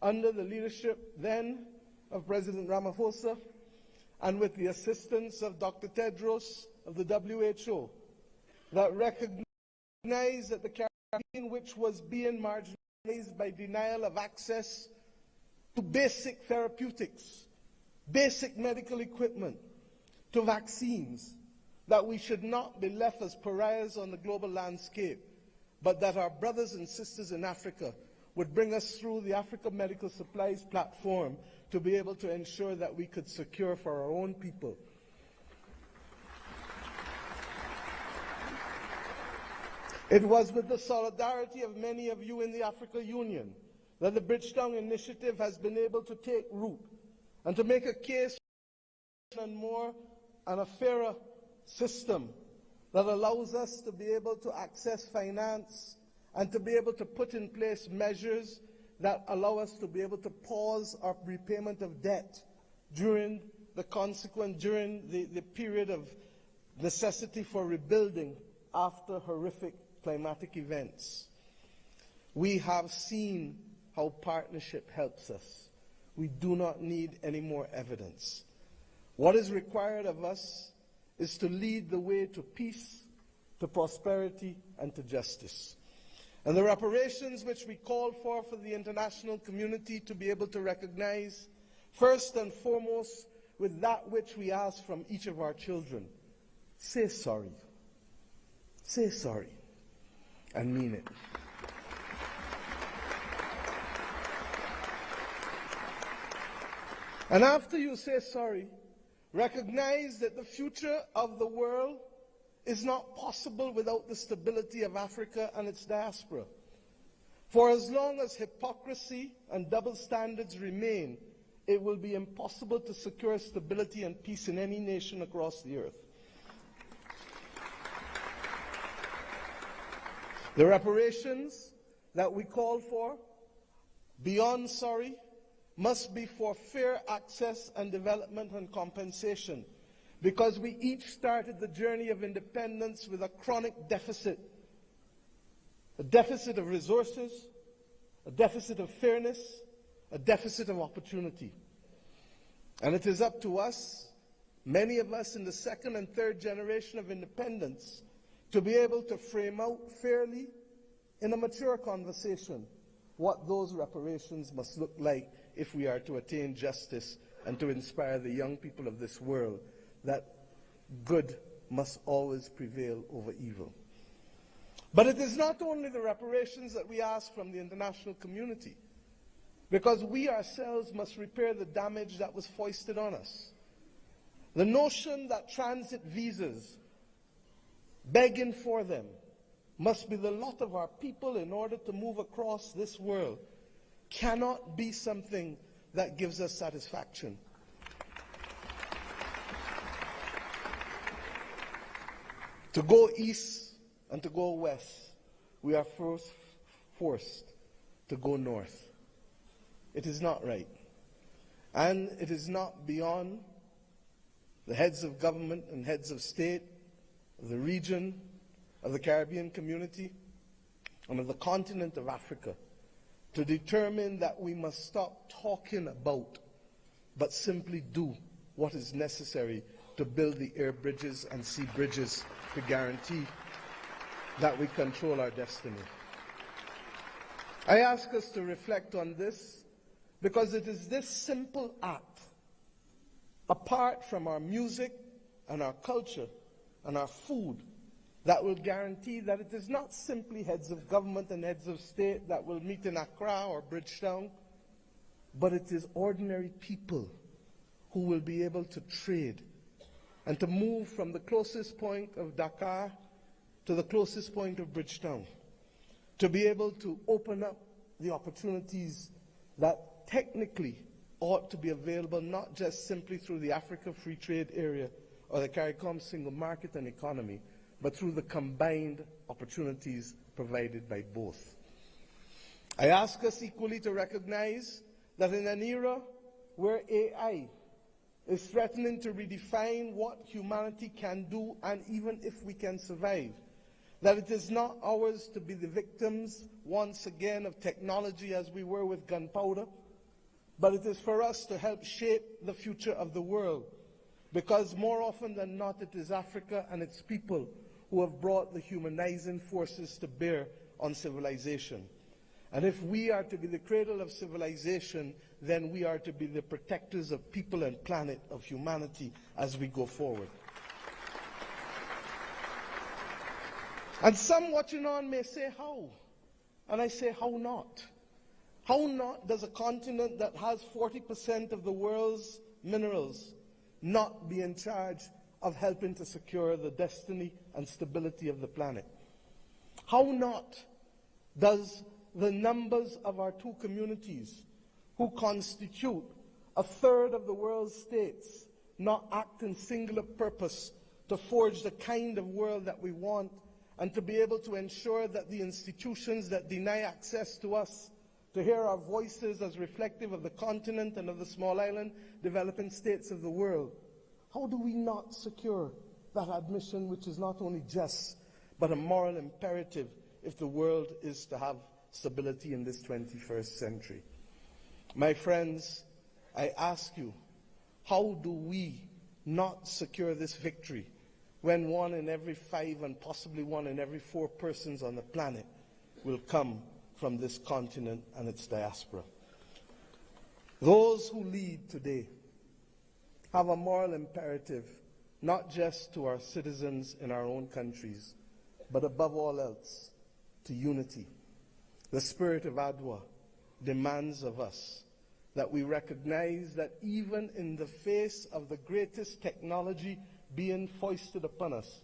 under the leadership then of President Ramaphosa, and with the assistance of Dr. Tedros of the WHO, that recognized that the Caribbean, which was being marginalized by denial of access to basic therapeutics, basic medical equipment, to vaccines, that we should not be left as pariahs on the global landscape, but that our brothers and sisters in Africa would bring us through the Africa Medical Supplies platform to be able to ensure that we could secure for our own people. It was with the solidarity of many of you in the Africa Union that the Bridgetown Initiative has been able to take root and to make a case and more and a fairer system that allows us to be able to access finance and to be able to put in place measures that allow us to be able to pause our repayment of debt during the consequent, during the, the period of necessity for rebuilding after horrific climatic events. We have seen how partnership helps us. We do not need any more evidence. What is required of us is to lead the way to peace, to prosperity, and to justice. And the reparations which we call for for the international community to be able to recognize, first and foremost, with that which we ask from each of our children say sorry. Say sorry and mean it. And after you say sorry, recognize that the future of the world is not possible without the stability of Africa and its diaspora. For as long as hypocrisy and double standards remain, it will be impossible to secure stability and peace in any nation across the earth. The reparations that we call for, beyond sorry, must be for fair access and development and compensation, because we each started the journey of independence with a chronic deficit, a deficit of resources, a deficit of fairness, a deficit of opportunity. And it is up to us, many of us in the second and third generation of independence, to be able to frame out fairly, in a mature conversation, what those reparations must look like if we are to attain justice and to inspire the young people of this world that good must always prevail over evil. But it is not only the reparations that we ask from the international community, because we ourselves must repair the damage that was foisted on us. The notion that transit visas, begging for them, must be the lot of our people in order to move across this world cannot be something that gives us satisfaction. To go east and to go west, we are first forced to go north. It is not right. And it is not beyond the heads of government and heads of state of the region, of the Caribbean community, and of the continent of Africa to determine that we must stop talking about, but simply do what is necessary to build the air bridges and sea bridges to guarantee that we control our destiny. I ask us to reflect on this because it is this simple act, apart from our music and our culture and our food, that will guarantee that it is not simply heads of government and heads of state that will meet in Accra or Bridgetown, but it is ordinary people who will be able to trade and to move from the closest point of Dakar to the closest point of Bridgetown, to be able to open up the opportunities that technically ought to be available not just simply through the Africa Free Trade Area or the CARICOM Single Market and Economy, but through the combined opportunities provided by both. I ask us equally to recognize that in an era where AI is threatening to redefine what humanity can do and even if we can survive, that it is not ours to be the victims once again of technology as we were with gunpowder, but it is for us to help shape the future of the world, because more often than not it is Africa and its people who have brought the humanizing forces to bear on civilization. And if we are to be the cradle of civilization, then we are to be the protectors of people and planet, of humanity, as we go forward. And some watching on may say, how? And I say, how not? How not does a continent that has 40% of the world's minerals not be in charge of helping to secure the destiny and stability of the planet? How not does the numbers of our two communities, who constitute a third of the world's states, not act in singular purpose to forge the kind of world that we want and to be able to ensure that the institutions that deny access to us to hear our voices as reflective of the continent and of the small island developing states of the world? How do we not secure that admission, which is not only just, but a moral imperative if the world is to have stability in this 21st century? My friends, I ask you, how do we not secure this victory when 1 in every 5 and possibly 1 in every 4 persons on the planet will come from this continent and its diaspora? Those who lead today have a moral imperative, not just to our citizens in our own countries, but above all else, to unity. The spirit of Adwa demands of us that we recognize that even in the face of the greatest technology being foisted upon us,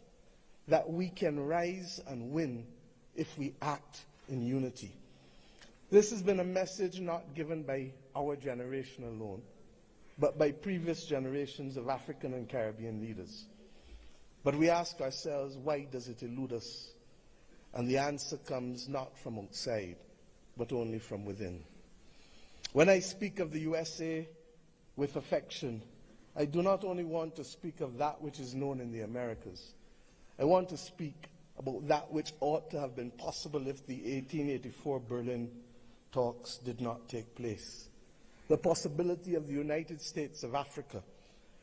that we can rise and win if we act in unity. This has been a message not given by our generation alone, but by previous generations of African and Caribbean leaders. But we ask ourselves, why does it elude us? And the answer comes not from outside, but only from within. When I speak of the USA with affection, I do not only want to speak of that which is known in the Americas. I want to speak about that which ought to have been possible if the 1884 Berlin talks did not take place. The possibility of the United States of Africa,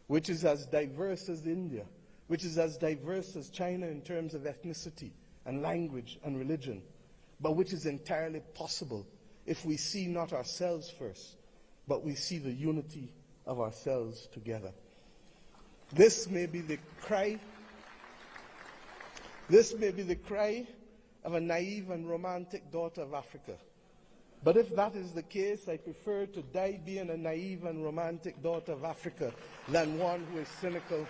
which is as diverse as India, which is as diverse as China in terms of ethnicity and language and religion, but which is entirely possible if we see not ourselves first, but we see the unity of ourselves together. This may be the cry. This may be the cry of a naive and romantic daughter of Africa. But if that is the case, I prefer to die being a naive and romantic daughter of Africa than one who is cynical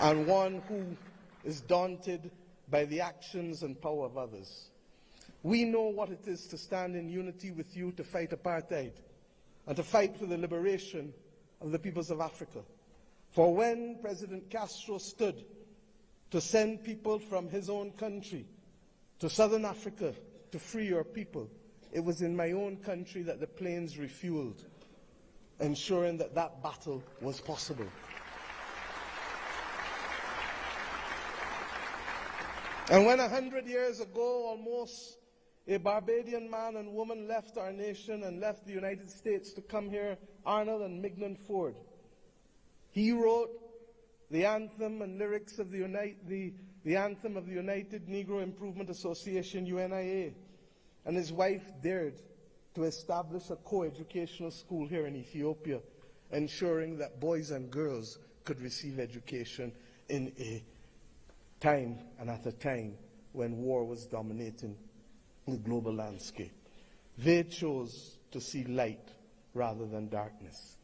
and one who is daunted by the actions and power of others. We know what it is to stand in unity with you to fight apartheid and to fight for the liberation of the peoples of Africa. For when President Castro stood to send people from his own country to southern Africa to free your people, it was in my own country that the planes refueled, ensuring that that battle was possible. And when 100 years ago, almost, a Barbadian man and woman left our nation and left the United States to come here, Arnold and Mignon Ford. He wrote the anthem and lyrics of the, Unite, the, the anthem of the United Negro Improvement Association, UNIA, and his wife dared to establish a co-educational school here in Ethiopia, ensuring that boys and girls could receive education in a time and at a time when war was dominating the global landscape. They chose to see light rather than darkness.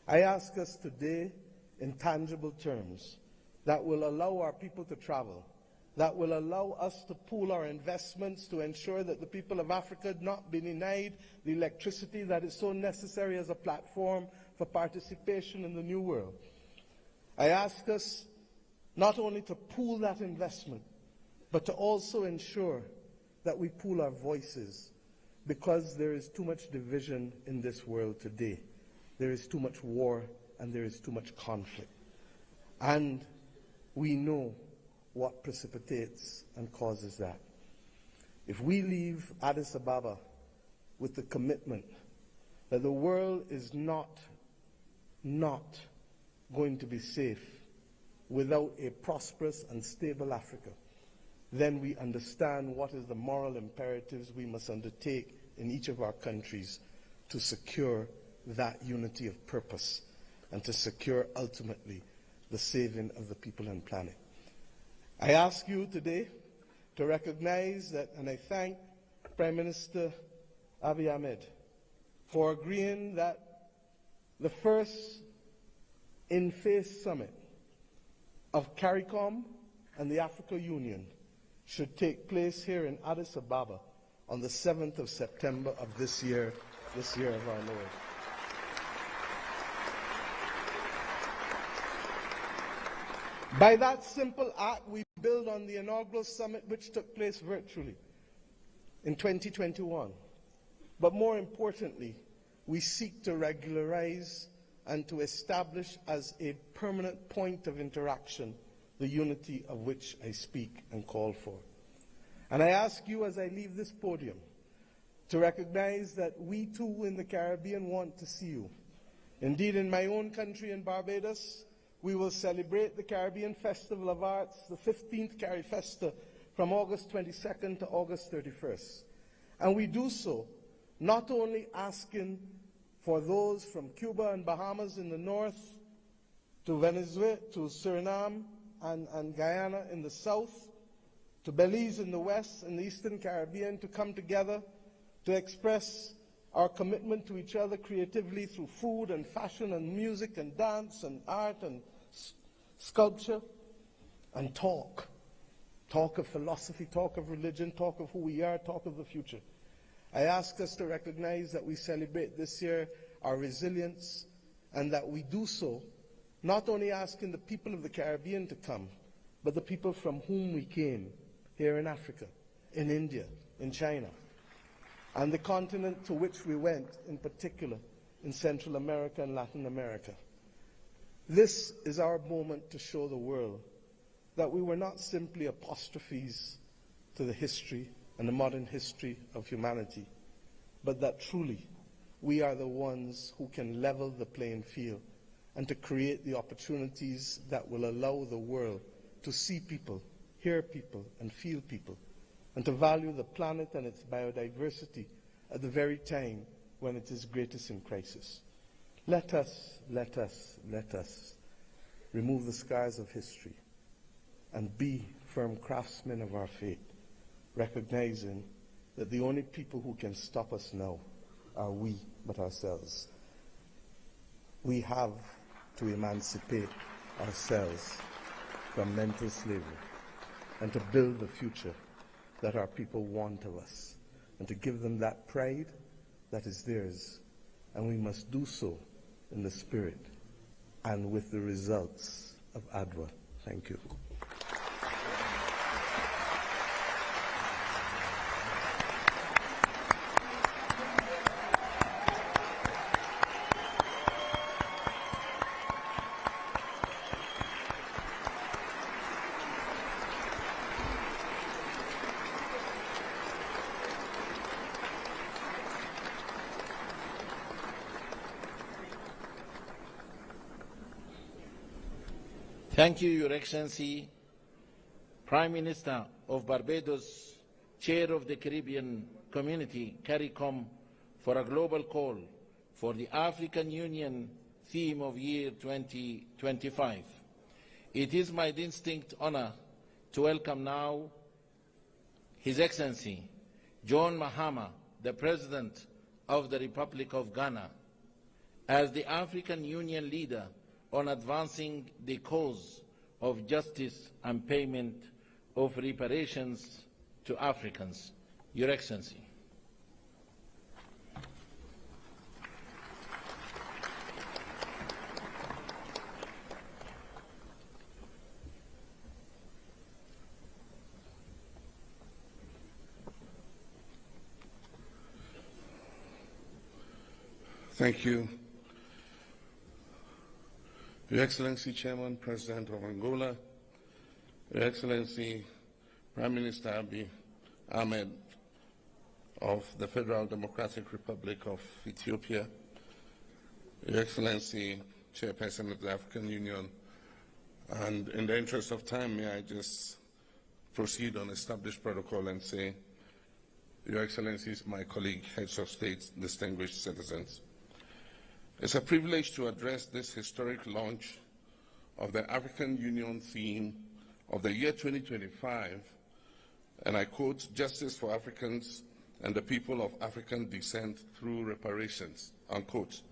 I ask us today in tangible terms that will allow our people to travel, that will allow us to pool our investments to ensure that the people of Africa not be denied the electricity that is so necessary as a platform for participation in the new world. I ask us not only to pool that investment, but to also ensure that we pool our voices because there is too much division in this world today. There is too much war and there is too much conflict. And we know what precipitates and causes that. If we leave Addis Ababa with the commitment that the world is not, not going to be safe without a prosperous and stable Africa, then we understand what is the moral imperatives we must undertake in each of our countries to secure that unity of purpose and to secure ultimately the saving of the people and planet. I ask you today to recognize that, and I thank Prime Minister Abiy Ahmed for agreeing that the first in-face summit of CARICOM and the Africa Union should take place here in Addis Ababa on the 7th of September of this year, this year of our Lord. By that simple act, we build on the inaugural summit which took place virtually in 2021. But more importantly, we seek to regularize and to establish as a permanent point of interaction the unity of which I speak and call for. And I ask you as I leave this podium to recognize that we too in the Caribbean want to see you. Indeed, in my own country in Barbados, we will celebrate the Caribbean Festival of Arts, the 15th CARIFESTA, from August 22nd to August 31st. And we do so not only asking for those from Cuba and Bahamas in the north, to Venezuela, to Suriname and, and Guyana in the south, to Belize in the west and the Eastern Caribbean to come together to express our commitment to each other creatively through food and fashion and music and dance and art and sculpture and talk. Talk of philosophy, talk of religion, talk of who we are, talk of the future. I ask us to recognize that we celebrate this year our resilience and that we do so Not only asking the people of the Caribbean to come, but the people from whom we came here in Africa, in India, in China, and the continent to which we went, in particular, in Central America and Latin America. This is our moment to show the world that we were not simply apostrophes to the history and the modern history of humanity, but that truly we are the ones who can level the playing field and to create the opportunities that will allow the world to see people, hear people, and feel people, and to value the planet and its biodiversity at the very time when it is greatest in crisis. Let us, let us, let us remove the scars of history and be firm craftsmen of our fate, recognizing that the only people who can stop us now are we but ourselves. We have to emancipate ourselves from mental slavery and to build the future that our people want of us and to give them that pride that is theirs. And we must do so in the spirit and with the results of Adwa. Thank you. Thank you, Your Excellency, Prime Minister of Barbados, Chair of the Caribbean Community, CARICOM, for a global call for the African Union theme of year 2025. It is my distinct honor to welcome now His Excellency John Mahama, the President of the Republic of Ghana, as the African Union leader on advancing the cause of justice and payment of reparations to Africans. Your Excellency. Thank you. Your Excellency Chairman, President of Angola, Your Excellency Prime Minister Abiy Ahmed of the Federal Democratic Republic of Ethiopia, Your Excellency Chairperson of the African Union, and in the interest of time, may I just proceed on established protocol and say, Your Excellencies, my colleague, heads of state, distinguished citizens. It's a privilege to address this historic launch of the African Union theme of the year 2025, and I quote, Justice for Africans and the people of African descent through reparations, unquote.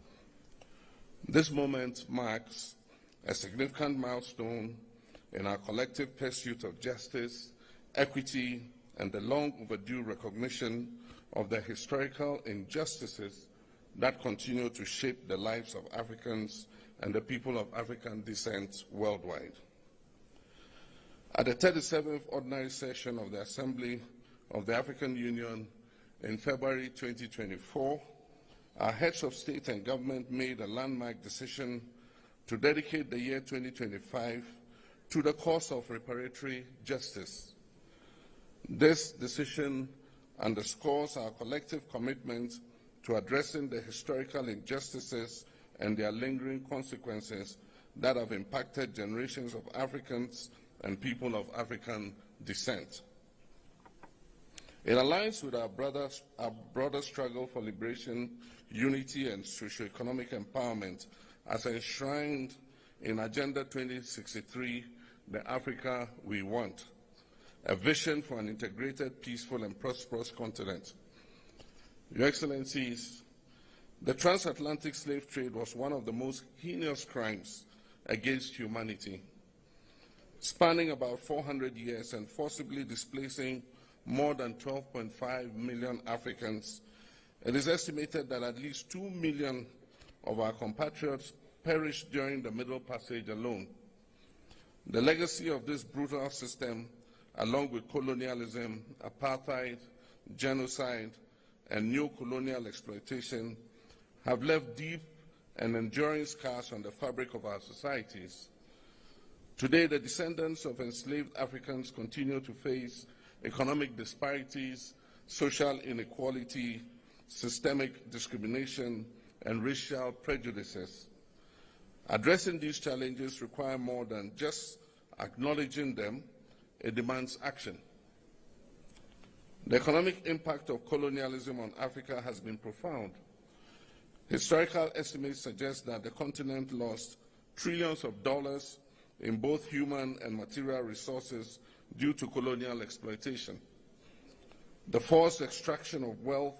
This moment marks a significant milestone in our collective pursuit of justice, equity, and the long overdue recognition of the historical injustices that continue to shape the lives of Africans and the people of African descent worldwide. At the 37th Ordinary Session of the Assembly of the African Union in February 2024, our heads of state and government made a landmark decision to dedicate the year 2025 to the cause of reparatory justice. This decision underscores our collective commitment to addressing the historical injustices and their lingering consequences that have impacted generations of Africans and people of African descent. It aligns with our, brothers, our broader struggle for liberation, unity, and socioeconomic empowerment as enshrined in Agenda 2063, the Africa We Want, a vision for an integrated, peaceful, and prosperous continent. Your Excellencies, the transatlantic slave trade was one of the most heinous crimes against humanity, spanning about 400 years and forcibly displacing more than 12.5 million Africans. It is estimated that at least 2 million of our compatriots perished during the Middle Passage alone. The legacy of this brutal system, along with colonialism, apartheid, genocide, and neo-colonial exploitation, have left deep and enduring scars on the fabric of our societies. Today, the descendants of enslaved Africans continue to face economic disparities, social inequality, systemic discrimination, and racial prejudices. Addressing these challenges require more than just acknowledging them, it demands action. The economic impact of colonialism on Africa has been profound. Historical estimates suggest that the continent lost trillions of dollars in both human and material resources due to colonial exploitation. The forced extraction of wealth,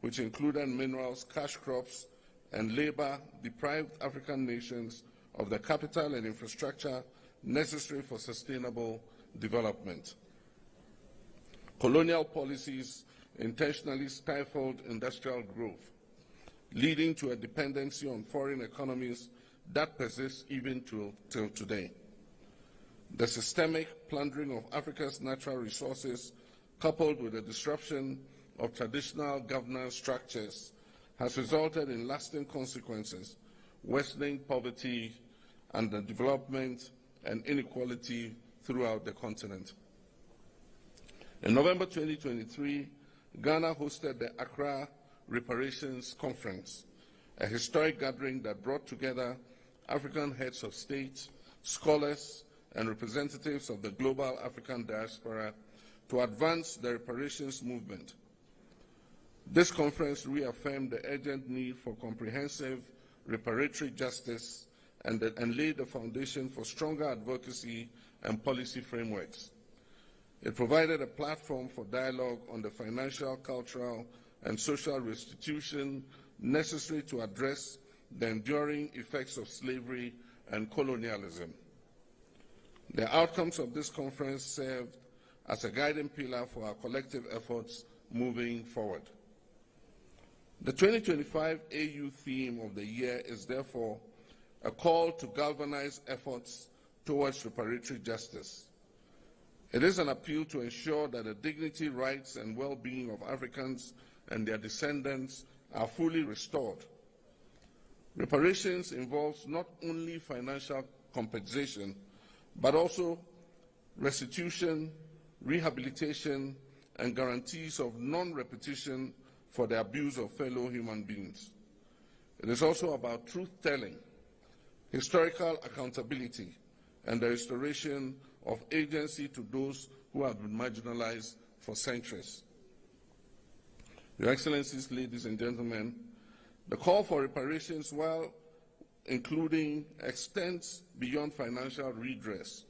which included minerals, cash crops, and labor, deprived African nations of the capital and infrastructure necessary for sustainable development. Colonial policies intentionally stifled industrial growth, leading to a dependency on foreign economies that persists even till today. The systemic plundering of Africa's natural resources, coupled with the disruption of traditional governance structures, has resulted in lasting consequences, worsening poverty and the development and inequality throughout the continent. In November 2023, Ghana hosted the Accra Reparations Conference, a historic gathering that brought together African heads of state, scholars, and representatives of the global African diaspora to advance the reparations movement. This conference reaffirmed the urgent need for comprehensive reparatory justice and, the, and laid the foundation for stronger advocacy and policy frameworks. It provided a platform for dialogue on the financial, cultural, and social restitution necessary to address the enduring effects of slavery and colonialism. The outcomes of this conference served as a guiding pillar for our collective efforts moving forward. The 2025 AU theme of the year is therefore a call to galvanize efforts towards reparatory justice. It is an appeal to ensure that the dignity, rights, and well being of Africans and their descendants are fully restored. Reparations involves not only financial compensation, but also restitution, rehabilitation, and guarantees of non repetition for the abuse of fellow human beings. It is also about truth telling, historical accountability, and the restoration of agency to those who have been marginalized for centuries. Your Excellencies, ladies and gentlemen, the call for reparations, while including extends beyond financial redress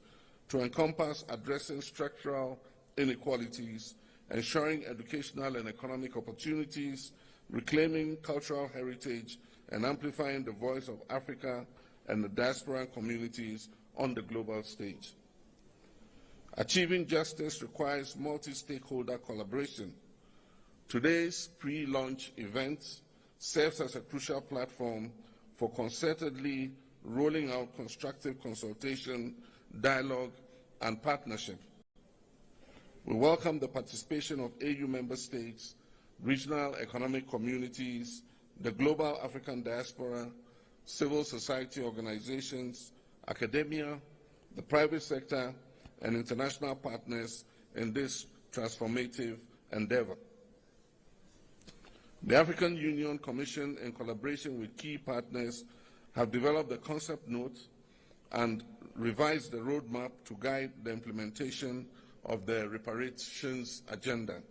to encompass addressing structural inequalities, ensuring educational and economic opportunities, reclaiming cultural heritage, and amplifying the voice of Africa and the diaspora communities on the global stage. Achieving justice requires multi stakeholder collaboration. Today's pre launch event serves as a crucial platform for concertedly rolling out constructive consultation, dialogue, and partnership. We welcome the participation of AU member states, regional economic communities, the global African diaspora, civil society organizations, academia, the private sector, and international partners in this transformative endeavor. The African Union Commission, in collaboration with key partners, have developed the concept note and revised the roadmap to guide the implementation of the reparations agenda.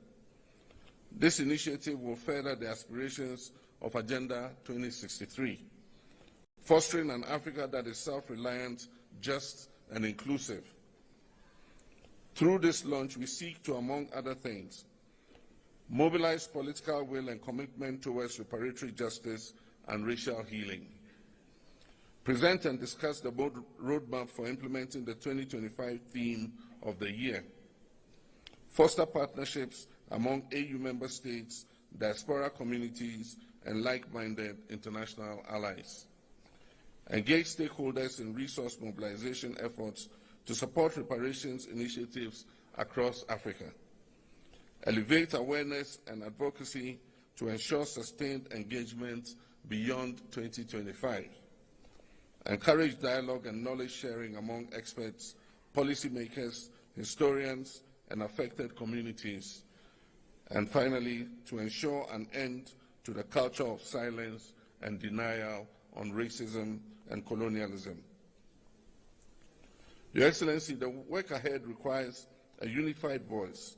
This initiative will further the aspirations of Agenda 2063, fostering an Africa that is self reliant, just, and inclusive. Through this launch, we seek to, among other things, mobilize political will and commitment towards reparatory justice and racial healing, present and discuss the roadmap for implementing the 2025 theme of the year, foster partnerships among AU member states, diaspora communities, and like minded international allies. Engage stakeholders in resource mobilization efforts to support reparations initiatives across Africa. Elevate awareness and advocacy to ensure sustained engagement beyond 2025. Encourage dialogue and knowledge sharing among experts, policymakers, historians, and affected communities. And finally, to ensure an end to the culture of silence and denial on racism and colonialism. Your Excellency, the work ahead requires a unified voice,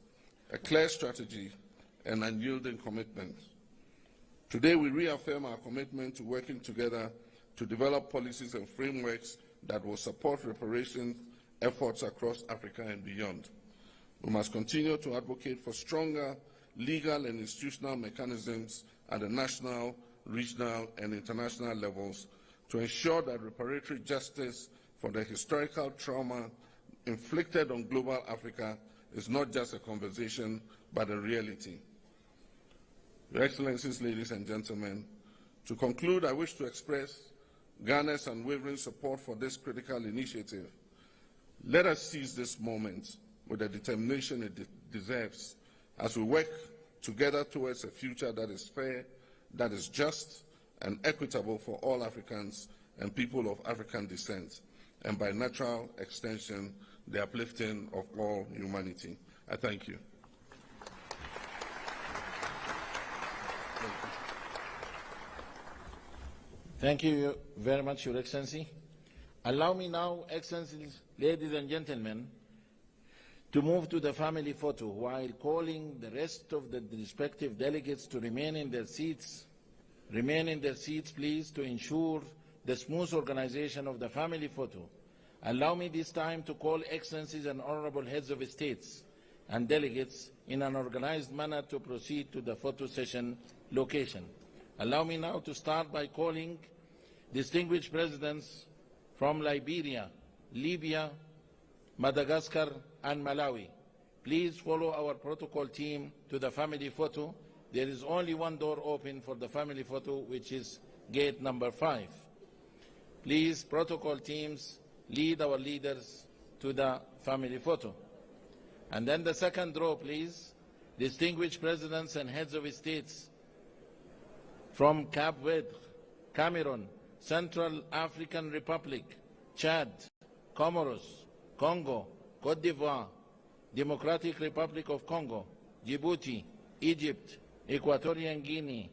a clear strategy, and unyielding commitment. Today, we reaffirm our commitment to working together to develop policies and frameworks that will support reparations efforts across Africa and beyond. We must continue to advocate for stronger legal and institutional mechanisms at the national, regional, and international levels to ensure that reparatory justice for the historical trauma inflicted on global Africa is not just a conversation, but a reality. Your Excellencies, ladies and gentlemen, to conclude, I wish to express Ghana's unwavering support for this critical initiative. Let us seize this moment with the determination it de deserves as we work together towards a future that is fair, that is just, and equitable for all Africans and people of African descent, and by natural extension, the uplifting of all humanity. I thank you. Thank you very much, Your Excellency. Allow me now, Excellencies, ladies and gentlemen, to move to the family photo while calling the rest of the respective delegates to remain in their seats. Remain in their seats, please, to ensure the smooth organization of the family photo. Allow me this time to call Excellencies and Honorable Heads of States and delegates in an organized manner to proceed to the photo session location. Allow me now to start by calling distinguished presidents from Liberia, Libya, Madagascar, and Malawi. Please follow our protocol team to the family photo. There is only one door open for the family photo, which is gate number 5. Please, protocol teams, lead our leaders to the family photo. And then the second row, please, distinguished presidents and heads of states from Cape Verde, Cameroon, Central African Republic, Chad, Comoros, Congo, Cote d'Ivoire, Democratic Republic of Congo, Djibouti, Egypt, Equatorial Guinea,